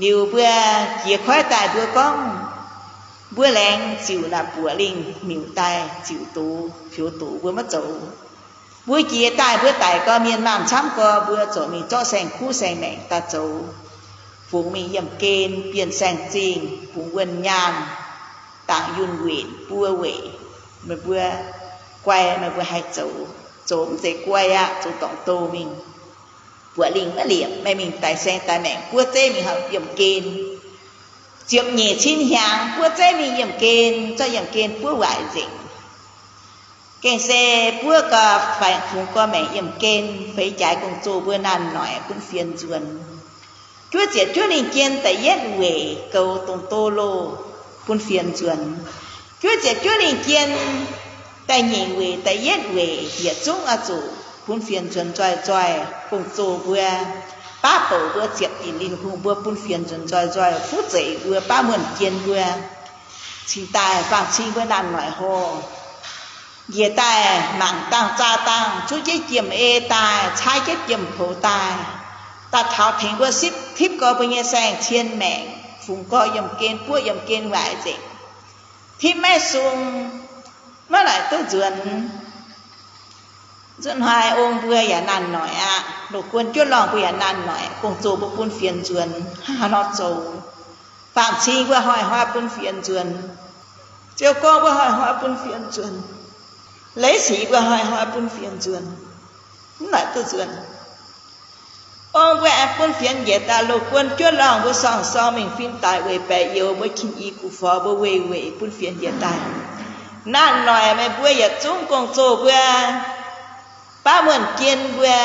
Liuz mbuo jiex koiv daaih mbuo gorngv, mbuo laengz ziux naaic buoqc lingh miuc daaih ziux doz, fioux doz mbuo maiv zoux. Mbuo jiex daaih mbuo daic gau, mienh maanh camv gau, mbuo ziouc mingh zorqv saeng-kuv saeng-maengc daaih zoux, fungx mingh yiemh gen, bienh saeng-zingh, fungx wuonh nyaanh, dangc yunh wenc buo weic. Meih mbuo guai, meih mbuo haih zoux, zoux mv zeiz guai aqv, zoux dorngc douz mingh. Buoqc lingh maiv liepc, meih mingh daic saeng daic maengc buov zeiv mingh hauv yiemh gen. Ziepc nyeic cin hnyangx buov zeiv mingh yiemh gen, zorqv yiemh gen buov waaic nzengc. Gengh se buov gau faix fungx gau maengc yiemh gen, feix jaaix gong-zoh mbuo naanh noic bun fienx nzuonx. Juov ziepc juov lingh jien da'yietv weic goux dongh do loh bun fienx nzuonx. Juov ziepc juov lingh jien da'nyeic weic da'yietv weic yietc zungv oix zuqc bun fienx nzuonx nzoih nzoih gong-zoh mbuo. Baav bouc mbuo ziepc dinc linh hungh mbuo bun fienx nzuonx nzoih nzoih fuqv zeic mbuo baav muonh jien mbuo. Cingx daaih faam-cing mbuo naanh noic horh. Njiec daaih mangc dangh zaah dangh, zuqv jienv jiem-ei daaih, caaiv jienv jiem-poux daaih, daaih taux tengx mbuo sipv tipv gau mbuo nyei saeng-cien maengc, fungx gau yiemh gen, buov yiemh gen waaic nzengc. Tipv maiv sung, maiv naaic duqv nzuonx. Nzunc hnoi ong mbuo yaac naanh noic aqv. Loz-guon juov lorngh mbuo yaac naanh noic, gong-zoh mbuo bun fienx nzuonx, hnangv haaix nor zoux? Faam-cing mbuo hnoi-hnoi bun fienx nzuonx. Ziouv gorngv mbuo hnoi-hnoi bun fienx nzuonx. Leiz sic mbuo hnoi-hnoi bun fienx nzuonx, mv noic duqv nzuonx. Ong mbuo aengx bun fienx njiec daaih loz-guon juov lorngh mbuo sorng-sorng mingh fin-daic weic baeqc youz mbuo kin i gux foroux mbuo weic weic bun fienx njiec daaih. Naaiv noic meih mbuo yietc zungv gong-zoh mbuo, baav muonh jien mbuo,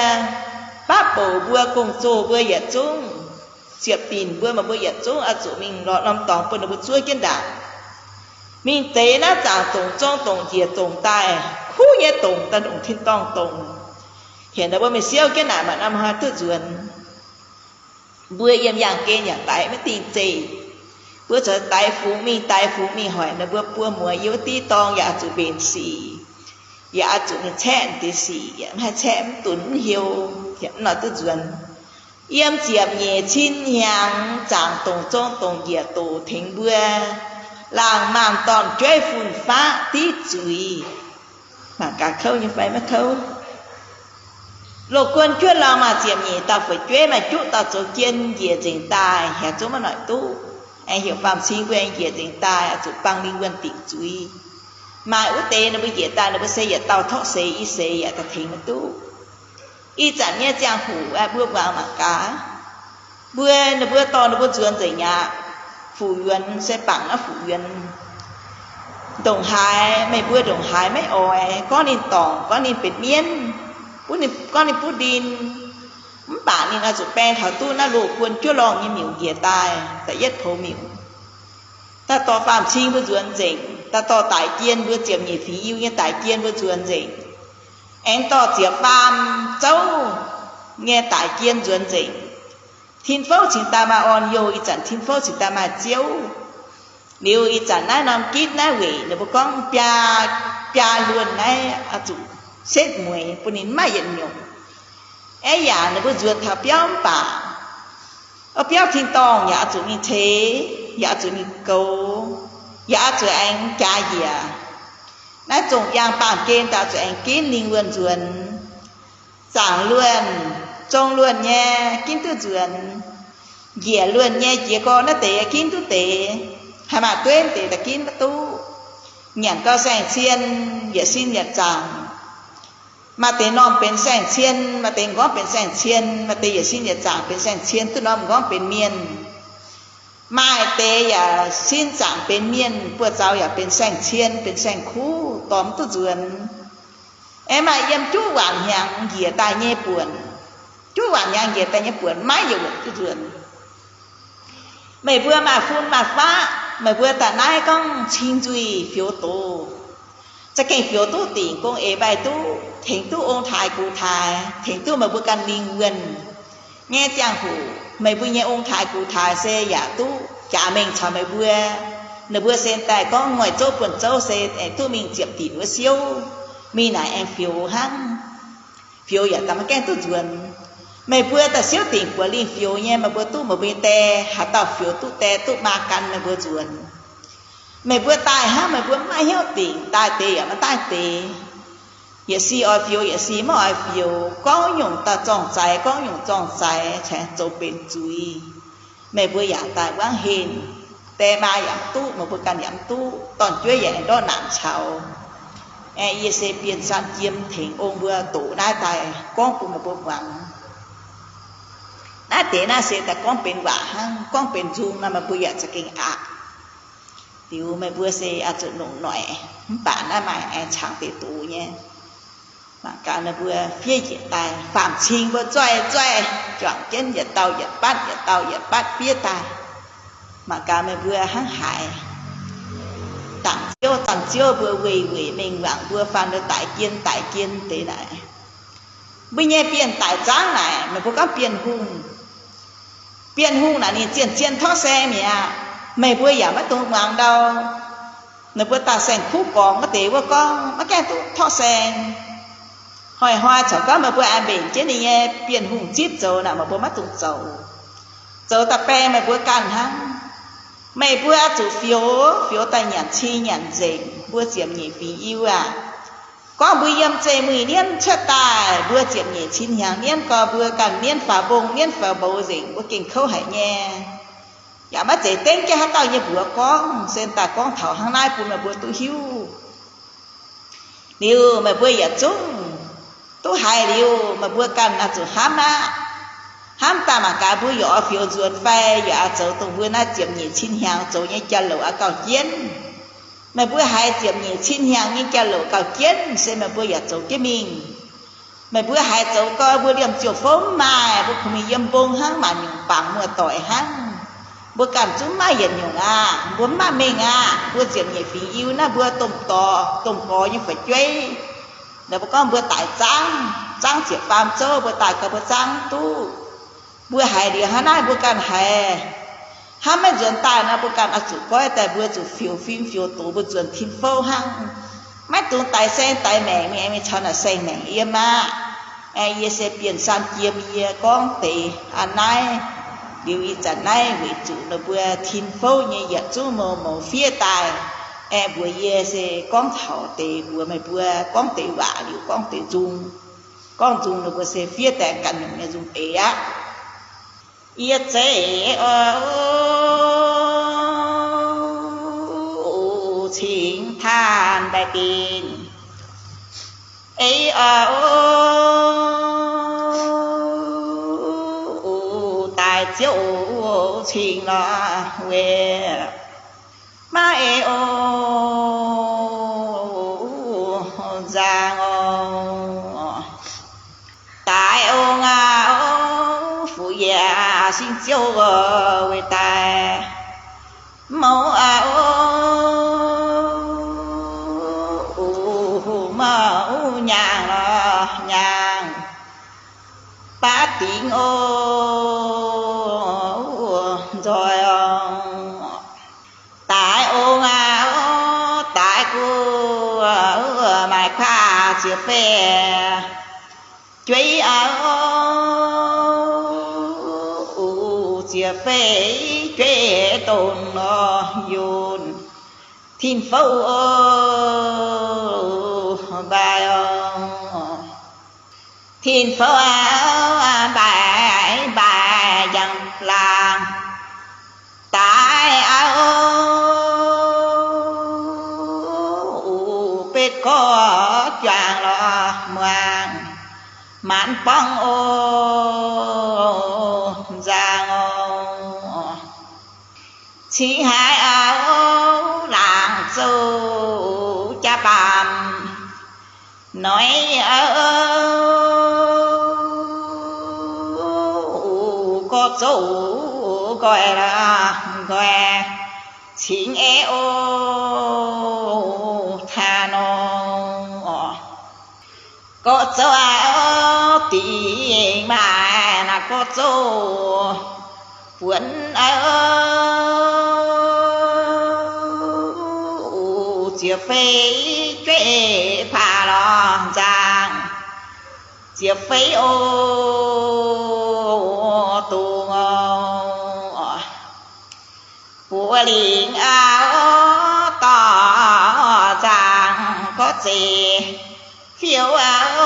baav bouc mbuo gong-zoh mbuo yietc zungv, ziepc dinc mbuo, meih mbuo yietc zungv oix zuqc mingh lorz norm dorngx bun ninh mbuo zuov jienv ndaangc. Mingh deix naaiv zaangc dongc zong dongc njiec dongc daaih, kuv nyei dongc daaih ndongc tin-dorngh dongc, hienx ninh mbuo mingh siouv jienv naaic maaih norm hnoi duqv nzuonx. Mbuo yiem yaangh gen yaac daix maiv dingh zeih. Mbuo zoux daix fungx mingh, daix fungx mingh hoic ninh mbuo buo muoz yiem wuov div dorngh yaac oix zuqc mbenc sic, yaac oix zuqc mingh caeqv deix sic, yaac mv haih caeqv, mv dunx mv heuc, yaac mv noic duqv nzuonx. Yiem ziepc nyeic cin hnyangx zaangc dongc zong dongc njiec doqc tengx mbuo, laangh maanh dorn-jueiv fun-faqv div zuiz. Mangc gaax kouv nyei fai maiv kouv. Loz-guon juov lorngh maaih ziepc nyeic dauh fu'jueiv, maaih juqv dauh zoux jien njiec nzengc daaih, heuc zungv maiv noic duqv. Aengx heuc faam-cing mbuo aengx njiec nzengc daaih, zuqc bang lingh wuonh dingc zuiz. Maaih wuov deix ninh mbuo njiec daaih, ninh mbuo se yietc dauh torqv seix i seix yaac daaih tengx maiv duqv. Ih zanc nyei ziangh hoc aeqv, mbuo muangx mangc gaax, mbuo, ninh mbuo dorh ninh mbuo nzuonx nzengc aqv. Fuc yuonx se bangc naaiv fuc yuonx. Ndongc haaix, meih mbuo ndongc haaix maiv oix gorngv ninh dorngc, gorngv ninh benx mienv, butv ninh, gorngv ninh butv ndin, mv baac ninh oix zuqc baeng taux duqv naaiv loz-guon juov lorngh nyei miuc njiec daaih, da'yietv poux miuc. Daaih dorh faam-cing mbuo nzuonx nzengc, daaih dorh daic jien mbuo, ziepc nyeic fingx Iu nyei daic jien mbuo nzuonx nzengc, aengx dorh ziepc faam zouv nyei daic jien nzuonx nzengc. Tin-fouv cingx daaih maaih orn youh, ih zanc tin-fouv cingx daaih maaih ziouv. Liuz ih zanc naaiv norm gitv naaiv weic ninh mbuo gorngv biaa, biaa luonh naaiv oix zuqc setv mueiz bun ninh maiv yietc nyungc. Aeqv, yaac ninh mbuo nzuonx taux biauv mv baac, o, biauv tin-dorngh yaac oix zuqc mingh ceix, yaac oix zuqc mingh goux, yaac oix zuqc aengx jaax njiec. Naaiv zongh yaangh baamh gen daaih zuqc aengx ginv lingh wuonh nzuonx. Zaangc luonh, zong luonh nyei ginv duqv nzuonx. Njiec luonh nyei jiez gorn naaiv deix ginv duqv deix. Haih maaih dueiv deix daaih ginv maiv duqv. Nyanc gau saeng-cien, yietc sin yietc zaangc. Maaih deix m'normh benx saeng-cien, maaih deix m'nqorngv benx saeng-cien, maaih deix yietc sin yietc zaangc benx saeng-cien duqv norm m'nqorngv benx mienh. Maaih deix yaac sin zaangc benx mienh, buoz-zaux yaac benx saeng-cien, benx saeng-kuv, dorh mv duqv nzuonx. Aeqv, maaih yiem juqv waanc hnyangx njiec daaih nyei buonc. Juqv waanc hnyangx njiec daaih nyei buonc maiv yietc wuonc duqv nzuonx. Meih mbuo maaih fun maaih faqv, meih mbuo daaih naaiv gorngv cing nzuih fioux doz, za'gengh fioux duqv dingc gong eix mbaih duqv, tengx duqv ong-taaix gux-taaix, tengx duqv meih mbuo ganh lingh wuonh nyei ziangh hoc, meih mbuo nyei ong-taaix gux-taaix se yaac duqv jaax mengh caux meih mbuo. Ninh mbuo se daaih gorngv mueiz zouv buonc zouv se aengx duqv mingh ziepc dinc wuov siouv, mingh naaic aengx fioux hnangv. Fioux yaac daaih maiv gaengh duqv nzuonx. Meih mbuo daaih siouv dingc buoz lingh fioux nyei, meih mbuo duqv meih mbuo nyei die, haaix dauh fioux duqv die duqv maa gan meih mbuo nzuonx. Meih mbuo daaih hnangv meih mbuo maiv hnyouv dingc, daaih deix yaac maiv daaih deix. Yietc si oix fioux, yietc si maiv oix fioux. Gorngv nyungc daaih zorng-zaix, gorngv nyungc zorng-zaix, caengx zoux benx zuiz. Meih mbuo yaac daaih wangv henh, die maa yaac mv duqv, meih mbuo ganh yaac mv duqv, dorn-jueiv yaac aengx ndortv naanc caux. Aeqv, yie se Bienh San Jiem tengx ong mbuo doqc naaiv daaih gorngv bun meih mbuo muangx. Naaiv deix naaiv se daaih gorngv benx waac hnangv, gorngv benx nzung nor meih mbuo yaac za'gengh aqc. Liuz meih mbuo se oix zuqc longc noic, mv baac naaiv maaih aengx cangx deix doz nyei. Mangc gaax meih mbuo fiev njiec daaih, faam-cing mbuo zoih zoih juangc jienv yietc dauh yietc batv, yietc dauh yietc batv fiev daaih. Mangc gaax meih mbuo hnangv haaix. Dangc ziouv, dangc ziouv mbuo weic weic mengh wangc mbuo faan mbuo daic jien, daic jien deix naaic. Mbuo nyei Bienh Daic Zaangv naaic, meih mbuo gorngv Bienh Hungh. Bienh Hungh naaic ninh zien-zien torqv saeng mi'aqv. Meih mbuo yaac maiv dungx muangx ndau. Ninh mbuo dauh saeng-kuv gorngv wuov deix wuov gorngv maiv gaengh duqv torqv saeng. Hnoi-hnoi corc gorngv meih mbuo aengx mbenc jienv ninh nyei Bienh Hungh zipv zoux naaic, meih mbuo maiv dungx zoux. Zoux daaih baeng meih mbuo ganh hnangv. Meih mbuo zuqc fioux, fioux daaih nyanc cing nyanc nzengc, mbuo ziepc nyeic fingx Iu aah! Gorngv mbuo yiem zeiv muic nienv cuotv daaih, mbuo ziepc nyeic cin hnyangx nienv, gorngv mbuo ganh nienv faaux mbong nienv faaux mboux nzengc, mbuo gengh kouv haic nyei. Yaac maiv zeiz dengv jienv haaix dauh nyei mbuox gorngv, se daaih gorngv taux hnangv naaiv bun meih mbuo duqv hiuv. Liuz meih mbuo yietc zungv duqv haiz liuz, meih mbuo ganh oix zuqc hnamv aqv. Hnamv daaih mangc gaax mbuo yaac oix fioux nzuonx fai yaac oix zoux dongh mbuo naaiv ziepc nyeic cin hnyangx zoux nyei jauv-louc oix gauh jienv. Meih mbuo haiz ziepc nyeic cin hnyangx nyei jauv-louc gauh jienv se meih mbuo yaac zoux jienv mingh. Meih mbuo haiz zoux gau, mbuo liemh ziouc fouv mv maaih, mbuo kungx mingh yiem mbong hnangv, maaih nyungc bangc muoz-doic hnangv. Mbuo ganh zungv mv maaih yietc nyungc aqv. Mbuo mv maaih mengh aqv. Mbuo ziepc nyeic fingx Iu naaiv mbuo domh dorc, domh gorx nyei fu'jueiv. Mbuo gorngv mbuo daic zaangv, zaangv ziepc faam zouv, mbuo daaih gau mbuo zaangv mv duqv. Mbuo haiz liuz hnangv naaiv mbuo ganh haiz hnamv maiv nzuonx daaih nor, mbuo ganh oix zuqc goiv daaih, mbuo zuqc fioux fim fioux doz mbuo nzuonx tin-fouv hnangv. Maiv dungx daix saeng daix maengc mingh, mingh caux naaic saeng maengc yiem aqv. Yie se Bienh Saam Jiem, yie gorngv deix a'naaiv. Liuz ih zanc naaiv weic zuqc ninh mbuo tin-fouv nyei yietc zungv mouz mouz fiev daaih, aengx mbuox yie se gorngv taux deix mbuox meih mbuo gorngv deix waac liuz gorngv deix nzung. Gorngv nzung ninh mbuo se fiev daaih ganh nyungc nyei nzung deix aqv. Yie zeiz oix cingx taanh daaih dingc, ei oix daaih ziouc cingx lorz weic maiv ei o nzangc oc. Daaih ong aac, fuqv yie singx ziouv weic daaih mouz aac, maiv nyaangh lorz nyaangh baav dingc o nzoih oc. Daaih ong aac, daaih guv maaih kuaah ziepc fei jueiv aac, ziepc fei jueiv dongh nor yunh tin-fouv o, mbaih o. Tin-fouv aac, mbaih mbaih njang laangh daaih aac, betv gorx juangc lorz muangx maanc borngv o nzangc oc. Cingx haiz aac, laangz zouv jaa-baamh noic aac, gorx zouv nqoi lorz nqoi cingx ei o taan nor. Gorx zouv aac, dingc maaih naaic gorx zouv buonc aac, ziepc fei jueiv paav lorz nzangc, ziepc fei o dongh buo lingc aac, dorh nzangc gorx zeiv fiou aac,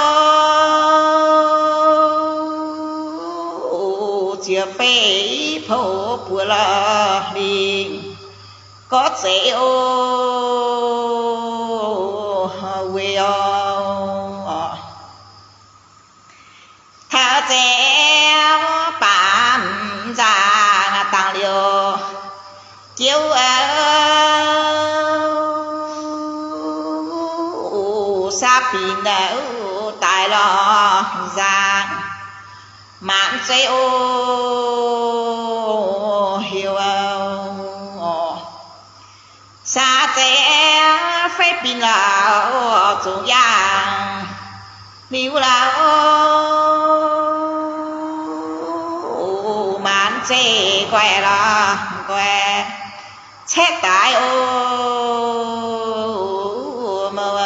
ziepc fei pou buo lorz lingc gorx zeiv o, weic oc. Taux zeiz baamz nzangc dangh liouh jiouv aac, saav binc aac, daaih lorz nzangc maanc zeiv o, heuc aac. Saav zeiv fei binc lorz zungx yaangh liuz lorz maanc zeiv nqoi lorz nqoi caeqv daaih o, mouh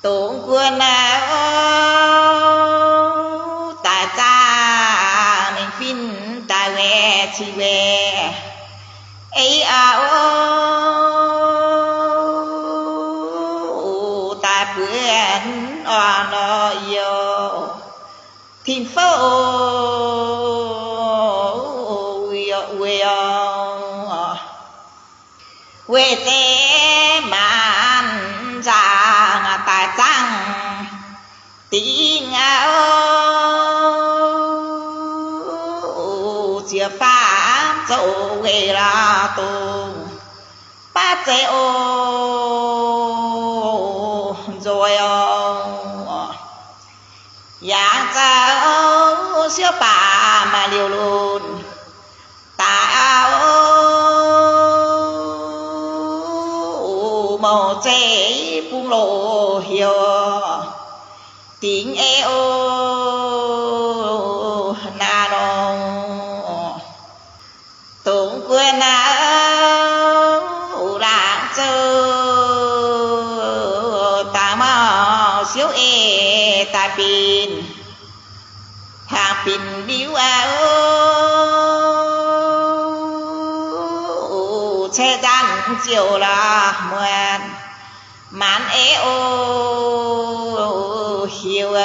dongh guon aac, daaih zaangh mingh fin daaih weic cing weic ei aac, daaih buonc orn lorz youh tin-fouv weic oc. Weic zeiv maanc Dingc aqv, ziepc faam zoux weih la'dongc baav zeiv oc, nzoih oc. Yangh zaux siouv baac maaih liouh lunx daaih aqv, mouc zeiv bung loz heuc dingc ei oc, naaiv nor. Dongh guon naaiv laangz zouv dangh mauh siouv ei daaih binc, hnaangx binc liuz aqv, caeqv nzanv ziouc la'muonc maanz ei oc, hiuv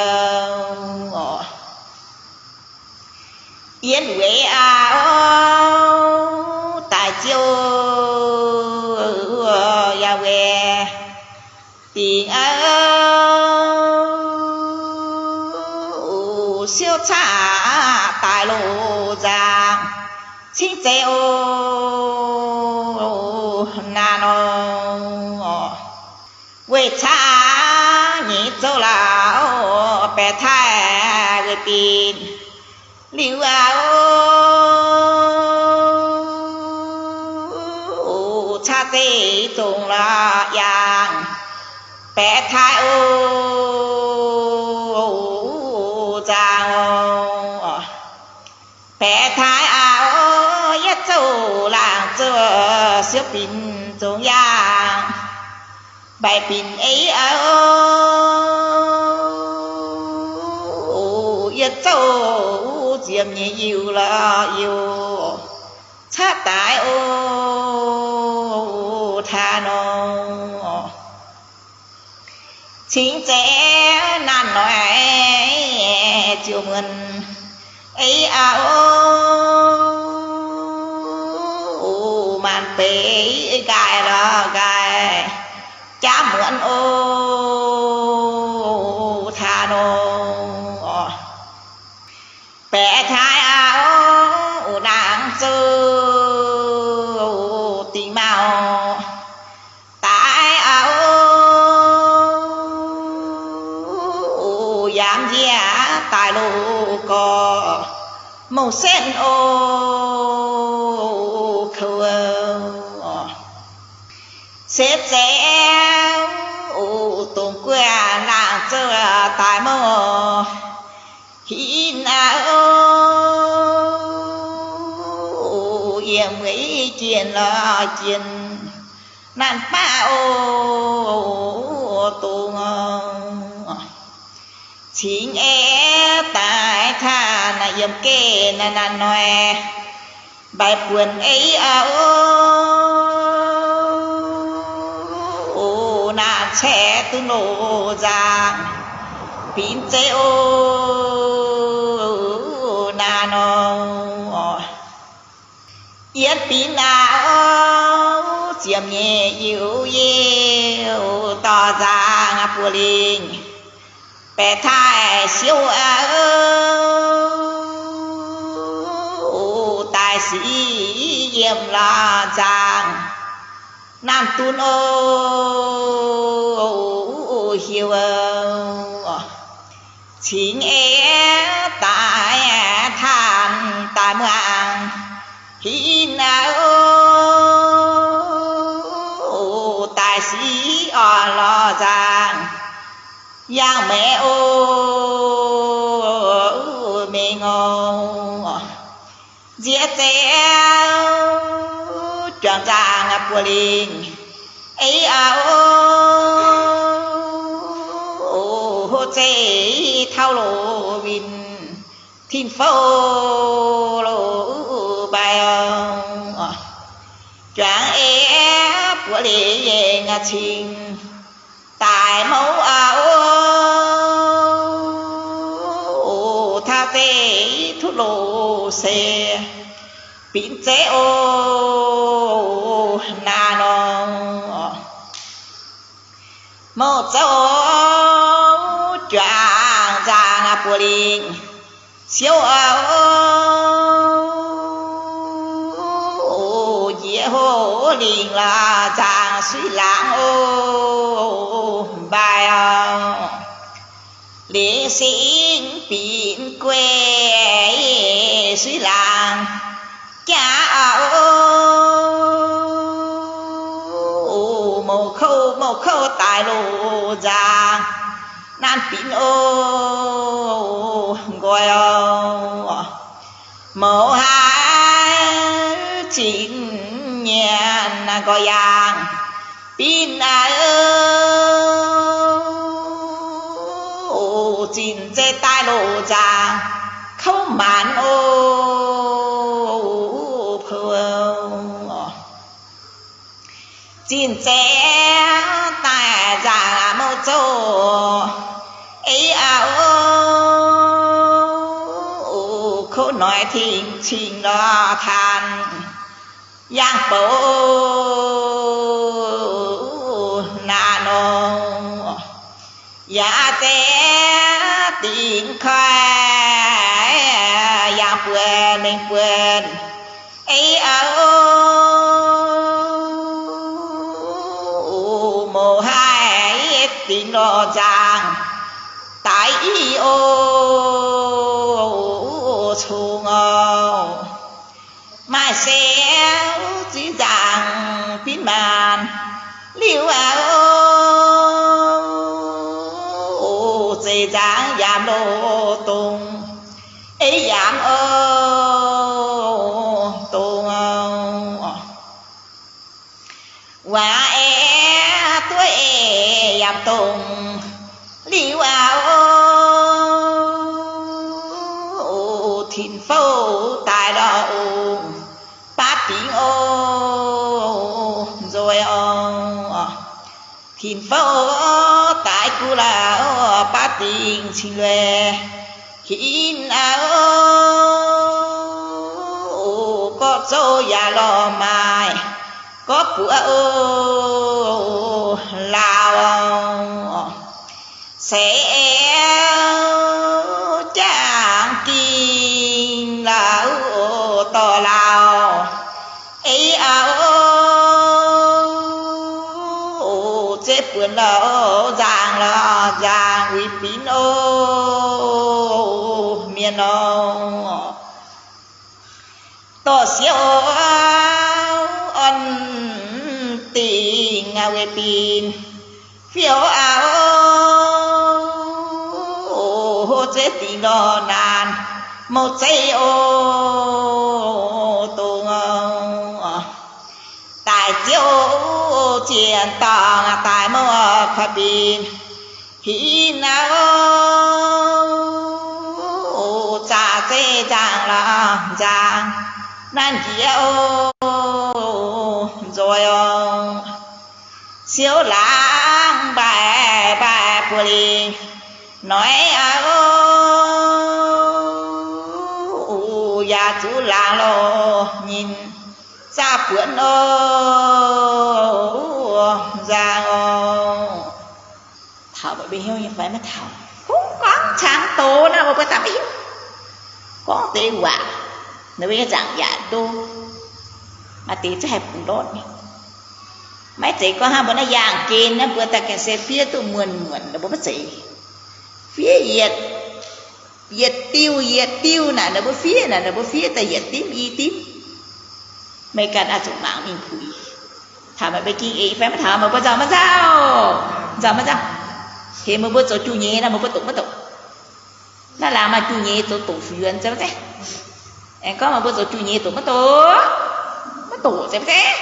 oc. Yiem weic aqv, daaih ziouc yaac weic dingc aqv, siouv caqv daaih loz nzangc cingv zeiv oc, naaiv nor. Weic caqv nyei zouv laauc baeqc taaih weic binc liuz aqv, caqv zeiv dongh la'yangh baeqc taaih oc, nzangc oc. Baeqc taaih aqv, yietv zouv laangz zouv siouv binc zongx yangh mbaih binc ei aqv, yietv zouv ziepc nyeic yiuh la'yiuh caqv daaih oc, taa nor. Cingv zeiv naanc noic ziouc muonc ei aqv, maanc beiv nqaai la'nqaai jaav muonc oc, taa nor. Baeqc taaih aqv, laangz zouv dingc mauh daaih aqv, yaac njiec daaih loz gorx mouh setv oc, kouv. Setv zeiv dongh guon laangz zouv daaih mouh hinc aqv, yiem weic jienh la'jienh naanc baav oc, dongh cingv ei daaih tanh yiem geh naanc noic mbaih buonc ei aqv, naanc caeqv duqv loz nzangc binc zeiv oc, naaiv nor. Yiem binc aqv, ziepc nyeic yiuh yiuh dorh nzangc buoz lingh baeqc taaih siouv aqv, daaih sic yiem la'nzangc naamh dunv oc, hiuv. Cingv ei daaih tanh daaih muangx hinc aqv, daaih sic orn lorz nzangc yangh maengc oc, mengh oc. Nziex zeiv juangc nzangc buoz lingh ei aqv, hopv zeiv tauv loz winh tin-fouv loz mbaih. Juangc ei buoz lingh cingx daaih mouv aqv, tauv zeiv tutv loz se binc zeiv oc, naaiv nor. Mouh zouv juangc lingc, siouv oc, njiec houv lingc lorz nzangc suiv laangz oc, mbaih oc. Lingc singx binc guei suiv laangz jaav oc, mouc kouv mouc kouv daaih loz nzangc, naanv binc oc, nqoi oc. Mouz haaix zinc nyanc nqoi yaangh binc aqv, zinc zeiz daaih loz nzangc, kouv maanc oc, pou. Zinh zeiz daaih nzaangc mouc zouv, ei aqv oc, kouv noic tengx cing lorz taan, yangh bouc naanc nor. Yaac zeiz dingc koi, yangh buonc mengh buonc, ei aqv oc, mouz haih dingc lorz nzaangc, daaih i oc, cong oc. Maaih seix ziv nzaangc binc maanc liuz aqv oc, zeiz nzaangc yaac loz dongh, ei yaac oc, dongh oc. Waac aeqv, duqv ei yaac dongh liuz aqv oc, tin-fouv daaih lorz oc, baav dingc oc, nzoih oc. Tin-fouv daaih guv lorz baav dingc cing lueiz hinc aqv oc, gorqv zouv yaac lorz maaih, gorqv buoz oc, laauh. Se jangx ging lorz dorh laauh, ei aqv oc, zeiv buonc lorz nzaangc lorz nzaangc uix binc oc, mienh oc. Dorh sieqv oc, orn dingc weic binc fioux aqv oc, zeiv dingc lorz naanc mouc zeiv oc, dongh oc. Daaih ziouc zien dorngx daaih mouc koi binc hinc aqv oc, zaqc zeiv nzaangc lorz nzaangc naanc njiec oc, nzoih oc. Siouv laangz mbaih mbaih buo lingc noic aqv oc, yaac zuqc laangz loz nyinh zaah buonc oc, nzaangc oc. Taux mbuo hnyouv nyei fai maiv taux? Kungx gorngv cangx doz nor, mbuo daaih maiv hiuv. Gorngv deix waac, ninh mbuo nyei nzaangc yaac ndo. Maaih deix zungv haih bungx ndortv nyei. Maiv zeiz gorngv hnangv mbuo naaiv yaangh gen naaiv, mbuo daaih gengh se fiev duqv muonc muonc, mbuo maiv zeiz. Fiev yietc, yietc diuh yietc diuh naaic, ninh mbuo fiev naaic, ninh mbuo fiev daaih yietc dimv i dimv. Meih ganh oix zuqc mangc mingh puix. Taux meih mbuo ging eix fai maiv taux, meih mbuo nzauh maiv nzauh? Nzauh maiv nzauh? Heuc meih mbuo zoux juv-nyeiz nor, meih mbuo doqc maiv doqc? Naaiv laangz maaih juv-nyeiz zoux doqc fu'nyuonx, zeiz maiv zeiz? Aengx gorngv meih mbuo zoux juv-nyeiz doqc maiv doqc? Maiv doqc, zeiz maiv zeiz?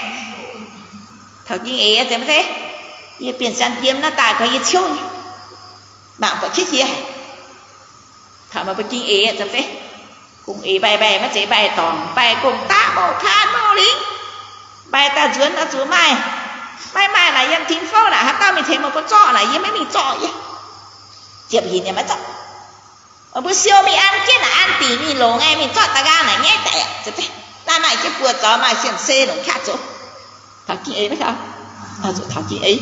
Taux ging eix, zeiz maiv zeiz? Yie bienh san jiem naaiv daaih koi yie ciouv nyei, mangc buatc qiex jiez haic. Taux meih mbuo ging eix, zeiz maiv zeiz? Gong eix mbaih mbaih maiv zeiz mbaih dorngc, mbaih gong-daqv, mouc kaan, mouc lingc, mbaih daaih nzuonx oix zuqc maaih. Maiv maaih naaic yiem tin fouv naaic, haaix dauh mingh tengx meih mbuo zorqv naaic, yie maiv mingh zorqv, yie ziepc hinc yaac maiv zorqv. Meih mbuo siou mingh an jienv naaic, an dingc mingh longc nyei, mingh zorqv da'nqaang naaic nyaiv daaih, zeiz maiv zeiz? Naaiv maaih jienv buoz zaux, maaih sien se longc qaqv zoux. Taux ging eix maiv taux? Taux ging eix.